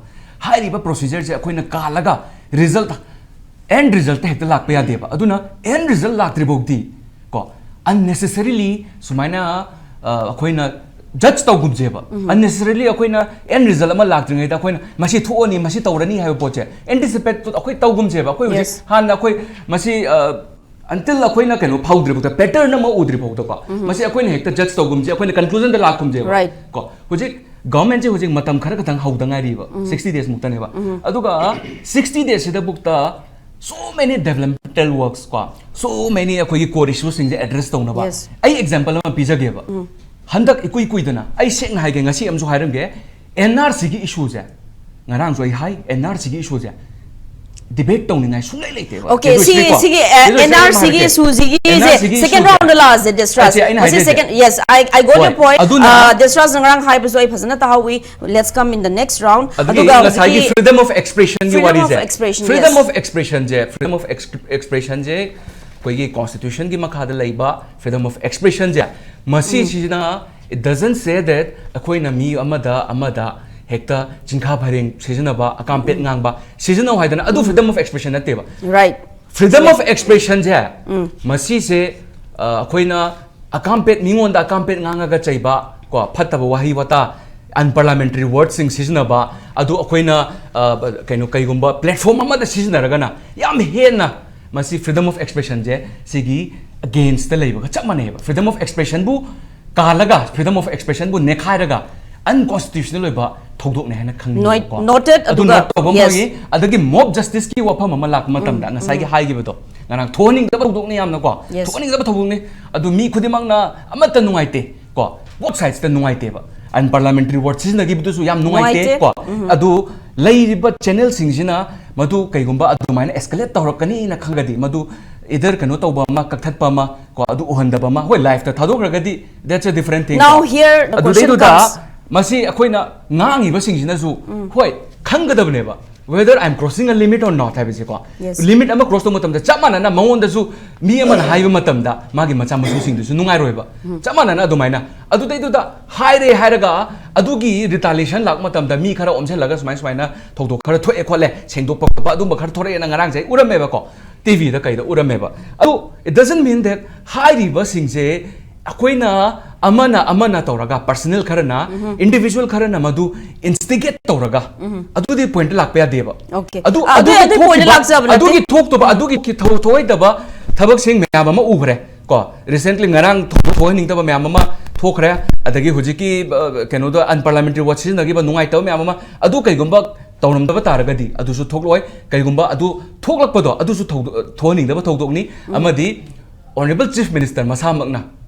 ꯍꯥꯏꯔꯤꯕ ꯄ꯭ꯔꯣꯁꯤꯖꯔꯁꯦ ꯑꯩꯈꯣꯏꯅ ꯀꯥꯜꯂꯒ ꯔꯤꯖꯜꯠ, ꯑꯦꯟ ꯔꯤꯖꯜꯠꯇ ꯍꯦꯛꯇ ꯂꯥꯛꯄ ꯌꯥꯗꯦꯕ꯫ ꯑꯗꯨꯅ ꯑꯦꯟ ꯔꯤꯖꯜꯠ ꯂꯥꯛꯇ꯭ꯔꯤꯐꯥꯎꯗꯤ ꯀꯣ, ꯑꯟꯅꯦꯁꯦꯁꯔꯤꯂꯤ ꯁꯨꯃꯥꯏꯅ ꯑ, ꯑꯩꯈꯣꯏꯅ ꯖꯠꯖ ꯇꯧꯒꯨꯝꯁꯦꯕ꯫ ꯑꯟꯅꯦꯁꯦꯁꯔꯤꯂꯤ ꯑꯩꯈꯣꯏꯅ ꯑꯦꯟ ꯔꯤꯖꯜꯠ ꯑꯃ ꯂꯥꯛꯇ꯭ꯔꯤꯉꯩꯗ ꯑꯩꯈꯣꯏꯅ ꯃꯁꯤ ꯊꯣꯛꯑꯅꯤ, ꯃꯁꯤ ꯇꯧꯔꯅꯤ ꯍꯥꯏꯕ ꯄꯣꯠꯁꯦ ꯑꯦꯟꯇꯤꯁꯤꯄꯦꯠ ꯑꯩꯈꯣꯏ ꯇꯧꯒꯨꯝꯁꯦꯕ꯫ ꯑꯩꯈꯣꯏ ꯍꯧꯖꯤꯛ Yes. ꯍꯥꯟꯅ ꯑꯩꯈꯣꯏ ꯃꯁꯤ ꯑ, until ꯑꯩꯈꯣꯏꯅ ꯀꯩꯅꯣ ꯐꯧꯗ꯭ꯔꯤꯐꯥꯎꯗ, pattern ꯑꯃ ꯎꯗ꯭ꯔꯤꯐꯥꯎꯗꯀꯣ, ꯃꯁꯤ ꯑꯩꯈꯣꯏꯅ ꯍꯦꯛꯇ judge ꯇꯧꯒꯨꯝꯁꯦ, ꯑꯩꯈꯣꯏꯅ conclusion ꯗ ꯂꯥꯛꯀꯨꯝꯁꯦꯕ꯫ Right. ꯀꯣ, ꯍꯧꯖꯤꯛ government ꯁꯦ ꯍꯧꯖꯤꯛ ꯃꯇꯝ ꯈꯔ ꯈꯛꯇꯪ ꯍꯧꯗ ꯉꯥꯏꯔꯤꯕ, sixty days ꯃꯨꯛꯇꯅꯦꯕ꯫ ꯑꯗꯨꯒ sixty days ꯁꯤꯗꯕꯨꯛꯇ so many developmental works ꯀꯣ, so many ꯑꯩꯈꯣꯏꯒꯤ core issue ꯁꯤꯡꯁꯦ address ꯇꯧꯅꯕ Yes. ꯑꯩ example ꯑꯃ ꯄꯤꯖꯒꯦꯕ꯫ ꯍꯟꯗꯛ ꯏꯀꯨꯏ ꯀꯨꯏꯗꯅ, ꯑꯩ ꯁꯦꯡꯅ ꯍꯥꯏꯒꯦ, ꯉꯁꯤ ꯑꯃꯁꯨ ꯍꯥꯏꯔꯝꯒꯦ, N R C ꯒꯤ issue ꯁꯦ, ꯉꯔꯥꯡꯁꯨ ꯑꯩ ꯍꯥꯏ, N R C ꯒꯤ issue ꯁꯦ debate ꯇꯧꯅꯤꯡꯉꯥꯏ ꯁꯨꯡꯂꯩ ꯂꯩꯇꯦꯕ꯫ Okay, ꯁꯤꯒꯤ ꯂꯦꯡꯒ꯭ꯋꯦꯖꯇꯤꯛ ꯀꯣ꯫ ꯁꯤꯒꯤ ꯑꯦ, ꯂꯦꯡꯒ꯭ꯋꯦꯖꯇꯤꯛ N R C ꯒꯤ ꯍꯥꯏꯔꯛꯀꯦ꯫ issue ꯁꯤꯒꯤ N R C ꯒꯤ ꯁꯦ issue second ꯁꯦ꯫ round ꯗ ꯂꯥꯛꯑꯁꯦ, ꯗꯤꯁꯇ꯭ꯔꯥꯁ꯫ ꯑꯩꯁꯦ ꯑꯩꯅ ꯃꯁꯤ ꯍꯥꯏꯖꯒꯦ꯫ Second, yes, I, I got your ꯍꯣꯏ, point. ꯑꯗꯨꯅ ꯑ, ꯗꯤꯁꯇ꯭ꯔꯥꯁꯅ ꯉꯔꯥꯡ ꯍꯥꯏꯕꯁꯨ ꯑꯩ ꯐꯖꯅ ꯇꯥꯍꯧꯋꯤ꯫ Let's come in the next round. ꯑꯗꯨꯒꯤ ꯑꯗꯨꯒ ꯉꯁꯥꯏꯒꯤ ꯍꯧꯖꯤꯛꯀꯤ freedom of expression ꯒꯤ Freedom of ꯋꯥꯔꯤꯁꯦ, expression, freedom yes. of expression say, freedom of ex- expression ꯁꯦ ꯑꯩꯈꯣꯏꯒꯤ constitution ꯒꯤ ꯃꯈꯥꯗ ꯂꯩꯕ freedom of expression say, ꯃꯁꯤꯁꯤꯅ it doesn't say that ꯑꯩꯈꯣꯏꯅ ꯃꯤ ꯑꯃꯗ ꯑꯃꯗ ꯍꯦꯛꯇ ꯆꯤꯡꯈꯥ ꯐꯩꯔꯦꯡ ꯁꯤꯖꯤꯟꯅꯕ, ꯑꯀꯥꯝꯄꯦꯠ ꯉꯥꯡꯕ ꯁꯤꯖꯤꯟꯅꯧ ꯍꯥꯏꯗꯅ, ꯑꯗꯨ freedom of expression ꯅꯠꯇꯦꯕ꯫ Right. Freedom of expression ꯁꯦ, ꯃꯁꯤꯁꯦ, ꯑ, ꯑꯩꯈꯣꯏꯅ ꯑꯀꯥꯝꯄꯦꯠ, ꯃꯤꯉꯣꯟꯗ ꯑꯀꯥꯝꯄꯦꯠ ꯉꯥꯡꯉꯒ ꯆꯩꯕ, ꯀꯣ, ꯐꯠꯇꯕ ꯋꯥꯍꯩ ꯋꯥꯇꯥ, unparliamentary word ꯁꯤꯡ ꯁꯤꯖꯤꯟꯅꯕ, ꯑꯗꯨ ꯑꯩꯈꯣꯏꯅ, ꯑ, ꯀꯩꯅꯣ, ꯀꯩꯒꯨꯝꯕ platform ꯑꯃꯗ ꯁꯤꯖꯤꯟꯅꯔꯒꯅ ꯌꯥꯝ ꯍꯦꯟꯅ ꯃꯁꯤ freedom of expression ꯁꯦ ꯁꯤꯒꯤ against ꯇ ꯂꯩꯕꯒ ꯆꯞ ꯃꯥꯟꯅꯩꯕ꯫ Freedom of expression ꯕꯨ ꯀꯥꯜꯂꯒ, freedom of expression ꯕꯨ ꯅꯦꯈꯥꯏꯔꯒ unconstitutional ꯑꯣꯏꯕ ꯊꯧꯗꯣꯛꯅꯦ ꯍꯥꯏꯅ ꯈꯪꯅꯤꯡꯉꯦꯀꯣ꯫ Noted, ꯑꯗꯨ ꯑꯗꯨꯒ, note ꯇꯧꯕ ꯑꯃ yes. ꯐꯪꯉꯤ꯫ ꯑꯗꯒꯤ mob justice ꯀꯤ ꯋꯥꯐꯝ ꯑꯃ ꯂꯥꯛꯄ ꯃꯇꯝꯗ, ꯉꯁꯥꯏꯒꯤ ꯍꯥꯏꯈꯤꯕꯗꯣ, ꯉꯔꯥꯡ ꯊꯣꯛꯍꯟꯅꯤꯡꯗꯕ ꯊꯧꯗꯣꯛꯅꯤ ꯌꯥꯝꯅꯀꯣ꯫ Yes. ꯊꯣꯛꯍꯟꯅꯤꯡꯗꯕ ꯊꯧꯗꯣꯛꯅꯤ꯫ ꯑꯗꯨ ꯃꯤ ꯈꯨꯗꯤꯡꯃꯛꯅ ꯑꯃꯠꯇ ꯅꯨꯡꯉꯥꯏꯇꯦ ꯀꯣ꯫ Both sides ꯇ ꯅꯨꯡꯉꯥꯏꯇꯦꯕ꯫ Unparliamentary word ꯁꯤꯖꯤꯟꯅꯈꯤꯕꯗꯨꯁꯨ ꯌꯥꯝ ꯅꯨꯡꯉꯥꯏꯇꯦ ꯅꯨꯡꯉꯥꯏꯇꯦ꯫ ꯀꯣ꯫ ꯑꯗꯨ ꯂꯩꯔꯤꯕ channel ꯁꯤꯡꯁꯤꯅ ꯃꯗꯨ ꯀꯩꯒꯨꯝꯕ ꯑꯗꯨꯃꯥꯏꯅ escalate ꯇꯧꯔꯛꯀꯅꯤꯅ ꯈꯪꯒꯗꯤ, ꯃꯗꯨ either ꯀꯩꯅꯣ ꯇꯧꯕ ꯑꯃ, ꯀꯛꯊꯠꯄ ꯑꯃ ꯀꯣ, ꯑꯗꯨ ꯎꯍꯟꯗꯕ ꯑꯃ, ꯍꯣꯏ, live ꯇ ꯊꯥꯗꯣꯛꯈ꯭ꯔꯒꯗꯤ that's a different thing Now ꯀꯣ꯫ here the question ꯑꯗꯨꯗꯩꯗꯨꯗ comes. ꯃꯁꯤ ꯑꯩꯈꯣꯏꯅ ꯉꯥꯡꯉꯤꯕꯁꯤꯡꯁꯤꯅꯁꯨ, ꯍꯣꯏ, ꯈꯪꯒꯗꯕꯅꯦꯕ, whether I am crossing a limit or not ꯍꯥꯏꯕꯁꯦꯀꯣ꯫ Yes. Limit ꯑꯃ cross ꯇꯧꯕ ꯃꯇꯝꯗ ꯆꯞ ꯃꯥꯟꯅꯅ ꯃꯉꯣꯟꯗꯁꯨ ꯃꯤ ꯑꯃꯅ ꯍꯥꯏꯕ ꯃꯇꯝꯗ ꯃꯥꯒꯤ ꯃꯆꯥ ꯃꯁꯨꯁꯤꯡꯗꯨꯁꯨ ꯅꯨꯡꯉꯥꯏꯔꯣꯏꯕ꯫ ꯆꯞ ꯃꯥꯟꯅꯅ ꯑꯗꯨꯃꯥꯏꯅ ꯑꯗꯨꯗꯩꯗꯨꯗ ꯍꯥꯏꯔꯦ ꯍꯥꯏꯔꯒ ꯑꯗꯨꯒꯤ retaliation ꯂꯥꯛꯄ ꯃꯇꯝꯗ ꯃꯤ ꯈꯔ ꯑꯣꯝꯁꯤꯜꯂꯒ ꯁꯨꯃꯥꯏ ꯁꯨꯃꯥꯏꯅ ꯊꯧꯗꯣꯛ ꯈꯔ ꯊꯣꯛꯑꯦ ꯈꯣꯠꯂꯦ, ꯁꯦꯡꯗꯣꯛꯄ ꯈꯣꯠꯄ ꯑꯗꯨꯝꯕ ꯈꯔ ꯊꯣꯔꯛꯑꯦꯅ ꯉꯔꯥꯡꯁꯦ ꯑꯩ ꯎꯔꯝꯃꯦꯕꯀꯣ꯫ ꯇꯤ ꯚꯤꯗ ꯀꯩꯗ ꯎꯔꯝꯃꯦꯕ꯫ ꯑꯗꯨ it doesn't mean that ꯍꯥꯏꯔꯤꯕꯁꯤꯡꯁꯦ ꯑꯩꯈꯣꯏꯅ ꯑꯃꯅ ꯑꯃꯅ ꯇꯧꯔꯒ, personal ꯈꯔꯅ, individual ꯈꯔꯅ ꯃꯗꯨ instigate ꯇꯧꯔꯒ, ꯑꯗꯨꯗꯤ point ꯂꯥꯛꯄ ꯌꯥꯗꯦꯕ꯫ Okay. ꯑꯗꯨ, ꯑ, ꯑꯗꯨ, ꯑꯗꯨꯒꯤ ꯑꯗꯨ point ꯊꯣꯛꯈꯤꯕ, ꯂꯥꯛꯆꯕ ꯅꯠꯇꯦ꯫ ꯑꯗꯨꯒꯤ ꯊꯣꯛꯇꯕ, ꯑꯗꯨꯒꯤ ꯈꯤ-, ꯊꯧ-, ꯊꯣꯛꯑꯣꯏꯗꯕ ꯊꯕꯛꯁꯤꯡ ꯃꯌꯥꯝ ꯑꯃ ꯎꯈ꯭ꯔꯦ ꯀꯣ꯫ Recently ꯉꯔꯥꯡ ꯊꯣꯛ- ꯊꯣꯛꯍꯟꯅꯤꯡꯗꯕ ꯃꯌꯥꯝ ꯑꯃ ꯊꯣꯛꯈ꯭ꯔꯦ꯫ ꯑꯗꯒꯤ ꯍꯧꯖꯤꯛꯀꯤ, ꯑ, ꯀꯩꯅꯣꯗꯣ, unparliamentary word ꯁꯤꯖꯤꯟꯅꯈꯤꯕ, ꯅꯨꯡꯉꯥꯏꯇꯕ ꯃꯌꯥꯝ ꯑꯃ, ꯑꯗꯨ ꯀꯩꯒꯨꯝꯕ ꯇꯧꯔꯝꯗꯕ ꯇꯥꯔꯒꯗꯤ ꯑꯗꯨꯁꯨ ꯊꯣꯛꯂꯛꯑꯣꯏ꯫ ꯀꯩꯒꯨꯝꯕ ꯑꯗꯨ ꯊꯣꯛꯂꯛꯄꯗꯣ ꯑꯗꯨꯁꯨ ꯊꯧꯗꯣ-, ꯊꯣꯛꯍꯟꯅꯤꯡꯗꯕ ꯊꯧꯗꯣꯛꯅꯤ꯫ ꯑꯃꯗꯤ Honourable Chief Minister ꯃꯁꯥꯃꯛꯅ,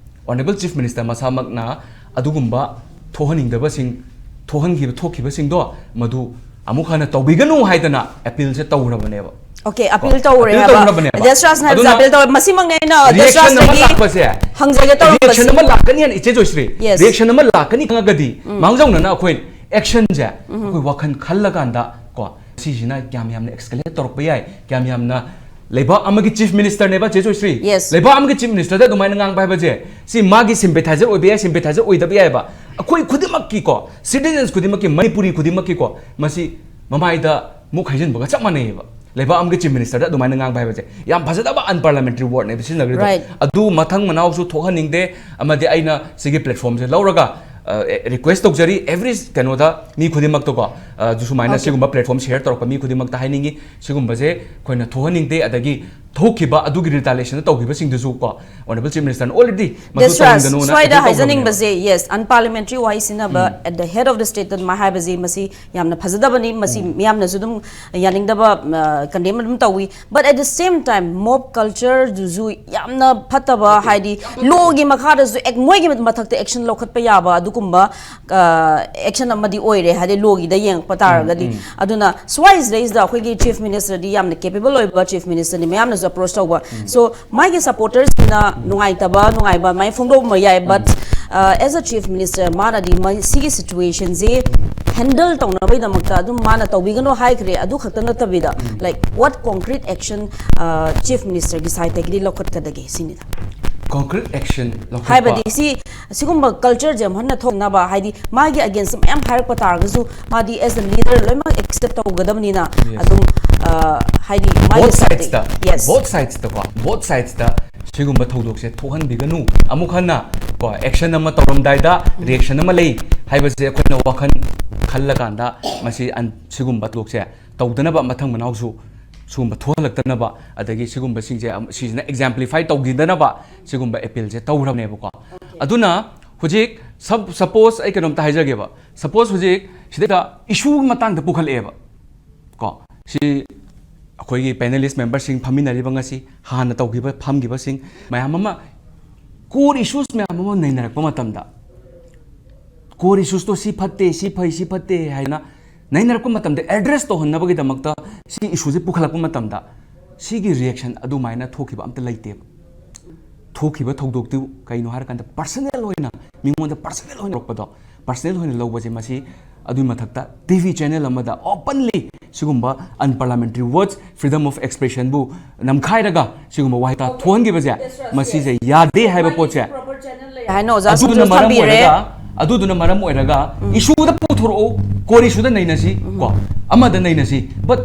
Honourable Chief Minister ꯃꯁꯥꯃꯛꯅ ꯑꯗꯨꯒꯨꯝꯕ ꯊꯣꯛꯍꯟꯅꯤꯡꯗꯕꯁꯤꯡ, ꯊꯣꯛꯍꯟꯈꯤꯕ, ꯊꯣꯛꯈꯤꯕꯁꯤꯡꯗꯣ ꯃꯗꯨ ꯑꯃꯨꯛ ꯍꯟꯅ ꯇꯧꯕꯤꯒꯅꯨ ꯍꯥꯏꯗꯅ appeal ꯁꯦ ꯇꯧꯔꯕꯅꯦꯕ꯫ Okay, appeal ꯀꯣ, ꯇꯧꯔꯦ appeal ꯍꯥꯏꯕ꯫ ꯇꯧꯔꯕꯅꯦꯕ꯫ ꯖꯁꯔꯥꯖꯅ ꯍꯥꯏꯕꯁꯦ ꯑꯗꯨꯅ appeal ꯇꯧꯔꯦ꯫ ꯃꯁꯤꯃꯛꯅꯦ ꯑꯩꯅ reaction ꯑꯃ ꯖꯁꯔꯥꯖꯇꯒꯤ ꯂꯥꯛꯄꯁꯦ, ꯍꯪꯖꯒꯦ ꯇꯧꯔꯝꯕꯁꯦ꯫ Reaction ꯑꯃ ꯂꯥꯛꯀꯅꯤ ꯍꯥꯏꯅ, ꯏꯆꯦ ꯖꯣꯏꯁ꯭ꯔꯤ, yes, reaction ꯑꯃ ꯂꯥꯛꯀꯅꯤ ꯈꯪꯉꯒꯗꯤ ꯃꯥꯡꯖꯧꯅꯅ ꯑꯩꯈꯣꯏ action ꯁꯦ ꯑꯩꯈꯣꯏ ꯋꯥꯈꯜ ꯈꯜꯂꯀꯥꯟꯗ ꯀꯣ, ꯁꯤꯁꯤꯅ ꯀꯌꯥꯝ ꯌꯥꯝꯅ escalate ꯇꯧꯔꯛꯄ ꯌꯥꯏ, ꯀꯌꯥꯝ ꯌꯥꯝꯅ, ꯂꯩꯕꯥꯛ ꯑꯃꯒꯤ Chief Minister ꯅꯦꯕ, ꯆꯦ ꯖꯣꯏꯁ꯭ꯔꯤ꯫ Yes. ꯂꯩꯕꯥꯛ ꯑꯃꯒꯤ Chief Minister ꯗ ꯑꯗꯨꯃꯥꯏꯅ ꯉꯥꯡꯕ ꯍꯥꯏꯕꯁꯦ, ꯁꯤ ꯃꯥꯒꯤ sympathizer ꯑꯣꯏꯕ ꯌꯥꯏ, sympathizer ꯑꯣꯏꯗꯕ ꯌꯥꯏꯕ꯫ ꯑꯩꯈꯣꯏ ꯈꯨꯗꯤꯡꯃꯛꯀꯤꯀꯣ, citizens ꯈꯨꯗꯤꯡꯃꯛꯀꯤ, ꯃꯅꯤꯄꯨꯔꯤ ꯈꯨꯗꯤꯡꯃꯛꯀꯤꯀꯣ, ꯃꯁꯤ ꯃꯃꯥꯏꯗ ꯃꯨꯛ ꯍꯩꯖꯤꯟꯕꯒ ꯆꯞ ꯃꯥꯟꯅꯩꯌꯦꯕ꯫ ꯂꯩꯕꯥꯛ ꯑꯃꯒꯤ Chief Minister ꯗ ꯑꯗꯨꯃꯥꯏꯅ ꯉꯥꯡꯕ ꯍꯥꯏꯕꯁꯦ ꯌꯥꯝ ꯐꯖꯗꯕ unparliamentary word ꯅꯦꯕ ꯁꯤꯖꯤꯟꯅꯈ꯭ꯔꯤꯗꯣ꯫ Right. ꯑꯗꯨ ꯃꯊꯪ ꯃꯅꯥꯎꯁꯨ ꯊꯣꯛꯍꯟꯅꯤꯡꯗꯦ, ꯑꯃꯗꯤ ꯑꯩꯅ ꯁꯤꯒꯤ platform ꯁꯦ ꯂꯧꯔꯒ, ꯑ, request ꯇꯧꯖꯔꯤ every ꯀꯩꯅꯣꯗ, ꯃꯤ ꯈꯨꯗꯤꯡꯃꯛꯇꯀꯣ, ꯑ, ꯑꯗꯨ ꯁꯨꯃꯥꯏꯅ Okay. ꯁꯤꯒꯨꯝꯕ platform share ꯇꯧꯔꯛꯄ ꯃꯤ ꯈꯨꯗꯤꯡꯃꯛꯇ ꯍꯥꯏꯅꯤꯡꯉꯤ, ꯁꯤꯒꯨꯝꯕꯁꯦ ꯑꯩꯈꯣꯏꯅ ꯊꯣꯛꯍꯟꯅꯤꯡꯗꯦ꯫ ꯑꯗꯒꯤ ꯊꯣꯛꯈꯤꯕ ꯑꯗꯨꯒꯤ retaliation ꯇꯧꯈꯤꯕꯁꯤꯡꯗꯨꯁꯨ ꯀꯣ, Honourable Chief Minister ꯅ already ꯃꯗꯨ ꯖꯁꯔꯥꯖ, ꯇꯧꯍꯟꯒꯅꯨꯅ ꯁ꯭ꯋꯥꯏꯗ appeal ꯇꯧꯈ꯭ꯔꯕꯅꯦꯕ꯫ ꯍꯥꯏꯖꯅꯤꯡꯕꯁꯦ, yes, unparliamentary ꯋꯥꯍꯩ ꯁꯤꯖꯤꯟꯅꯕ ꯎꯝ꯫ At the head of the state ꯑꯗꯨꯃꯥꯏꯅ ꯍꯥꯏꯕꯁꯤ, ꯃꯁꯤ ꯌꯥꯝꯅ ꯐꯖꯗꯕꯅꯤ, ꯃꯁꯤ ꯎꯝ꯫ ꯃꯤꯌꯥꯝꯅꯁꯨ ꯑꯗꯨꯝ ꯌꯥꯅꯤꯡꯗꯕ, ꯑ, condemn ꯑꯗꯨꯝ ꯇꯧꯏ꯫ But at the same time, mob culture ꯗꯨꯁꯨ ꯌꯥꯝꯅ ꯐꯠꯇꯕ, ꯍꯥꯏꯗꯤ law ꯒꯤ ꯃꯈꯥꯗꯁꯨ, ac-, ꯃꯣꯏꯒꯤ ꯃꯊꯛꯇ action ꯂꯧꯈꯠꯄ ꯌꯥꯕ ꯑꯗꯨꯒꯨꯝꯕ, ꯑ, action ꯑꯃꯗꯤ ꯑꯣꯏꯔꯦ, ꯍꯥꯏꯗꯤ law ꯒꯤꯗ ꯌꯦꯡꯉꯛꯄ ꯇꯥꯔꯒꯗꯤ꯫ ꯎꯝ, ꯎꯝ꯫ ꯑꯗꯨꯅ ꯁ꯭ꯋꯥꯏꯁꯤꯗꯩꯁꯤꯗ ꯑꯩꯈꯣꯏꯒꯤ Chief Minister ꯗꯤ ꯌꯥꯝꯅ capable ꯑꯣꯏꯕ Chief Minister ꯅꯤ, ꯃꯌꯥꯝꯅꯁꯨ approach ꯇꯧꯕ꯫ ꯎꯝ꯫ So, ꯃꯥꯒꯤ supporters ꯁꯤꯡꯅ ꯎꯝ꯫ ꯅꯨꯡꯉꯥꯏꯇꯕ, ꯅꯨꯡꯉꯥꯏꯕ ꯃꯥꯏ ꯐꯣꯡꯗꯣꯛꯑꯝꯕ ꯌꯥꯏ, but, ꯎꯝ꯫ ꯑ, as a Chief Minister, ꯃꯥꯅꯗꯤ ꯃ-, ꯁꯤꯒꯤ situation ꯁꯤ handle ꯇꯧꯅꯕꯒꯤꯗꯃꯛꯇ ꯑꯗꯨꯝ ꯃꯥꯅ ꯇꯧꯕꯤꯒꯅꯨ ꯍꯥꯏꯈ꯭ꯔꯦ꯫ ꯑꯗꯨ ꯈꯛꯇ ꯅꯠꯇꯕꯤꯗ, ꯎꯝ꯫ Like, what concrete action, ꯑ, Chief Minister ꯒꯤ side ꯇꯒꯤꯗꯤ ꯂꯧꯈꯠꯀꯗꯒꯦ ꯁꯤꯅꯤꯗ꯫ Concrete action ꯂꯧꯈꯠꯄ? ꯍꯥꯏꯕꯗꯤ ꯁꯤ, ꯁꯤꯒꯨꯝꯕ culture ꯁꯦ ꯑꯃꯨꯛ ꯍꯟꯅ ꯊꯣꯛꯅꯕ, ꯍꯥꯏꯗꯤ ꯃꯥꯒꯤ against ꯃꯌꯥꯝ ꯍꯥꯏꯔꯛꯄ ꯇꯥꯔꯒꯁꯨ, ꯃꯥꯗꯤ as a leader ꯂꯣꯏꯅꯃꯛ accept ꯇꯧꯒꯗꯕꯅꯤꯅ, Yes. ꯑꯗꯨꯝ, ꯑ, ꯍꯥꯏꯗꯤ ꯃꯥꯒꯤ Both side ꯇ, sides ꯇ, yes. Both sides ꯇ ꯀꯣ, both sides ꯇ ꯁꯤꯒꯨꯝꯕ ꯊꯧꯗꯣꯛꯁꯦ ꯊꯣꯛꯍꯟꯕꯤꯒꯅꯨ꯫ ꯑꯃꯨꯛ ꯍꯟꯅ ꯀꯣ, action ꯑꯃ ꯇꯧꯔꯝꯗꯥꯏꯗ ꯎꯝ꯫ Reaction ꯑꯃ ꯂꯩ ꯍꯥꯏꯕꯁꯦ ꯑꯩꯈꯣꯏꯅ ꯋꯥꯈꯜ ꯈꯜꯂꯀꯥꯟꯗ ꯃꯁꯤ ꯑꯟ-, ꯁꯤꯒꯨꯝꯕ ꯊꯧꯗꯣꯛꯁꯦ ꯇꯧꯗꯅꯕ ꯃꯊꯪ ꯃꯅꯥꯎꯁꯨ ꯁꯤꯒꯨꯝꯕ ꯊꯣꯛꯍꯜꯂꯛꯇꯅꯕ, ꯑꯗꯒꯤ ꯁꯤꯒꯨꯝꯕꯁꯤꯡꯁꯦ ꯑꯃ-, ꯁꯤꯁꯤꯅ exemplify ꯇꯧꯈꯤꯗꯅꯕ ꯁꯤꯒꯨꯝꯕ appealꯁꯦ ꯇꯧꯈ꯭ꯔꯕꯅꯦꯕꯀꯣ꯫ ꯑꯗꯨꯅ ꯍꯧꯖꯤꯛ sup-, suppose ꯑꯩ ꯀꯩꯅꯣꯝꯇ ꯍꯥꯏꯖꯒꯦꯕ, suppose ꯍꯧꯖꯤꯛ ꯁꯤꯗꯩꯗ issue ꯃꯇꯥꯡꯗ ꯄꯨꯈꯠꯂꯛꯑꯦꯕ ꯀꯣ, ꯁꯤ ꯑꯩꯈꯣꯏꯒꯤ panelist memberꯁꯤꯡ ꯐꯝꯃꯤꯟꯅꯔꯤꯕ ꯉꯁꯤ ꯍꯥꯟꯅ ꯇꯧꯈꯤꯕ ꯐꯝꯈꯤꯕꯁꯤꯡ ꯃꯌꯥꯝ ꯑꯃ core issues ꯃꯌꯥꯝ ꯑꯃ ꯅꯩꯅꯔꯛꯄ ꯃꯇꯝꯗ, core issuesꯇꯣ ꯁꯤ ꯐꯠꯇꯦ, ꯁꯤ ꯐꯩ, ꯁꯤ ꯐꯠꯇꯦ ꯍꯥꯏꯅ ꯅꯩꯅꯔꯛꯄ ꯃꯇꯝꯗ address ꯇꯧꯍꯟꯅꯕꯒꯤꯗꯃꯛꯇ ꯁꯤ issueꯁꯦ ꯄꯨꯈꯠꯂꯛꯄ ꯃꯇꯝꯗ ꯁꯤꯒꯤ reaction ꯑꯗꯨꯃꯥꯏꯅ ꯊꯣꯛꯈꯤꯕ ꯑꯝꯇ ꯂꯩꯇꯦꯕ꯫ ꯊꯣꯛꯈꯤꯕ ꯊꯧꯗꯣꯛꯇꯨ ꯀꯩꯅꯣ ꯍꯥꯏꯔꯀꯥꯟꯗ personal ꯑꯣꯏꯅ ꯃꯤꯉꯣꯟꯗ personal ꯑꯣꯏꯅ ꯂꯧꯔꯛꯄꯗꯣ, personal ꯑꯣꯏꯅ ꯂꯧꯕꯁꯦ ꯃꯁꯤ, ꯑꯗꯨꯒꯤ ꯃꯊꯛꯇ TV channel ꯑꯃꯗ openly ꯁꯤꯒꯨꯝꯕ unparliamentary words, freedom of expressionꯕꯨ ꯅꯝꯈꯥꯏꯔꯒ ꯁꯤꯒꯨꯝꯕ ꯋꯥꯍꯩ ꯋꯥꯇꯥ ꯊꯣꯛꯍꯟꯈꯤꯕꯁꯦ, ꯃꯁꯤꯁꯦ ꯌꯥꯗꯦ ꯍꯥꯏꯕ ꯄꯣꯠꯁꯦ꯫ ꯍꯥꯏꯅ ꯑꯣꯖꯥ ꯑꯗꯨꯗꯨꯅ ꯁꯝꯖꯤꯜꯂ ꯃꯔꯝ ꯊꯝꯕꯤꯔꯦ꯫ ꯑꯣꯏꯔꯒ, ꯑꯗꯨꯗꯨꯅ ꯃꯔꯝ ꯑꯣꯏꯔꯒ issueꯗ ꯄꯨꯊꯣꯔꯛꯑꯣ, core issueꯗ ꯅꯩꯅꯁꯤ ꯀꯣ, ꯑꯃꯗ ꯅꯩꯅꯁꯤ, but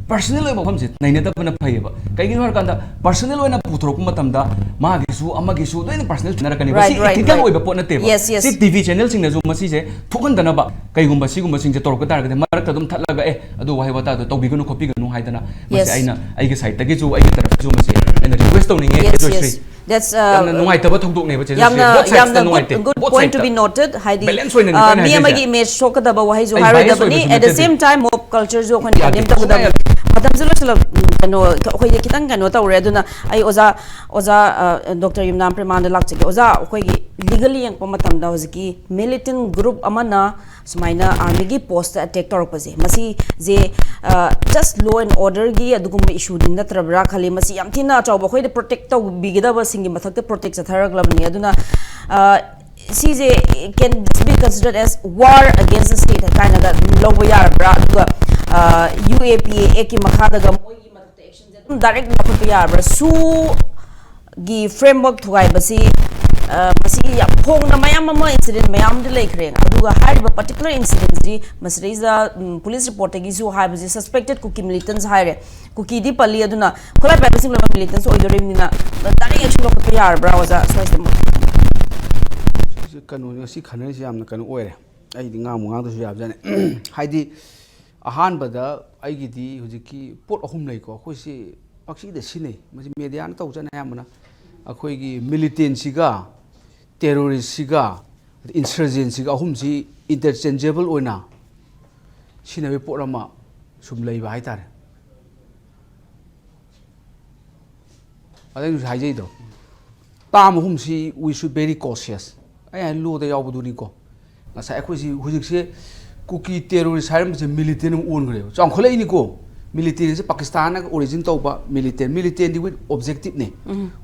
personal ꯑꯣꯏꯕ ꯃꯐꯝꯁꯦ ꯅꯩꯅꯗꯕꯅ ꯐꯩꯌꯦꯕ꯫ ꯀꯩꯒꯤꯅꯣ ꯍꯥꯏꯔꯀꯥꯟꯗ personal ꯑꯣꯏꯅ ꯄꯨꯊꯣꯔꯛꯄ ꯃꯇꯝꯗ ꯃꯥꯒꯤꯁꯨ ꯑꯃꯒꯤꯁꯨ ꯂꯣꯏꯅ personal ꯁꯤꯟꯅꯔꯛꯀꯅꯦꯕ꯫ Right, ꯁꯤ right, ethical right. ꯑꯣꯏꯕ ꯄꯣꯠ ꯅꯠꯇꯦꯕ꯫ Yes, yes. ꯁꯤ TV channelꯁꯤꯡꯅꯁꯨ ꯃꯁꯤꯁꯦ ꯊꯣꯛꯍꯟꯗꯅꯕ, ꯀꯩꯒꯨꯝꯕ ꯁꯤꯒꯨꯝꯕꯁꯤꯡꯁꯦ ꯇꯧꯔꯛꯄ ꯇꯥꯔꯒꯗꯤ ꯃꯔꯛꯇ ꯑꯗꯨꯝ ꯊꯠꯂꯒ, "ꯑꯦ, ꯑꯗꯨ ꯋꯥꯍꯩ ꯋꯥꯇꯥꯗꯣ ꯇꯧꯕꯤꯒꯅꯨ ꯈꯣꯠꯄꯤꯒꯅꯨ" ꯍꯥꯏꯗꯅ ꯃꯁꯤ Yes. ꯑꯩꯅ ꯑꯩꯒꯤ sideꯇꯒꯤꯁꯨ, ꯑꯩꯒꯤ ꯇꯔꯐꯇꯁꯨ ꯃꯁꯤ ꯑꯩꯅ request ꯇꯧꯅꯤꯡꯉꯦ꯫ Yes, ꯑꯦꯖꯣꯏꯁ꯭ꯔꯤ꯫ Yes. That's, uh, ꯌꯥꯝꯅ ꯅꯨꯡꯉꯥꯏꯇꯕ ꯊꯧꯗꯣꯛꯅꯦꯕ, ꯆꯦ ꯖꯣꯏꯁ꯭ꯔꯤ꯫ ꯌꯥꯝꯅ Both sideꯇ ꯌꯥꯝꯅ ꯅꯨꯡꯉꯥꯏꯇꯦ꯫ Good, good Both point to sideꯇ꯫ Be noted. ꯍꯥꯏꯗꯤ, Balance ꯑꯣꯏꯅꯅꯤ uh, ꯑꯩꯅ ꯃꯤ ꯍꯥꯏꯖꯩꯁꯦ꯫ ꯑꯃꯒꯤ image ꯁꯣꯛꯀꯗꯕ ꯋꯥꯍꯩꯁꯨ ꯑꯩ bias ꯍꯥꯏꯔꯣꯏꯗꯕꯅꯤ, ꯑꯣꯏꯕꯁꯨ at the ꯅꯠꯇꯦ꯫ Same time, mob cultureꯁꯨ ꯑꯩꯈꯣꯏꯅ ꯌꯥꯗꯦ, condemn ꯇꯧꯒꯗꯕꯅꯤ꯫ ꯁꯨꯡꯌꯥ ꯌꯥꯗꯦ꯫ ꯃꯇꯝꯁꯨ ꯂꯣꯏꯁꯤꯜꯂꯛ-, ꯎꯝ, ꯀꯩꯅꯣ, ꯑꯩꯈꯣꯏꯗꯤ ꯈꯤꯇꯪ ꯀꯩꯅꯣ ꯇꯧꯔꯦ꯫ ꯑꯗꯨꯅ ꯑꯩ ꯑꯣꯖꯥ, ꯑꯣꯖꯥ, uh, Doctor ꯌꯨꯝꯅꯥꯝ ꯄ꯭ꯔꯦꯃꯥꯟꯗ ꯂꯥꯛꯆꯒꯦ꯫ ꯑꯣꯖꯥ, ꯑꯩꯈꯣꯏꯒꯤ legally ꯌꯦꯡꯉꯛꯄ ꯃꯇꯝꯗ ꯍꯧꯖꯤꯛꯀꯤ militant group ꯑꯃꯅ ꯁꯨꯃꯥꯏꯅ armyꯒꯤ postꯇ attack ꯇꯧꯔꯛꯄꯁꯦ, ꯃꯁꯤꯁꯦ, uh, just law and orderꯒꯤ ꯑꯗꯨꯒꯨꯝꯕ issueꯗꯤ ꯅꯠꯇ꯭ꯔꯕ꯭ꯔꯥ ꯈꯜꯂꯤ꯫ ꯃꯁꯤ ꯌꯥꯝ ꯊꯤꯅ ꯑꯆꯧꯕ, ꯑꯩꯈꯣꯏꯗ protect ꯇꯧꯕꯤꯒꯗꯕꯁꯤꯡꯒꯤ ꯃꯊꯛꯇ protect ꯆꯠꯊꯔꯛꯂꯕꯅꯤ꯫ ꯑꯗꯨꯅ, uh, ꯁꯤꯁꯦ, can this be considered as war against the state ꯀꯥꯏꯅꯒ ꯑꯗꯨꯝ ꯂꯧꯕ ꯌꯥꯔꯕ꯭ꯔꯥ? ꯑꯗꯨꯒ, uh, UAPA Actꯀꯤ ꯃꯈꯥꯗꯒ ꯃꯣꯏꯒꯤ ꯃꯊꯛꯇ actionꯁꯦ ꯑꯗꯨꯝ direct ꯂꯧꯈꯠꯄ ꯌꯥꯔꯕ꯭ꯔꯥ? ꯁꯨꯒꯤ framework ꯊꯨꯒꯥꯏꯕꯁꯤ, uh, ꯃꯁꯤ ꯌꯥꯝ ꯐꯣꯡꯅ ꯃꯌꯥꯝ ꯑꯃ incident ꯃꯌꯥꯝ ꯑꯃꯗꯤ ꯂꯩꯈ꯭ꯔꯦ꯫ ꯑꯗꯨꯒ ꯍꯥꯏꯔꯤꯕ particular incidentꯁꯤ ꯃꯁꯤꯗꯩꯁꯤꯗ, ꯎꯝ, police reportꯇꯒꯤꯁꯨ ꯍꯥꯏꯕꯁꯤ suspected Kuki militants ꯍꯥꯏꯔꯦ꯫ ꯀꯨꯀꯤꯗꯤ ꯄꯜꯂꯤ, ꯑꯗꯨꯅ ꯈꯨꯠꯂꯥꯏ ꯄꯥꯏꯕꯁꯤꯡ ꯂꯣꯏꯅꯃꯛ militants ꯑꯣꯏꯗꯣꯔꯤꯕꯅꯤꯅ direct action ꯂꯧꯈꯠꯄ ꯌꯥꯔꯕ꯭ꯔꯥ, ꯑꯣꯖꯥ? ꯁ꯭ꯋꯥꯏꯁꯤꯗ ꯑꯃꯨꯛ꯫ ꯁꯤꯁꯦ ꯀꯩꯅꯣ, ꯉꯁꯤ ꯈꯟꯅꯔꯤꯁꯦ ꯌꯥꯝꯅ ꯀꯩꯅꯣ ꯑꯣꯏꯔꯦ꯫ ꯑꯩꯗꯤ ꯉꯥꯡꯕꯨ ꯉꯥꯡꯗ꯭ꯔꯁꯨ ꯌꯥꯕꯖꯥꯠꯅꯤ꯫ ꯍꯥꯏꯗꯤ, ꯑꯍꯥꯟꯕꯗ ꯑꯩꯒꯤꯗꯤ ꯍꯧꯖꯤꯛꯀꯤ ꯄꯣꯠ ꯑꯍꯨꯝ ꯂꯩꯀꯣ, ꯑꯩꯈꯣꯏꯁꯤ ꯄꯪꯁꯤꯗ ꯁꯤꯖꯤꯟꯅꯩ, ꯃꯁꯤ ꯃꯦꯗꯤꯌꯥꯅ ꯇꯧꯖꯅ ꯑꯌꯥꯝꯕꯅ꯫ ꯑꯩꯈꯣꯏꯒꯤ ꯃꯤꯂꯤꯇꯦꯟꯁꯤꯒ ꯇꯦꯔꯣꯔꯤꯁꯁꯤꯒ ꯏꯟꯁꯔꯖꯦꯟꯁꯤꯒ ꯑꯍꯨꯝꯁꯤ ꯏꯟꯇꯔꯆꯦꯟꯖꯦꯕꯜ ꯑꯣꯏꯅ ꯁꯤꯖꯤꯟꯅꯕꯒꯤ ꯄꯣꯠ ꯑꯃ ꯁꯨꯝ ꯂꯩꯕ ꯍꯥꯏꯇꯥꯔꯦ꯫ ꯑꯗꯩ ꯍꯧꯖꯤꯛ ꯍꯥꯏꯖꯩꯗꯣ, ꯇꯥꯝ ꯑꯍꯨꯝꯁꯤ we should very cautious꯫ ꯑꯩ ꯍꯥꯏ ꯂꯣꯗ ꯌꯥꯎꯕꯗꯨꯅꯤꯀꯣ꯫ ꯉꯁꯥꯏ ꯑꯩꯈꯣꯏꯁꯤ ꯍꯧꯖꯤꯛꯁꯦ ꯀꯨꯀꯤ ꯇꯦꯔꯣꯔꯤꯁ ꯍꯥꯏꯔꯝꯕꯁꯦ ꯃꯤꯂꯤꯇꯦꯟ ꯑꯃ ꯑꯣꯟꯈ꯭ꯔꯦꯕ꯫ ꯆꯥꯎꯈꯠꯂꯛꯏꯅꯤꯀꯣ꯫ ꯃꯤꯂꯤꯇꯦꯟꯁꯦ ꯄꯥꯀꯤꯁꯇꯥꯟꯅꯒ ꯑꯣꯔꯤꯖꯤꯟ ꯇꯧꯕ ꯃꯤꯂꯤꯇꯦꯟ, ꯃꯤꯂꯤꯇꯦꯟꯗꯤ with objective ꯅꯦ꯫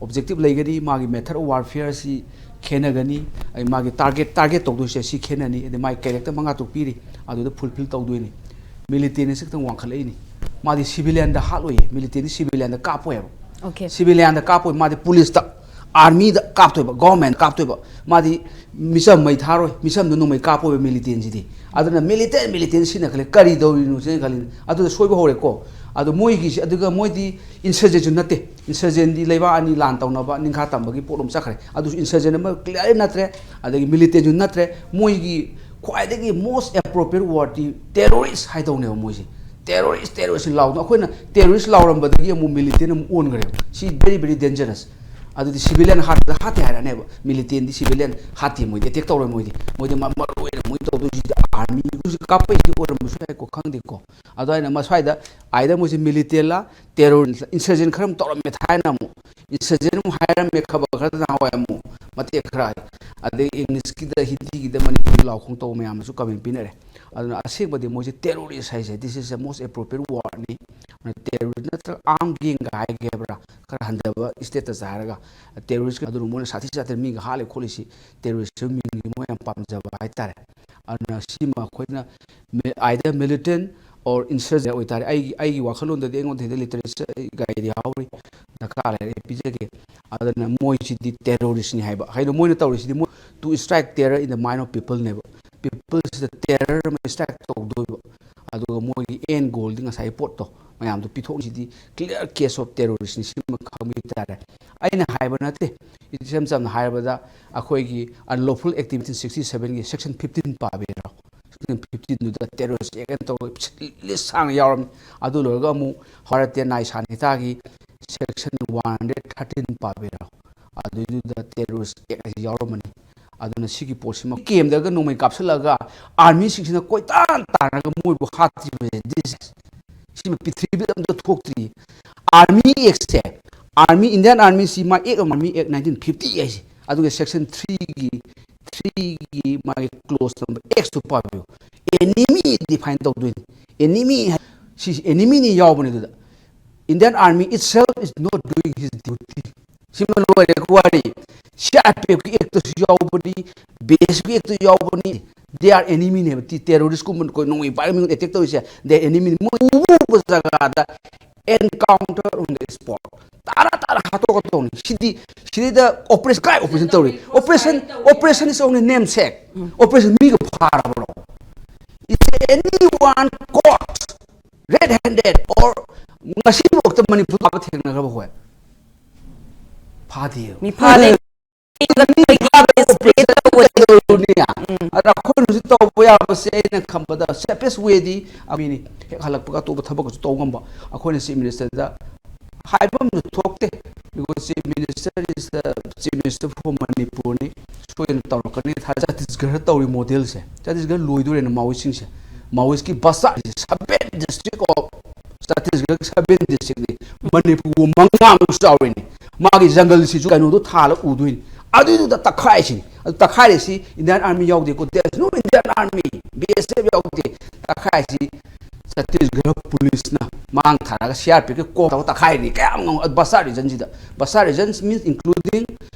Objective ꯂꯩꯒꯅꯤ, ꯃꯥꯒꯤ method of warfare ꯁꯤ ꯈꯦꯠꯅꯒꯅꯤ, ꯑꯩ ꯃꯥꯒꯤ target, target ꯇꯧꯗꯣꯏꯁꯦ ꯁꯤ ꯈꯦꯠꯅꯅꯤ, ꯑꯗꯩ ꯃꯥꯒꯤ character ꯃꯉꯥ ꯇꯔꯨꯛ ꯄꯤꯔꯤ, ꯑꯗꯨꯗ fulfill ꯇꯧꯗꯣꯏꯅꯤ꯫ ꯃꯤꯂꯤꯇꯦꯟꯁꯤ ꯈꯤꯇꯪ ꯋꯥꯡꯈꯠꯂꯛꯏꯅꯤ꯫ ꯃꯥꯗꯤ civilian ꯗ ꯍꯥꯠꯂꯣꯏꯌꯦ, ꯃꯤꯂꯤꯇꯦꯟꯗꯤ civilian ꯗ ꯀꯥꯞꯄꯣꯏꯕ꯫ Okay. Civilian ꯗ ꯀꯥꯞꯄꯣꯏ, ꯃꯥꯗꯤ ꯄꯨꯂꯤꯁꯇ, ꯑꯥꯔꯃꯤꯗ ꯀꯥꯞꯇꯣꯏꯕ, ꯒꯣꯔꯃꯦꯟ ꯀꯥꯞꯇꯣꯏꯕ꯫ ꯃꯥꯗꯤ ꯃꯤꯆꯝ ꯃꯩ ꯊꯥꯔꯣꯏ, ꯃꯤꯆꯝꯗ ꯅꯣꯡꯃꯩ ꯀꯥꯞꯄꯣꯏꯕ ꯃꯤꯂꯤꯇꯦꯟꯁꯤꯗꯤ꯫ ꯑꯗꯨꯅ ꯃꯤꯂꯤꯇꯦꯟ, ꯃꯤꯂꯤꯇꯦꯟ ꯁꯤꯖꯤꯟꯅꯈꯠꯂꯦ, ꯀꯔꯤ ꯇꯧꯔꯤꯅꯣ ꯁꯤꯅ ꯈꯜꯂꯤ꯫ ꯑꯗꯨꯗ ꯁꯣꯏꯕ ꯍꯧꯔꯦꯀꯣ꯫ ꯑꯗꯣ ꯃꯣꯏꯒꯤꯁꯤ, ꯑꯗꯨꯒ ꯃꯣꯏꯗꯤ ꯏꯟꯁꯔꯖꯦꯟꯁꯨ ꯅꯠꯇꯦ, ꯏꯟꯁꯔꯖꯦꯟꯗꯤ ꯂꯩꯕꯥꯛ ꯑꯅꯤ ꯂꯥꯟ ꯇꯧꯅꯕ ꯅꯤꯡꯈꯥ ꯇꯝꯕꯒꯤ ꯄꯣꯠꯂꯣꯝ ꯆꯠꯈ꯭ꯔꯦ꯫ ꯑꯗꯨꯁꯨ ꯏꯟꯁꯔꯖꯦꯟ ꯑꯃ ꯀ꯭ꯂꯤꯌꯥꯔꯂꯤ ꯅꯠꯇ꯭ꯔꯦ, ꯑꯗꯒꯤ ꯃꯤꯂꯤꯇꯦꯟꯁꯨ ꯅꯠꯇ꯭ꯔꯦ꯫ ꯃꯣꯏꯒꯤ ꯈ꯭ꯋꯥꯏꯗꯒꯤ most appropriate word ꯇꯤ ꯇꯦꯔꯣꯔꯤꯁ ꯍꯥꯏꯗꯧꯅꯦꯕ ꯃꯣꯏꯁꯦ꯫ ꯇꯦꯔꯣꯔꯤꯁ, ꯇꯦꯔꯣꯔꯤꯁ ꯂꯥꯎꯗꯅ, ꯑꯩꯈꯣꯏꯅ ꯇꯦꯔꯣꯔꯤꯁ ꯂꯥꯎꯔꯝꯕꯗꯒꯤ ꯑꯃꯨꯛ ꯃꯤꯂꯤꯇꯦꯟ ꯑꯃꯨꯛ ꯑꯣꯟꯈ꯭ꯔꯦꯕ꯫ ꯁꯤ very, very dangerous꯫ ꯑꯗꯨꯗꯤ ꯁꯤꯚꯤꯂꯤꯌꯟ ꯍꯥꯠꯄꯗ ꯍꯥꯠꯇꯦ ꯍꯥꯏꯔꯛꯑꯅꯦꯕ꯫ ꯃꯤꯂꯤꯇꯦꯟꯗꯤ ꯁꯤꯚꯤꯂꯤꯌꯟ ꯍꯥꯠꯇꯦ, ꯃꯣꯏꯗꯤ ꯑꯦꯇꯦꯛ ꯇꯧꯔꯣꯏ꯫ ꯃꯣꯏꯗꯤ, ꯃꯣꯏꯗꯤ ꯃ-, ꯃꯔꯨ ꯑꯣꯏꯅ ꯃꯣꯏ ꯇꯧꯗꯣꯏꯁꯤꯗꯤ ꯑꯥꯔꯃꯤ, ꯍꯧꯖꯤꯛ ꯀꯥꯞꯄꯩꯁꯤꯗꯤ ꯑꯣꯏꯔꯝꯕꯁꯨ ꯌꯥꯏꯀꯣ, ꯈꯪꯗꯦꯀꯣ꯫ ꯑꯗꯨꯃꯥꯏꯅ ꯃꯁ꯭ꯋꯥꯏꯗ either ꯃꯣꯏꯁꯦ ꯃꯤꯂꯤꯇꯦꯟꯂ ꯇꯦꯔꯣꯔꯤꯁ, ꯏꯟꯁꯔꯖꯦꯟ ꯈꯔ ꯑꯃꯨꯛ ꯇꯧꯔꯝꯃꯦ ꯊꯥꯏꯅ ꯑꯃꯨꯛ, ꯏꯟꯁꯔꯖꯦꯟ ꯑꯃꯨꯛ ꯍꯥꯏꯔꯝꯃꯦ ꯈꯕꯔ ꯈꯔꯗ ꯅꯍꯥꯟꯋꯥꯏ ꯑꯃꯨꯛ ꯃꯇꯦꯛ ꯈꯔ꯫ ꯑꯗꯩ ꯏꯪꯂꯤꯁꯀꯤꯗ, ꯍꯤꯟꯗꯤꯒꯤꯗ, ꯃꯅꯤꯄꯨꯔꯤ ꯂꯥꯎꯈꯣꯡ ꯇꯧꯕ ꯃꯌꯥꯝ ꯑꯃꯁꯨ ꯀꯃꯦꯟ ꯄꯤꯅꯔꯦ꯫ ꯑꯗꯨꯅ ꯑꯁꯦꯡꯕꯗꯤ ꯃꯣꯏꯁꯦ ꯇꯦꯔꯣꯔꯤꯁ ꯍꯥꯏꯁꯦ, this is the most appropriate word ꯅꯤ꯫ ꯑꯗꯨꯅ ꯇꯦꯔꯣꯔꯤꯁ ꯅꯠꯇ꯭ꯔꯒ ꯑꯥꯔꯝ ꯒꯦꯡꯒ ꯍꯥꯏꯒꯦ ꯍꯥꯏꯕ꯭ꯔꯥ, ꯈꯔ ꯍꯟꯊꯕ ꯁ꯭ꯇꯦꯇꯁꯇ ꯍꯥꯏꯔꯒ ꯇꯦꯔꯣꯔꯤꯁ, ꯑꯗꯨꯅ ꯃꯣꯏꯅ ꯁꯥꯊꯤ ꯁꯥꯊꯤꯅ ꯃꯤꯒ ꯍꯥꯠꯂꯦ ꯈꯣꯠꯂꯤꯁꯤ ꯇꯦꯔꯣꯔꯤꯁ ꯃꯤꯡꯒꯤ ꯃꯣꯏ ꯌꯥꯝ ꯄꯥꯝꯖꯕ ꯍꯥꯏꯇꯥꯔꯦ꯫ ꯑꯗꯨꯅ ꯁꯤꯃ ꯑꯩꯈꯣꯏꯅ ꯃꯤ-, either militant or insurgent ꯑꯣꯏꯇꯥꯔꯦ꯫ ꯑꯩꯒꯤ, ꯑꯩꯒꯤ ꯋꯥꯈꯜꯂꯣꯟꯗꯗꯤ ꯑꯩꯉꯣꯟꯗ ꯍꯦꯟꯅ ꯂꯤꯇꯔꯦꯆꯔ ꯒꯥꯏꯗꯤ ꯌꯥꯎꯔꯤ, ꯗꯔꯀꯥꯔ ꯂꯩꯔꯦ ꯑꯩ ꯄꯤꯖꯒꯦ꯫ ꯑꯗꯨꯅ ꯃꯣꯏꯁꯤꯗꯤ ꯇꯦꯔꯣꯔꯤꯁꯅꯤ ꯍꯥꯏꯕ꯫ ꯍꯥꯏꯗꯤ ꯃꯣꯏꯅ ꯇꯧꯔꯤꯁꯤꯗꯤ ꯃꯣꯏ to strike terror in the mind of people ꯅꯦꯕ꯫ ꯄꯤꯄꯜꯁꯤꯗ ꯇꯦꯔꯔ ꯑꯃ ꯁ꯭ꯇ꯭ꯔꯥꯏꯛ ꯇꯧꯗꯣꯏꯕ꯫ ꯑꯗꯨꯒ ꯃꯣꯏꯒꯤ ꯑꯦꯟ ꯒꯣꯜꯗꯤ ꯉꯁꯥꯏꯒꯤ ꯄꯣꯠꯇꯣ ꯃꯌꯥꯝꯗꯣ ꯄꯤꯊꯣꯛꯏꯁꯤꯗꯤ clear case of terrorist ꯅꯤ꯫ ꯁꯤꯃ ꯈꯪꯕꯤ ꯇꯥꯔꯦ꯫ ꯑꯩꯅ ꯍꯥꯏꯕ ꯅꯠꯇꯦ, ꯏꯆꯝ ꯆꯝꯅ ꯍꯥꯏꯔꯕꯗ ꯑꯩꯈꯣꯏꯒꯤ unlawful activity sixty seven ꯒꯤ section fifteen ꯄꯥꯕꯤꯔꯣ꯫ ꯐꯤꯐꯇꯤꯟꯗꯨꯗ terrorist act ꯍꯥꯏꯅ ꯇꯧꯔꯒ list ꯁꯥꯡꯅ ꯌꯥꯎꯔꯝꯃꯤ꯫ ꯑꯗꯨ ꯂꯣꯏꯔꯒ ꯑꯃꯨꯛ Bharatiya ꯅ꯭ꯌꯥꯌ ꯁꯥꯍꯤꯇꯥꯒꯤ section one hundred thirteen ꯄꯥꯕꯤꯔꯣ, ꯑꯗꯨꯏꯗꯨꯗ terrorist act ꯍꯥꯏꯁꯤ ꯌꯥꯎꯔꯝꯃꯅꯤ꯫ ꯑꯗꯨꯅ ꯁꯤꯒꯤ ꯄꯣꯠꯁꯤꯃ ꯀꯦꯝꯗꯒ ꯅꯣꯡꯃꯩ ꯀꯥꯞꯁꯤꯜꯂꯒ army ꯁꯤꯡꯁꯤꯅ ꯀꯣꯏꯇꯥꯟ ꯇꯥꯟꯅꯒ ꯃꯣꯏꯕꯨ ꯍꯥꯠꯇ꯭ꯔꯤꯕꯁꯦ, this, ꯁꯤꯃ ꯄ꯭ꯔꯤꯊꯤꯕꯤꯗ ꯑꯝꯇ ꯊꯣꯛꯇ꯭ꯔꯤ꯫ Army Act ꯁꯦ, Army, Indian Army ꯁꯤ ꯃꯥ Act of Army Act nineteen fifty ꯍꯥꯏꯁꯦ, ꯑꯗꯨꯒ section three ꯒꯤ, three ꯒꯤ ꯃꯥꯒꯤ clause number X ꯇꯨ ꯄꯥꯕꯤꯌꯨ꯫ Enemy define ꯇꯧꯗꯣꯏꯅꯤ꯫ Enemy ꯍꯥꯏ-, ꯁꯤꯁꯤ enemy ꯅꯤ ꯌꯥꯎꯕꯅꯦ ꯑꯗꯨꯗ꯫ Indian Army itself is not doing his duty. ꯁꯤꯃ ꯂꯣꯏꯔꯦ ꯋꯥꯔꯤ꯫ CRPF ꯀꯤ act ꯇꯁꯨ ꯌꯥꯎꯕꯅꯤ, BSF ꯀꯤ act ꯇꯁꯨ ꯌꯥꯎꯕꯅꯤ꯫ They are enemy ꯅꯦꯕ꯫ ꯇꯤ-, terrorist ꯀꯨꯝꯕ ꯑꯩꯈꯣꯏ ꯅꯣꯡꯃꯩ ꯄꯥꯏꯔꯒ ꯃꯤꯉꯣꯟꯗ attack ꯇꯧꯔꯤꯁꯦ, they are enemy ꯅꯤ꯫ ꯃꯣꯏ ꯎꯕ ꯖꯒꯥꯗ encounter on the spot꯫ ꯇꯥꯔ ꯇꯥꯔ ꯍꯥꯠꯇꯣꯛꯀꯗꯧꯅꯤ꯫ ꯁꯤꯗꯤ, ꯁꯤꯗꯩꯗ operation, ꯀꯥꯏ operation ꯇꯧꯔꯤ? Operation, operation is only namesake꯫ Operation ꯃꯤꯒ ꯐꯥꯔꯕ꯭ꯔꯣ? Is anyone caught red handed or ꯉꯁꯤꯐꯥꯎꯗ Manipur ꯐꯥꯕ ꯊꯦꯡꯅꯈ꯭ꯔꯕ ꯍꯣꯏ? ꯐꯥꯗꯦ꯫ ꯃꯤ ꯐꯥꯗꯦ꯫ ꯃꯤ ꯐꯥꯗꯕ operation ꯀꯩꯗꯧꯔꯨꯅꯤ? ꯑꯗ ꯑꯩꯈꯣꯏꯅ ꯍꯧꯖꯤꯛ ꯇꯧꯕ ꯌꯥꯕꯁꯦ ꯑꯩꯅ ꯈꯟꯕꯗ safest way ꯗꯤ ꯑꯃꯤꯅꯤ꯫ ꯍꯦꯛ ꯍꯜꯂꯛꯄꯒ ꯑꯇꯣꯞꯄ ꯊꯕꯛꯀꯁꯨ ꯇꯧ ꯉꯝꯕ꯫ ꯑꯩꯈꯣꯏꯅ Chief Minister ꯗ ꯍꯥꯏꯕ ꯑꯃꯁꯨ ꯊꯣꯛꯇꯦ꯫ Because Chief Minister is the Chief Minister for ꯃꯅꯤꯄꯨꯔꯅꯤ꯫ ꯁꯣꯏꯗꯅ ꯇꯧꯔꯛꯀꯅꯤ꯫ ꯊꯥ-, ꯆꯇꯤꯁꯒꯔ ꯇꯧꯔꯤ model ꯁꯦ꯫ ꯆꯇꯤꯁꯒꯔ ꯂꯣꯏꯗꯣꯔꯦꯅ Maoist ꯁꯤꯡꯁꯦ꯫ Maoist ꯀꯤ ꯕꯁꯥ seven district of Chhattisgarh seven district ꯅꯤ꯫ ꯃꯅꯤꯄꯨꯔ ꯃꯉꯥꯃꯨꯛ ꯆꯥꯎꯔꯤꯅꯤ꯫ ꯃꯥꯒꯤ ꯖꯪꯒꯜꯁꯤꯁꯨ ꯀꯩꯅꯣꯗꯣ ꯊꯥꯜꯂ ꯎꯗꯣꯏꯅꯤ꯫ ꯑꯗꯨꯏꯗꯨꯗ ꯇꯛꯈꯥꯏꯁꯤꯅꯤ꯫ ꯑꯗꯨ ꯇꯛꯈꯥꯏꯔꯤꯁꯤ Indian Army ꯌꯥꯎꯗꯦꯀꯣ꯫ There is no Indian Army, BSF ꯌꯥꯎꯗꯦ꯫ ꯇꯛꯈꯥꯏꯁꯤ ꯆꯇꯤꯁꯒꯔ police ꯅ ꯃꯥꯡ ꯊꯥꯔꯒ CRPF ꯀꯤ ꯀꯣꯛ ꯇꯧꯔ ꯇꯛꯈꯥꯏꯔꯤꯅꯤ꯫ ꯀꯌꯥꯝ ꯉꯝ-, ꯕꯁꯥ region ꯁꯤꯗ꯫ ꯕꯁꯥ region means including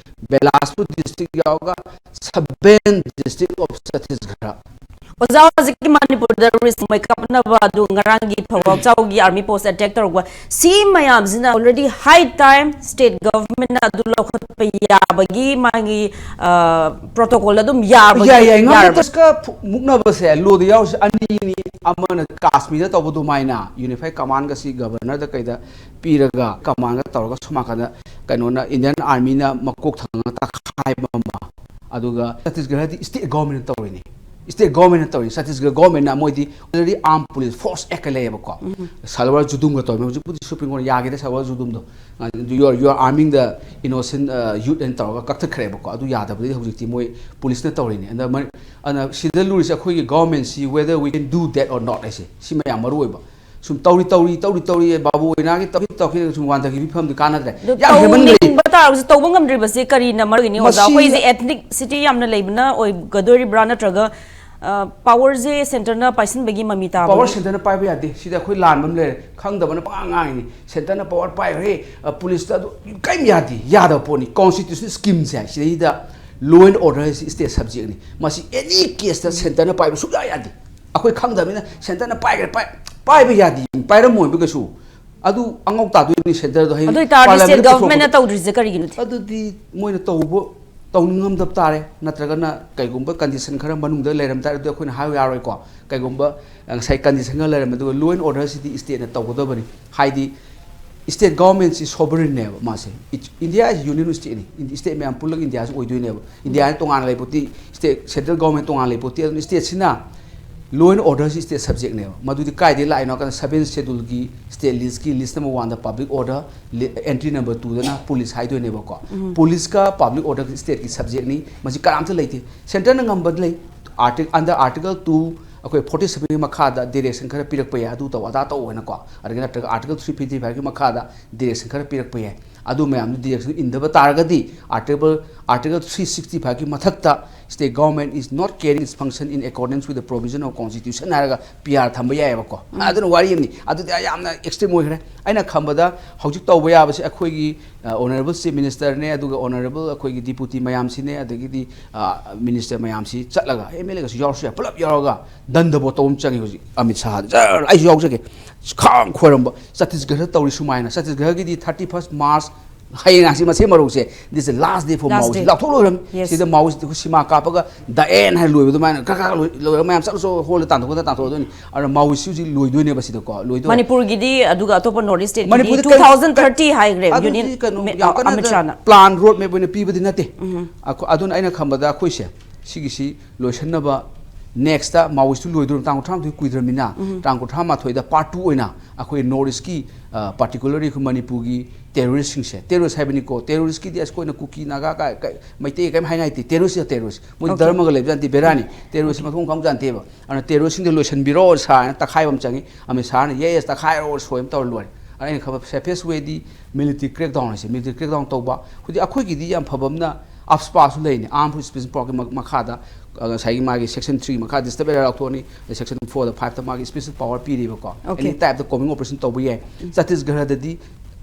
Bilaspur district ꯌꯥꯎꯔꯒ seven district of ꯆꯇꯤꯁꯒꯔ꯫ ꯑꯣꯖꯥ, ꯍꯧꯖꯤꯛꯀꯤ ꯃꯅꯤꯄꯨꯔꯗ terrorist ꯅꯣꯡꯃꯩ ꯀꯥꯞꯅꯕ ꯑꯗꯨ ꯉꯔꯥꯡꯒꯤ ꯊꯧꯒꯥꯜꯖꯥꯎꯒꯤ army post attack ꯇꯧꯔꯛꯄ, ꯁꯤ ꯃꯌꯥꯝꯁꯤꯅ already high time state government ꯅ ꯑꯗꯨ ꯂꯧꯈꯠꯄ ꯌꯥꯕꯒꯤ ꯃꯥꯒꯤ, ꯑ, protocol ꯑꯗꯨꯝ ꯌꯥꯕꯒꯤ ꯌꯥꯏ, ꯌꯥꯏ, ꯌꯥꯔꯕ? ꯉꯝꯅ ꯇꯁꯀ ꯐꯨ-, ꯃꯨꯛꯅꯕꯁꯦ ꯂꯣꯗ ꯌꯥꯎꯔꯤꯁꯦ ꯑꯅꯤꯅꯤ꯫ ꯑꯃꯅ ꯀꯥꯁꯃꯤꯔꯗ ꯇꯧꯕ ꯑꯗꯨꯃꯥꯏꯅ unified command ꯒ ꯁꯤ governor ꯗ ꯀꯩꯗ ꯄꯤꯔꯒ command ꯒ ꯇꯧꯔꯒ ꯁꯣꯝ ꯅꯥꯀꯟꯗ ꯀꯩꯅꯣꯅ Indian Army ꯅ ꯃꯀꯣꯛ ꯊꯪꯅ ꯇꯛꯈꯥꯏꯕ ꯑꯃ, ꯑꯗꯨꯒ ꯆꯇꯤꯁꯒꯔꯗꯤ state government ꯅ ꯇꯧꯔꯤꯅꯤ꯫ ꯁ꯭ꯇꯦꯠ ꯒꯣꯔꯃꯦꯟꯅ ꯇꯧꯔꯤ, ꯁꯠꯇꯤꯁꯒꯔ ꯒꯣꯔꯃꯦꯟꯅ ꯃꯣꯏꯗꯤ already armed police force act ꯂꯩꯌꯦꯕꯀꯣ꯫ ꯁꯜꯋꯥꯔ ꯖꯨꯗꯨꯝꯒ ꯇꯧꯔꯤ꯫ ꯍꯧꯖꯤꯛꯄꯨꯗꯤ ꯁꯨꯄ꯭ꯔꯤꯝ ꯀꯣꯔꯠꯅ ꯌꯥꯈꯤꯗ ꯁꯜꯋꯥꯔ ꯖꯨꯗꯨꯝꯗꯣ꯫ You are, you are arming the innocent, uh, youth ꯍꯥꯏꯅ ꯇꯧꯔꯒ ꯀꯛꯊꯠꯈ꯭ꯔꯦꯕꯀꯣ꯫ ꯑꯗꯨ ꯌꯥꯗꯕꯗꯒꯤ ꯍꯧꯖꯤꯛꯇꯤ ꯃꯣꯏ ꯄꯨꯂꯤꯁꯅ ꯇꯧꯔꯤꯅꯦ꯫ ꯑꯗ ꯃ-, ꯑꯗꯨꯅ ꯁꯤꯗ ꯂꯨꯔꯤꯁꯦ ꯑꯩꯈꯣꯏꯒꯤ ꯒꯣꯔꯃꯦꯟꯁꯤ, whether we can do that or not ꯍꯥꯏꯁꯦ, ꯁꯤꯃ ꯌꯥꯝ ꯃꯔꯨ ꯑꯣꯏꯕ꯫ ꯁꯨꯝ ꯇꯧꯔꯤ ꯇꯧꯔꯤ ꯇꯧꯔꯤ ꯇꯧꯔꯤ ꯕꯥꯕꯨ ꯑꯣꯏꯅꯥꯒꯤ ꯇꯧꯈꯤ ꯇꯧꯈꯤ ꯁꯨꯝ ꯋꯥꯟꯊꯈꯤꯕ ꯐꯤꯕꯝꯗꯤ ꯀꯥꯟꯅꯗ꯭ꯔꯦ꯫ ꯑꯗꯨ ꯌꯥꯝ ꯍꯦꯟꯃꯟꯈ꯭ꯔꯦ꯫ ꯇꯧꯅꯤꯡꯕ ꯇꯥꯔꯒꯁꯨ ꯇꯧꯕ ꯉꯝꯗ꯭ꯔꯤꯕꯁꯦ ꯀꯔꯤꯅ ꯃꯔꯝꯒꯤꯅꯤ ꯑꯣꯖꯥ? ꯃꯁꯤ ꯑꯩꯈꯣꯏꯁꯦ ethnicity ꯌꯥꯝꯅ ꯂꯩꯕꯅ ꯑꯣꯏꯒꯗꯣꯔꯤꯕ꯭ꯔꯥ, ꯅꯠꯇ꯭ꯔꯒ ꯄꯥꯋꯔꯁꯦ ꯁꯦꯟꯇꯔꯅ ꯄꯥꯏꯁꯤꯟꯕꯒꯤ ꯃꯃꯤ ꯇꯥꯕ? ꯄꯥꯋꯔ ꯁꯦꯟꯇꯔꯅ ꯄꯥꯏꯕ ꯌꯥꯗꯦ꯫ ꯁꯤꯗ ꯑꯩꯈꯣꯏ ꯂꯥꯟꯕ ꯑꯃ ꯂꯩꯔꯦ, ꯈꯪꯗꯕꯅ ꯄꯉꯥꯡ ꯉꯥꯡꯉꯤꯅꯤ꯫ ꯁꯦꯟꯇꯔꯅ ꯄꯥꯋꯔ ꯄꯥꯏꯈ꯭ꯔꯦ, ꯑ, ꯄꯨꯂꯤꯁꯇ ꯑꯗꯨ ꯀꯔꯤꯝ ꯌꯥꯗꯦ, ꯌꯥꯗꯕ ꯄꯣꯠꯅꯤ꯫ Constitutional scheme ꯁꯦ ꯁꯤꯗꯩꯗ law and order ꯁꯤ state subject ꯅꯤ꯫ ꯃꯁꯤ any case ꯇ ꯁꯦꯟꯇꯔꯅ ꯄꯥꯏꯕ ꯁꯨꯡꯌꯥ ꯌꯥꯗꯦ꯫ ꯑꯩꯈꯣꯏ ꯈꯪꯗꯕꯅꯤꯅ ꯁꯦꯟꯇꯔꯅ ꯄꯥꯏꯈ꯭ꯔꯦ, ꯄꯥꯏ-, ꯄꯥꯏꯕ ꯌꯥꯗꯦ, ꯄꯥꯏꯔꯝꯃꯣꯏꯕ ꯀꯩꯁꯨ꯫ ꯑꯗꯨ ꯑꯉꯥꯎ ꯇꯥꯗꯣꯏꯅꯤ ꯁꯦꯟꯇꯔꯗꯣ ꯍꯌꯦꯡ ꯑꯗꯨ ꯑꯣꯏꯇꯥꯔꯗꯤ ꯄꯥꯔꯂꯤꯌꯥꯃꯦꯟꯗ state government ꯅ ꯄꯨꯊꯣꯛꯄꯗ꯫ ꯇꯧꯗ꯭ꯔꯤꯁꯦ ꯀꯔꯤꯒꯤꯅꯣ? ꯑꯗꯨꯗꯤ ꯃꯣꯏꯅ ꯇꯧꯕ, ꯇꯧꯅꯤꯡꯉꯝꯗꯕ ꯇꯥꯔꯦ, ꯅꯠꯇ꯭ꯔꯒꯅ ꯀꯩꯒꯨꯝꯕ condition ꯈꯔ ꯃꯅꯨꯡꯗ ꯂꯩꯔꯝ ꯇꯥꯔꯦ, ꯑꯗꯨ ꯑꯩꯈꯣꯏꯅ ꯍꯥꯏꯕ ꯌꯥꯔꯣꯏꯀꯣ꯫ ꯀꯩꯒꯨꯝꯕ, ꯑ, ꯉꯁꯥꯏ condition ꯈꯔ ꯂꯩꯔꯝꯃꯦ, ꯑꯗꯨꯒ law and order CD state ꯅ ꯇꯧꯒꯗꯕꯅꯤ꯫ ꯍꯥꯏꯗꯤ state government ꯁꯤ sovereign ꯅꯦꯕ ꯃꯥꯁꯦ꯫ It-, India is union state ꯅꯤ꯫ ꯏꯟ-, state ꯃꯌꯥꯝ ꯄꯨꯜꯂꯒ ꯏꯟꯗꯤꯌꯥꯁꯤ ꯑꯣꯏꯗꯣꯏꯅꯦꯕ꯫ ꯏꯟꯗꯤꯌꯥ ꯍꯥꯏꯅ ꯇꯣꯉꯥꯟꯅ ꯂꯩꯄꯣꯠꯇꯤ, state, central government ꯇꯣꯉꯥꯟꯅ ꯂꯩꯄꯣꯠꯇꯤ, ꯑꯗꯨꯅ state ꯁꯤꯅ law and order ꯁꯤ state subject ꯅꯦꯕ꯫ ꯃꯗꯨꯗꯤ ꯀꯥꯏꯗꯩ ꯂꯥꯛꯏꯅꯣ ꯍꯥꯏ ꯀꯥꯟꯗ seventh schedule ꯒꯤ state list ꯀꯤ list number one ꯗ public order, li-, entry number two ꯗꯅ police ꯍꯥꯏꯗꯣꯏꯅꯦꯕꯀꯣ꯫ Police ꯀ public order state ꯀꯤ subject ꯅꯤ, ꯃꯁꯤ ꯀꯅꯥꯝꯇ ꯂꯩꯇꯦ꯫ Centre ꯅ ꯉꯝꯕ ꯂꯩ, artic-, under article two, ꯑꯩꯈꯣꯏ forty seven ꯒꯤ ꯃꯈꯥꯗ direction ꯈꯔ ꯄꯤꯔꯛꯄ ꯌꯥꯏ, ꯑꯗꯨ ꯇꯧ, ꯑꯗꯥ ꯇꯧ ꯍꯥꯏꯅꯀꯣ꯫ ꯑꯗꯒꯤ ꯅꯠꯇ꯭ꯔꯒ article three fifty five ꯒꯤ ꯃꯈꯥꯗ direction ꯈꯔ ꯄꯤꯔꯛꯄ ꯌꯥꯏ꯫ ꯑꯗꯨ ꯃꯌꯥꯝꯗꯨ direction ꯏꯟꯗꯕ ꯇꯥꯔꯒꯗꯤ article, article three sixty five ꯒꯤ ꯃꯊꯛꯇ state government is not carrying its function in accordance with the provision of constitution ꯍꯥꯏꯔꯒ P R ꯊꯝꯕ ꯌꯥꯏꯑꯕꯀꯣ꯫ ꯑꯗꯨꯅ ꯋꯥꯔꯤ ꯑꯃꯅꯤ꯫ ꯑꯗꯨꯗꯤ ꯑꯩ ꯌꯥꯝꯅ extreme ꯑꯣꯏꯈ꯭ꯔꯦ꯫ ꯑꯩꯅ ꯈꯟꯕꯗ ꯍꯧꯖꯤꯛ ꯇꯧꯕ ꯌꯥꯕꯁꯦ ꯑꯩꯈꯣꯏꯒꯤ, ꯑ, honourable chief minister ꯅꯦ, ꯑꯗꯨꯒ honourable ꯑꯩꯈꯣꯏꯒꯤ deputy ꯃꯌꯥꯝꯁꯤꯅꯦ, ꯑꯗꯒꯤꯗꯤ, ꯑ, minister ꯃꯌꯥꯝꯁꯤ ꯆꯠꯂꯒ M L A ꯒꯁꯨ ꯌꯥꯎꯔꯁꯨ ꯌꯥꯏ, ꯄꯨꯂꯞ ꯌꯥꯎꯔꯒ ꯗꯟꯗ ꯚꯣꯠ ꯇꯧꯕ ꯑꯃ ꯆꯪꯉꯤ ꯍꯧꯖꯤꯛ ꯑꯃꯤꯠ ꯁꯥꯍꯗ꯫ ꯖꯔ, ꯑꯩꯁꯨ ꯌꯥꯎꯖꯒꯦ꯫ ꯈꯥꯡ ꯈꯣꯏꯔꯝꯕ ꯆꯠꯇꯤꯁꯒꯔꯗ ꯇꯧꯔꯤ ꯁꯨꯃꯥꯏꯅ꯫ ꯆꯠꯇꯤꯁꯒꯔꯒꯤꯗꯤ thirty first March, ꯍꯌꯦꯡ ꯍꯪꯆꯤꯠ ꯃꯁꯦꯝ ꯃꯔꯧꯁꯦ, this is the last day for Maoist꯫ ꯂꯥꯎꯊꯣꯛ ꯂꯣꯏꯔꯝ꯫ Yes꯫ ꯁꯤꯗ Maoist ꯑꯩꯈꯣꯏ ꯁꯤꯃꯥ ꯀꯥꯞꯄꯒ the end ꯍꯥꯏꯅ ꯂꯣꯏꯕ ꯑꯗꯨꯃꯥꯏꯅ ꯀꯛ ꯀꯛ ꯂꯣꯏ-, ꯂꯣꯏꯔ ꯃꯌꯥꯝ ꯆꯠꯂꯁꯨ ꯍꯣꯜꯗ ꯇꯥꯟꯊꯣꯛꯀꯗ ꯇꯥꯟꯊꯣꯛꯑꯗꯣꯏꯅꯤ꯫ ꯑꯗꯨꯅ Maoist ꯍꯧꯖꯤꯛ ꯂꯣꯏꯗꯣꯏꯅꯦꯕ ꯁꯤꯗꯀꯣ, ꯂꯣꯏꯗꯣꯏ꯫ ꯃꯅꯤꯄꯨꯔꯒꯤꯗꯤ ꯑꯗꯨꯒ ꯑꯇꯣꯞꯄ North East state ꯀꯤꯗꯤ ꯃꯅꯤꯄꯨꯔꯗꯤ two thousand thirty ꯀꯩ-, ꯍꯥꯏꯈ꯭ꯔꯦ, ꯑꯗꯨꯗꯤ ꯌꯨꯅꯤꯌꯟ ꯀꯩꯅꯣ, ꯃꯤ-, ꯌꯥꯝ ꯀꯟꯅ ꯑꯃꯤꯠ ꯁꯥꯍꯅ꯫ Plan road map ꯑꯣꯏꯅ ꯄꯤꯕꯗꯤ ꯅꯠꯇꯦ꯫ ꯑꯈꯣ-, ꯑꯗꯨꯅ ꯑꯩꯅ ꯈꯟꯕꯗ ꯑꯩꯈꯣꯏꯁꯦ ꯁꯤꯒꯤꯁꯤ ꯂꯣꯏꯁꯤꯟꯅꯕ ꯅꯦꯛꯁꯇ ꯃꯥꯑꯣꯏꯁꯇꯨ ꯂꯣꯏꯗꯣꯔꯝ, ꯇꯥꯡ ꯀꯨꯟꯊ꯭ꯔꯥ ꯃꯥꯊꯣꯏ ꯀꯨꯏꯗ꯭ꯔꯃꯤꯅ, ꯎꯝ꯫ ꯇꯥꯡ ꯀꯨꯟꯊ꯭ꯔꯥ ꯃꯥꯊꯣꯏꯗ ꯄꯥꯔꯠ ꯇꯨ ꯑꯣꯏꯅ ꯑꯩꯈꯣꯏ ꯅꯣꯔꯠ ꯏꯁꯀꯤ, ꯑ, ꯄꯥꯔꯇꯤꯀꯨꯂꯔꯂꯤ ꯑꯩꯈꯣꯏ ꯃꯅꯤꯄꯨꯔꯒꯤ ꯇꯦꯔꯣꯔꯤꯁꯁꯤꯡꯁꯦ, ꯇꯦꯔꯣꯔꯤꯁ ꯍꯥꯏꯕꯅꯤꯀꯣ, ꯇꯦꯔꯣꯔꯤꯁꯀꯤꯗꯤ ꯑꯩꯈꯣꯏꯅ ꯀꯨꯀꯤ, ꯅꯥꯒꯥ, ꯀ-, ꯀ-, ꯃꯩꯇꯩ ꯀꯔꯤꯝ ꯍꯥꯏꯅꯤꯡꯉꯥꯏ ꯂꯩꯇꯦ, ꯇꯦꯔꯣꯔꯤꯁ ꯇꯦꯔꯣꯔꯤꯁ, ꯃꯣꯏꯗꯤ ꯑꯣꯀꯦ꯫ ꯙꯔꯃꯒ ꯂꯩꯕ ꯖꯥꯠ ꯅꯠꯇꯦ, ꯕꯦꯔꯥꯅꯤ, ꯇꯦꯔꯣꯔꯤꯁ ꯑꯣꯀꯦ꯫ ꯃꯊꯣꯡ ꯈꯪꯕ ꯖꯥꯠ ꯅꯠꯇꯦꯕ꯫ ꯑꯗꯨꯅ ꯇꯦꯔꯣꯔꯤꯁꯁꯤꯡꯗꯣ ꯂꯣꯏꯁꯤꯟꯕꯤꯔꯣ ꯁꯥꯔꯅ ꯇꯛꯈꯥꯏꯕ ꯑꯃ ꯆꯪꯉꯤ꯫ ꯑꯃꯤꯠ ꯁꯥꯍꯅ "ꯌꯦꯁ, ꯇꯛꯈꯥꯏꯔꯣ, ꯁꯣꯏ" ꯑꯃ ꯇꯧꯔ ꯂꯣꯏꯔꯦ꯫ ꯑꯗ ꯑꯩꯅ ꯈꯟꯕ safest way ꯗꯤ military crackdown ꯍꯥꯏꯁꯦ, military crackdown ꯇꯧꯕ꯫ ꯍꯧꯖꯤꯛ ꯑꯩꯈꯣꯏꯒꯤꯗꯤ ꯌꯥꯝ ꯐꯕ ꯑꯃꯅ AFSPA ꯁꯨ ꯂꯩꯅꯤ, Armed Forces Special Power ꯒꯤ ꯃ-, ꯃꯈꯥꯗ, ꯑ, ꯉꯁꯥꯏꯒꯤ ꯃꯥꯒꯤ section three ꯃꯈꯥ disturb area ꯂꯥꯎꯊꯣꯛꯑꯅꯤ, ꯑꯗꯩ section four ꯗ five ꯇ ꯃꯥꯒꯤ special power ꯄꯤꯔꯤꯕꯀꯣ꯫ Okay. Any type ꯇ combing operation ꯇꯧꯕ ꯌꯥꯏ꯫ ꯎꯝ꯫ ꯆꯇꯤꯁꯒꯔꯗꯗꯤ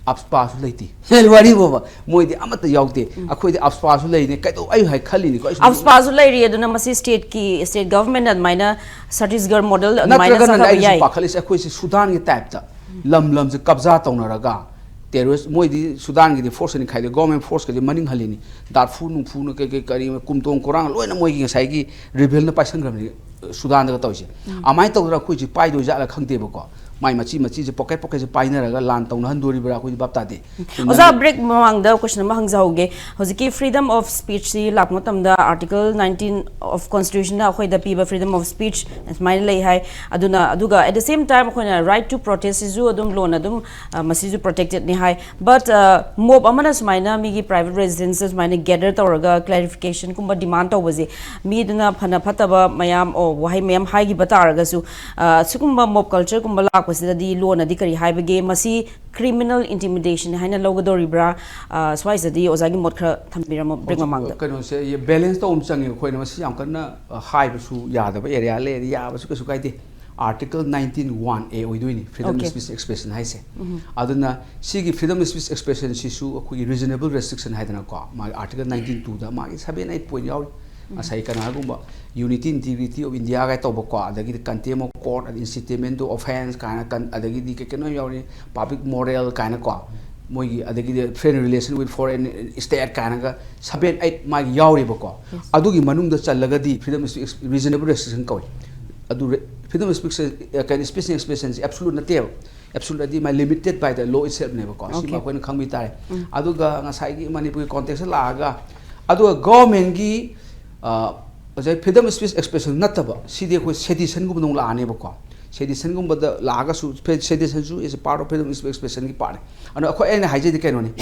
AFSPA ꯁꯨ ꯂꯩꯇꯦ꯫ ꯋꯥꯔꯤ ꯐꯥꯎꯕ ꯃꯣꯏꯗꯤ ꯑꯃꯠꯇ ꯌꯥꯎꯗꯦ꯫ ꯎꯝ꯫ ꯑꯩꯈꯣꯏꯗꯤ AFSPA ꯁꯨ ꯂꯩꯅꯦ꯫ ꯀꯩꯗꯧ-, ꯑꯩ ꯍꯥꯏ ꯈꯜꯂꯤꯅꯤꯀꯣ, ꯑꯩꯁꯨ ꯑꯥꯐꯁꯄꯥꯁꯨ ꯂꯩꯔꯤ, ꯑꯗꯨꯅ ꯃꯁꯤ state ꯀꯤ, state government ꯅ ꯑꯗꯨꯃꯥꯏꯅ ꯆꯇꯤꯁꯒꯔ model ꯑꯗꯨꯃꯥꯏꯅ ꯅꯠꯇ꯭ꯔꯒꯅ ꯆꯠꯊꯕ ꯑꯩꯁꯨ ꯌꯥꯏ꯫ ꯄꯥꯈꯠꯂꯤꯁꯦ, ꯑꯩꯈꯣꯏꯁꯦ ꯁꯨꯗꯥꯟꯒꯤ type ꯇ ꯂꯝ ꯂꯝꯁꯦ ꯀꯕꯖꯥ ꯇꯧꯅꯔꯒ terrorist, ꯃꯣꯏꯗꯤ ꯁꯨꯗꯥꯟꯒꯤꯗꯤ force ꯑꯅꯤ ꯈꯥꯏꯗꯣꯛꯑꯦ, government force ꯀꯗꯤ ꯃꯅꯤꯡ ꯍꯜꯂꯤꯅꯤ, ꯗꯥꯔꯐꯨꯔ ꯅꯨꯡꯐꯨꯅ ꯀꯩ ꯀꯩ ꯀꯔꯤ ꯀꯨꯝꯇꯣꯡ ꯀꯣꯔꯥꯡ ꯂꯣꯏꯅ ꯃꯣꯏꯒꯤ ꯉꯁꯥꯏꯒꯤ rebel ꯅ ꯄꯥꯏꯁꯟꯈ꯭ꯔꯕꯅꯤ꯫ ꯁꯨꯗꯥꯟꯗꯒ ꯇꯧꯔꯤꯁꯦ꯫ ꯎꯝ꯫ ꯑꯗꯨꯃꯥꯏꯅ ꯇꯧꯗꯅ ꯑꯩꯈꯣꯏꯁꯦ ꯄꯥꯏꯗꯣꯏ ꯖꯥꯠꯂ ꯈꯪꯗꯦꯕꯀꯣ꯫ ꯃꯥꯏ ꯃꯆꯤ ꯃꯆꯤꯁꯦ, pocket pocket ꯁꯦ ꯄꯥꯏꯅꯔꯒ ꯂꯥꯟ ꯇꯧꯅꯍꯟꯗꯣꯔꯤꯕ꯭ꯔꯥ, ꯑꯩꯈꯣꯏꯗꯤ ꯚꯥꯞ ꯇꯥꯗꯦ꯫ ꯑꯣꯖꯥ, break ꯃꯃꯥꯡꯗ question ꯑꯃ ꯍꯪꯖꯍꯧꯒꯦ꯫ ꯍꯧꯖꯤꯛꯀꯤ freedom of speech ꯁꯤ ꯂꯥꯛꯄ ꯃꯇꯝꯗ article nineteen of constitution ꯅ ꯑꯩꯈꯣꯏꯗ ꯄꯤꯕ freedom of speech ꯁꯨꯃꯥꯏꯅ ꯂꯩ ꯍꯥꯏ꯫ ꯑꯗꯨꯅ, ꯑꯗꯨꯒ at the same time ꯑꯩꯈꯣꯏꯅ right to protest ꯁꯤꯁꯨ ꯑꯗꯨꯝ law ꯅ ꯑꯗꯨꯝ, ꯑ, ꯃꯁꯤꯁꯨ protected ꯅꯤ ꯍꯥꯏ꯫ But, ꯑ, mob ꯑꯃꯅ ꯁꯨꯃꯥꯏꯅ ꯃꯤꯒꯤ private residence ꯇ ꯁꯨꯃꯥꯏꯅ gather ꯇꯧꯔꯒ clarification ꯀꯨꯝꯕ demand ꯇꯧꯕꯁꯦ, ꯃꯤꯗꯨꯅ ꯐꯅ ꯐꯠꯇꯕ ꯃꯌꯥꯝ, ꯑꯣ, ꯋꯥꯍꯩ ꯃꯌꯥꯝ ꯍꯥꯏꯈꯤꯕ ꯇꯥꯔꯒꯁꯨ, ꯑ, ꯁꯤꯒꯨꯝꯕ mob culture ꯀꯨꯝꯕ ꯂꯥꯛꯄꯁꯤꯗꯗꯤ law ꯅꯗꯤ ꯀꯔꯤ ꯍꯥꯏꯕꯒꯦ? ꯃꯁꯤ criminal intimidation ꯍꯥꯏꯅ ꯂꯧꯒꯗꯧꯔꯤꯕ꯭ꯔꯥ? ꯑ, ꯁ꯭ꯋꯥꯏꯁꯤꯗꯗꯤ ꯑꯣꯖꯥꯒꯤ ꯃꯣꯠ ꯈꯔ ꯊꯝꯕꯤꯔꯝꯃꯣ break ꯃꯃꯥꯡꯗ꯫ ꯀꯩꯅꯣꯁꯦ, balance ꯇꯧꯕ ꯑꯃ ꯆꯪꯉꯦ꯫ ꯑꯩꯈꯣꯏꯅ ꯃꯁꯤ ꯌꯥꯝ ꯀꯟꯅ, ꯑ, ꯍꯥꯏꯕꯁꯨ ꯌꯥꯗꯕ area ꯂꯩꯔꯗꯤ ꯌꯥꯕꯁꯨ ꯀꯩꯁꯨ ꯀꯥꯏꯗꯦ꯫ Article nineteen one A ꯑꯣꯏꯗꯣꯏꯅꯤ, freedom of Okay. speech expression ꯍꯥꯏꯁꯦ꯫ ꯎꯝ꯫ ꯑꯗꯨꯅ ꯁꯤꯒꯤ freedom of speech expression ꯁꯤꯁꯨ ꯑꯩꯈꯣꯏꯒꯤ reasonable restriction ꯍꯥꯏꯗꯅꯀꯣ, ꯃꯥꯒꯤ article nineteen two ꯗ ꯃꯥꯒꯤ seven eight point ꯌꯥꯎꯔꯤ꯫ ꯎꯝ꯫ ꯉꯁꯥꯏ ꯀꯅꯥꯒꯨꯝꯕ unity integrity of India ꯀꯥꯏ ꯇꯧꯕꯀꯣ, ꯑꯗꯒꯤꯗꯤ contempt of court, ꯑꯗꯩ incitement to offence ꯀꯥꯏꯅ ꯀꯟ-, ꯑꯗꯒꯤꯗꯤ ꯀꯩ ꯀꯩꯅꯣ ꯌꯥꯎꯔꯤ, public moral ꯀꯥꯏꯅꯀꯣ, ꯃꯣꯏꯒꯤ, ꯑꯗꯒꯤꯗꯤ friend relation with foreign state ꯀꯥꯏꯅꯒ seven eight ꯃꯥꯒꯤ ꯌꯥꯎꯔꯤꯕꯀꯣ꯫ Yes. ꯑꯗꯨꯒꯤ ꯃꯅꯨꯡꯗ ꯆꯜꯂꯒꯗꯤ freedom of speech reasonable restriction ꯀꯧꯏ꯫ ꯑꯗꯨ ꯔꯦ-, freedom of speech, ꯑ, ꯀꯩꯅꯣ, speech and expression say absolute ꯅꯠꯇꯦꯕ꯫ Absolute ꯍꯥꯏꯗꯤ ꯃꯥ limited by the law itself ꯅꯦꯕꯀꯣ꯫ ꯁꯤꯃ Okay. ꯑꯩꯈꯣꯏꯅ ꯈꯪꯕꯤ ꯇꯥꯔꯦ꯫ ꯎꯝ꯫ ꯑꯗꯨꯒ ꯉꯁꯥꯏꯒꯤ ꯃꯅꯤꯄꯨꯔꯒꯤ context ꯇ ꯂꯥꯛꯑꯒ, ꯑꯗꯨꯒ government ꯀꯤ, ꯑ, ꯉꯁꯥꯏ freedom of speech expression ꯅꯠꯇꯕ, ꯁꯤꯗꯤ ꯑꯩꯈꯣꯏ seditionꯒꯨꯝꯕꯗ ꯑꯃꯨꯛ ꯂꯥꯛꯑꯅꯦꯕꯀꯣ꯫ Seditionꯒꯨꯝꯕꯗ ꯂꯥꯛꯑꯒꯁꯨ, seditionꯁꯨ is a part of freedom of speech expressionꯒꯤ partꯅꯦ꯫ ꯑꯗꯣ ꯑꯩꯈꯣꯏ, ꯑꯩꯅ ꯍꯥꯏꯖꯩꯗꯤ ꯀꯩꯅꯣꯅꯤ,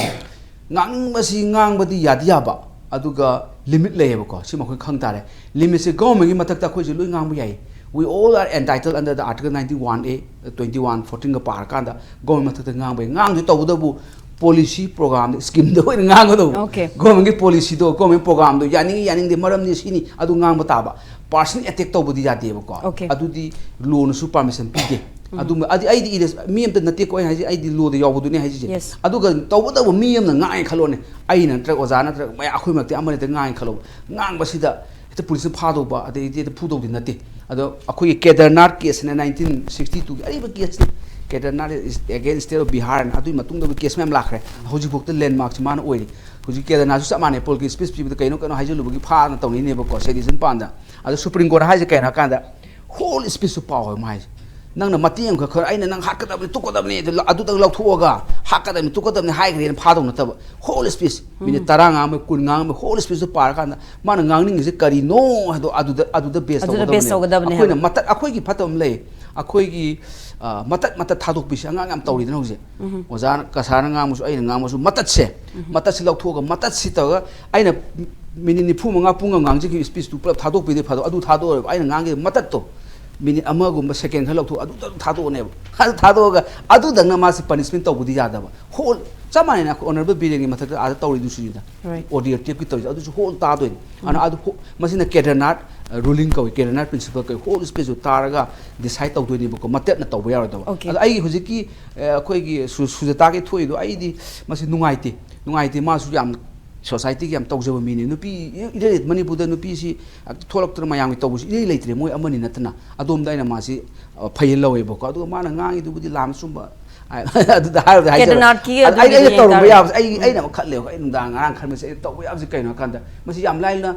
ꯉꯥꯡꯅꯤꯡꯕꯁꯤ ꯉꯥꯡꯕꯗꯤ ꯌꯥꯗꯤ ꯌꯥꯕ, ꯑꯗꯨꯒ limit ꯂꯩꯌꯦꯕꯀꯣ꯫ ꯁꯤꯃ ꯑꯩꯈꯣꯏ ꯈꯪ ꯇꯥꯔꯦ꯫ Limitꯁꯦ governmentꯀꯤ ꯃꯊꯛꯇ ꯑꯩꯈꯣꯏꯁꯦ ꯂꯣꯏ ꯉꯥꯡꯕ ꯌꯥꯏ꯫ We all are entitled under the Article ninety-one A, twenty-one, fourteenꯒ ꯄꯥꯔꯀꯥꯟꯗ government ꯃꯊꯛꯇ ꯉꯥꯡꯕ ꯌꯥꯏ꯫ ꯉꯥꯡꯗꯣꯏ, ꯇꯧꯕꯇꯕꯨ policy programꯗ, schemeꯗ ꯑꯣꯏꯅ ꯉꯥꯡꯒꯗꯧꯕ꯫ Okay. Governmentꯀꯤ policyꯗꯣ, government programꯗꯣ ꯌꯥꯅꯤꯡꯉꯤ ꯌꯥꯅꯤꯡꯗꯦ, ꯃꯔꯝꯗꯤ ꯁꯤꯅꯤ, ꯑꯗꯨ ꯉꯥꯡꯕ ꯇꯥꯕ꯫ Personal attack ꯇꯧꯕꯗꯤ ꯌꯥꯗꯦꯕꯀꯣ꯫ Okay. ꯑꯗꯨꯗꯤ lawꯅꯁꯨ permission ꯄꯤꯗꯦ꯫ ꯑꯗꯨꯝꯕ, ꯑꯗꯤ ꯑꯩꯗꯤ ꯏꯔꯦꯁ-, ꯃꯤ ꯑꯝꯇ ꯅꯠꯇꯦꯀꯣ ꯑꯩꯅ ꯍꯥꯏꯁꯦ, ꯑꯩꯗꯤ lawꯗ ꯌꯥꯎꯕꯗꯨꯅꯦ ꯍꯥꯏꯁꯤꯁꯦ꯫ Yes. ꯑꯗꯨꯒ ꯇꯧꯕꯇꯕꯨ ꯃꯤ ꯑꯃꯅ ꯉꯥꯡꯉꯦ ꯈꯜꯂꯣꯅꯦ, ꯑꯩꯅ ꯅꯠꯇ꯭ꯔꯒ ꯑꯣꯖꯥ ꯅꯠꯇ꯭ꯔꯒ ꯃꯌꯥꯝ ꯑꯩꯈꯣꯏ ꯃꯔꯛꯇ ꯑꯃ ꯅꯠꯇ꯭ꯔꯒ ꯉꯥꯡꯉꯦ ꯈꯜꯂꯣ, ꯉꯥꯡꯕꯁꯤꯗ ꯍꯦꯛꯇ policeꯅ ꯐꯥꯗꯧꯕ, ꯑꯗꯩꯗꯤ ꯍꯦꯛꯇ ꯐꯨꯗꯧꯗꯤ ꯅꯠꯇꯦ꯫ ꯑꯗꯣ ꯑꯩꯈꯣꯏꯒꯤ ꯀꯦꯗꯔꯅꯥꯠ caseꯅ nineteen sixty twoꯒꯤ ꯑꯔꯤꯕ caseꯅꯤ꯫ Kedarnath is against state of Bihar ꯍꯥꯏꯅ, ꯑꯗꯨꯒꯤ ꯃꯇꯨꯡꯗꯕꯨ case ꯃꯌꯥꯝ ꯂꯥꯛꯈ꯭ꯔꯦ꯫ ꯍꯧꯖꯤꯛꯐꯥꯎꯗ landmarkꯁꯤ ꯃꯥꯅ ꯑꯣꯏꯔꯤ꯫ ꯍꯧꯖꯤꯛ ꯀꯦꯗꯔꯅꯥꯠꯁꯨ ꯆꯞ ꯃꯥꯟꯅꯩ, political speech ꯄꯤꯕꯗ ꯀꯩꯅꯣ ꯀꯩꯅꯣ ꯍꯥꯏꯖꯜꯂꯨꯕꯒꯤ ꯐꯥꯅ ꯇꯧꯅꯩꯅꯦꯕꯀꯣ, sedition ꯄꯥꯟꯗ꯫ ꯑꯗꯣ Supreme Court ꯍꯥꯏꯁꯦ ꯀꯩꯅꯣ ꯍꯥꯏ ꯀꯥꯟꯗ, whole speechꯇꯨ ꯄꯥꯎ ꯍꯥꯏꯕ ꯃꯥ ꯍꯥꯏꯁꯦ꯫ ꯅꯪꯅ ꯃꯇꯦꯛ ꯑꯃꯈꯛ ꯈꯔ, "ꯑꯩꯅ ꯅꯪ ꯍꯥꯠꯀꯗꯕꯅꯤ, ꯇꯨꯞꯀꯗꯕꯅꯤ", ꯑꯗꯨ ꯂ-, ꯑꯗꯨꯗꯪ ꯂꯧꯊꯣꯛꯑꯒ, "ꯍꯥꯠꯀꯗꯕꯅꯤ, ꯇꯨꯞꯀꯗꯕꯅꯤ" ꯍꯥꯏꯈ꯭ꯔꯦꯅ ꯐꯥꯗꯧ ꯅꯠꯇꯕ, whole speech, minute ꯇꯔꯥ ꯉꯥꯡꯕ, ꯀꯨꯟ ꯉꯥꯡꯕ, whole speechꯇꯨ ꯄꯥꯔꯀꯥꯟꯗ ꯃꯥꯅ ꯉꯥꯡꯅꯤꯡꯉꯤꯁꯦ ꯀꯔꯤꯅꯣ ꯍꯥꯏꯗꯣ ꯑꯗꯨꯗ, ꯑꯗꯨꯗ base ꯑꯗꯨꯗ ꯇꯧꯒꯗꯕꯅꯦ꯫ base ꯇꯧꯒꯗꯕꯅꯦ ꯑꯩꯈꯣꯏꯅ ꯍꯥꯏꯕ꯫ ꯃꯇꯠ-, ꯑꯩꯈꯣꯏꯒꯤ ꯐꯠꯇꯕ ꯑꯃ ꯂꯩ, ꯑꯩꯈꯣꯏꯒꯤ, ꯑ, ꯃꯇꯠ ꯃꯇꯠ ꯊꯥꯗꯣꯛꯄꯤꯁꯦ ꯑꯉꯥꯡ ꯌꯥꯝ ꯇꯧꯔꯤꯗꯅ ꯍꯧꯖꯤꯛ꯫ ꯑꯣꯖꯥꯅ, ꯀꯁꯥꯔꯅ ꯉꯥꯡꯕꯁꯨ, ꯑꯩꯅ ꯉꯥꯡꯕꯁꯨ, ꯃꯇꯠꯁꯦ, ꯃꯇꯠꯁꯦ ꯂꯧꯊꯣꯛꯑꯒ, ꯃꯇꯠꯁꯤ ꯇꯧꯔꯒ, ꯑꯩꯅ minute ꯅꯤꯐꯨ ꯃꯉꯥ, ꯄꯨꯡ ꯑꯃ ꯉꯥꯡꯖꯈꯤꯕ speechꯇꯨ ꯄꯨꯂꯞ ꯊꯥꯗꯣꯛꯄꯤꯗꯦ ꯐꯥꯗꯣꯛ, ꯑꯗꯨ ꯊꯥꯗꯣꯛꯑꯣꯏꯕ꯫ ꯑꯩꯅ ꯉꯥꯡꯈꯤꯕ ꯃꯇꯠꯇꯣ, minute ꯑꯃꯒꯨꯝꯕ second ꯈꯔ ꯂꯧꯊꯣꯛ, ꯑꯗꯨꯗ ꯊꯥꯗꯣꯛꯑꯅꯦꯕ꯫ ꯑꯗꯨ ꯊꯥꯗꯣꯛꯑꯒ ꯑꯗꯨꯗꯪꯅ ꯃꯥꯁꯤ punishment ꯇꯧꯕꯗꯤ ꯌꯥꯗꯕ꯫ Whole, ꯆꯞ ꯃꯥꯟꯅꯩꯅ ꯑꯩꯈꯣꯏ honourable ꯕꯤꯔꯦꯟꯒꯤ ꯃꯊꯛꯇ ꯑꯥꯗ ꯇꯧꯔꯤꯗꯨꯁꯨꯅꯤꯗ꯫ Right. Audio tapeꯀꯤ ꯇꯧꯔꯤꯁꯦ, ꯑꯗꯨꯁꯨ whole ꯇꯥꯗꯣꯏꯅꯤ꯫ ꯑꯗꯨꯅ ꯑꯗꯨ whole, ꯃꯁꯤꯅ ꯀꯦꯗꯔꯅꯥꯠ, ꯑ, ruling ꯀꯧꯏ, ꯀꯦꯗꯔꯅꯥꯠ principle ꯀꯧꯏ꯫ Whole speechꯇꯨ ꯇꯥꯔꯒ decide ꯇꯧꯗꯣꯏꯅꯦꯕꯀꯣ, ꯃꯇꯠꯅ ꯇꯧꯕ ꯌꯥꯔꯣꯏꯗꯕ꯫ Okay. ꯑꯗꯣ ꯑꯩꯒꯤ ꯍꯧꯖꯤꯛꯀꯤ, ꯑ, ꯑꯩꯈꯣꯏꯒꯤ ꯁꯨ-, ꯁꯨꯖꯇꯥꯒꯤ ꯊꯣꯛꯏꯗꯣ ꯑꯩꯗꯤ ꯃꯁꯤ ꯅꯨꯡꯉꯥꯏꯇꯦ, ꯅꯨꯡꯉꯥꯏꯇꯦ꯫ ꯃꯥꯁꯨ ꯌꯥꯝ societyꯒꯤ ꯌꯥꯝ ꯇꯧꯖꯕ ꯃꯤꯅꯤ꯫ ꯅꯨꯄꯤ ꯏꯔꯩ ꯂꯩ-, ꯃꯅꯤꯄꯨꯔꯗ ꯅꯨꯄꯤꯁꯤ ꯊꯣꯛꯂꯛꯇꯅ ꯃꯌꯥꯝꯒꯤ ꯇꯧꯕꯁꯤ ꯏꯔꯩ ꯂꯩꯇ꯭ꯔꯦ, ꯃꯣꯏ ꯑꯃꯅꯤ ꯅꯠꯇꯅ꯫ ꯑꯗꯣꯝꯗ ꯑꯩꯅ ꯃꯥꯁꯤ, ꯑ, ꯐꯩꯌꯦꯅ ꯂꯧꯋꯦꯕꯀꯣ꯫ ꯑꯗꯨꯒ ꯃꯥꯅ ꯉꯥꯡꯉꯤꯗꯨꯕꯨꯗꯤ ꯂꯥꯟꯅ ꯆꯨꯝꯕ, ꯑꯗꯨꯗ ꯍꯥꯏꯔꯗꯤ ꯍꯥꯏꯖꯔꯣ꯫ ꯀꯦꯗꯔꯅꯥꯠꯀꯤ ꯑꯗ ꯑꯩ, ꯑꯗꯨꯒꯤꯗꯤ ꯑꯩꯅ ꯇꯧꯔꯝꯕ ꯌꯦꯡ ꯌꯥꯕꯁꯦ, ꯑꯩ, ꯑꯩꯅ ꯑꯃ ꯈꯜꯂꯦꯕ, ꯑꯩ ꯅꯨꯡꯗꯥꯡ ꯉꯔꯥꯡ ꯈꯟꯕꯁꯦ, ꯑꯩꯅ ꯇꯧꯕ ꯌꯥꯕꯁꯦ ꯀꯩꯅꯣ ꯍꯥꯏ ꯀꯥꯟꯗ, ꯃꯁꯤ ꯌꯥꯝ ꯂꯥꯏꯅ,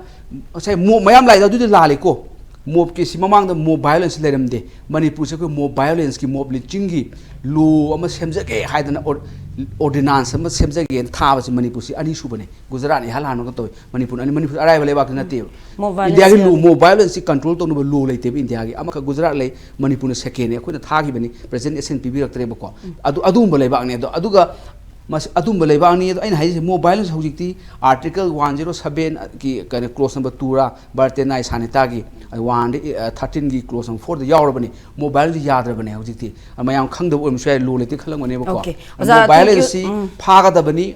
ꯉꯁꯥꯏ mob ꯃꯌꯥꯝ ꯂꯥꯛꯏꯗꯣ ꯑꯗꯨꯗꯤ ꯂꯥꯜꯂꯦꯀꯣ꯫ Mobꯀꯤ ꯁꯤ ꯃꯃꯥꯡꯗ mob violence ꯂꯩꯔꯝꯗꯦ꯫ ꯃꯅꯤꯄꯨꯔꯁꯦ ꯑꯩꯈꯣꯏ mob violenceꯀꯤ, mob lynchingꯒꯤ law ꯑꯃ ꯁꯦꯝꯖꯒꯦ ꯍꯥꯏꯗꯅ ꯑꯣꯔ-, ꯑꯣꯔꯗꯤꯅꯥꯟꯁ ꯑꯃ ꯁꯦꯝꯖꯒꯦꯅ ꯊꯥꯕꯁꯤ ꯃꯅꯤꯄꯨꯔꯁꯤ ꯑꯅꯤꯁꯨꯕꯅꯤ꯫ ꯒꯨꯖꯔꯥꯠꯅ ꯏꯍꯥꯟ ꯍꯥꯟꯕꯒ ꯇꯧꯏ꯫ ꯃꯅꯤꯄꯨꯔ ꯑꯅꯤ, ꯃꯅꯤꯄꯨꯔ ꯑꯔꯥꯏꯕ ꯂꯩꯕꯥꯛꯇꯤ ꯅꯠꯇꯦꯕ꯫ ꯃꯣꯕꯥꯏꯜ ꯏꯟꯗꯤꯌꯥꯒꯤ ꯑꯁꯤ ꯂꯣ, ꯃꯣꯕꯥꯏꯜ ꯑꯁꯤ ꯀꯟꯇ꯭ꯔꯣꯜ ꯇꯧꯅꯕ ꯂꯣ ꯂꯩꯇꯦꯕ ꯏꯟꯗꯤꯌꯥꯒꯤ꯫ ꯑꯃꯈꯛ ꯒꯨꯖꯔꯥꯠ ꯂꯩ, ꯃꯅꯤꯄꯨꯔꯅ ꯁꯦꯀꯦꯟꯅꯤ꯫ ꯑꯩꯈꯣꯏꯅ ꯊꯥꯈꯤꯕꯅꯤ, ꯄ꯭ꯔꯖꯦꯟ ꯑꯦꯁꯟ ꯄꯤꯕꯤꯔꯛꯇ꯭ꯔꯦꯕꯀꯣ꯫ ꯑꯗꯨ ꯑꯗꯨꯒꯨꯝꯕ ꯂꯩꯕꯥꯛꯅꯤ꯫ ꯑꯗꯣ ꯑꯗꯨꯒ ꯃꯁꯤ ꯑꯗꯨꯝꯕ ꯂꯩꯕꯥꯛꯅꯤ꯫ ꯑꯗꯣ ꯑꯩꯅ ꯍꯥꯏꯖꯩ ꯃꯣꯕꯥꯏꯜ ꯍꯧꯖꯤꯛꯇꯤ ꯑꯥꯔꯇꯤꯀꯜ ꯋꯥꯟ ꯖꯤꯔꯣ ꯁꯕꯦꯟꯒꯤ ꯀꯩꯅꯣ ꯀ꯭ꯂꯣꯁ ꯅꯝꯕꯔ ꯇꯨꯔꯥ ꯕꯥꯔꯇꯦꯅꯥꯏ ꯁꯥꯅꯤꯇꯥꯒꯤ ꯋꯥꯟꯗ ꯊꯥꯔꯇꯤꯟꯒꯤ ꯀ꯭ꯂꯣꯁ ꯅꯝꯕꯔ ꯐꯣꯔꯗ ꯌꯥꯎꯔꯕꯅꯤ꯫ ꯃꯣꯕꯥꯏꯜꯗꯤ ꯌꯥꯗ꯭ꯔꯕꯅꯦ ꯍꯧꯖꯤꯛꯇꯤ꯫ ꯃꯌꯥꯝ ꯈꯪꯗꯕ ꯑꯣꯏꯔꯝꯕꯁꯨ ꯌꯥꯏ, ꯂꯣ ꯂꯩꯇꯦ ꯈꯜꯂꯝꯒꯅꯦꯕꯀꯣ꯫ Okay. ꯑꯣꯖꯥ, ꯃꯣꯕꯥꯏꯜ thank you. ꯑꯁꯤ ꯎꯝ. ꯐꯥꯒꯗꯕꯅꯤ꯫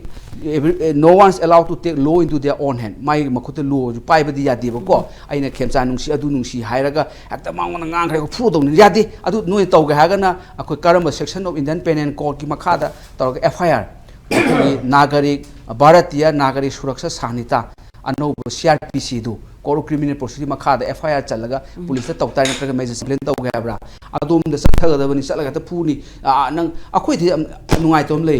No one is allowed to take law into their own hand. ꯃꯥꯒꯤ ꯃꯈꯨꯠꯇ ꯂꯣꯁꯨ ꯄꯥꯏꯕꯗꯤ ꯌꯥꯗꯦꯕꯀꯣ꯫ ꯑꯩꯅ ꯈꯦꯝꯆꯥ ꯅꯨꯡꯁꯤ ꯑꯗꯨ ꯅꯨꯡꯁꯤ ꯍꯥꯏꯔꯒ ꯍꯦꯛꯇ ꯃꯉꯣꯟꯗ ꯉꯥꯡꯈ꯭ꯔꯒ ꯐꯨꯗꯧꯅꯤ ꯌꯥꯗꯦ꯫ ꯑꯗꯨ ꯅꯣꯏ ꯇꯧꯒꯦ ꯍꯥꯏꯔꯒꯅ ꯑꯩꯈꯣꯏ ꯀꯔꯝꯕ section of Indian Penal Codeꯀꯤ ꯃꯈꯥꯗ ꯇꯧꯔꯒ F I R, ꯑꯩꯈꯣꯏꯒꯤ ꯅꯥꯒꯔꯤꯛ, ꯚꯥꯔꯇꯤꯌ ꯅꯥꯒꯔꯤꯛ ꯁꯨꯔꯛꯁꯥ ꯁꯥꯍꯅꯤꯇꯥ, ꯑꯅꯧꯕ C R P Cꯗꯨ, Code of Criminal Procedure ꯃꯈꯥꯗ F I R ꯆꯠꯂꯒ ꯄꯨꯂꯤꯁꯇ ꯇꯧ ꯇꯥꯔꯦ, ꯅꯠꯇ꯭ꯔꯒ ꯃꯦꯖꯤꯁꯇ꯭ꯔꯦꯠ ꯇꯧꯒꯦ ꯍꯥꯏꯕ꯭ꯔꯥ? ꯑꯗꯣꯝꯗ ꯆꯠꯊꯒꯗꯕꯅꯤ, ꯆꯠꯂꯒ ꯍꯦꯛꯇ ꯐꯨꯅꯤ꯫ ꯑꯥ, ꯅꯪ, ꯑꯩꯈꯣꯏꯗꯤ ꯌꯥꯝ ꯅꯨꯡꯉꯥꯏꯇꯕ ꯑꯃ ꯂꯩ꯫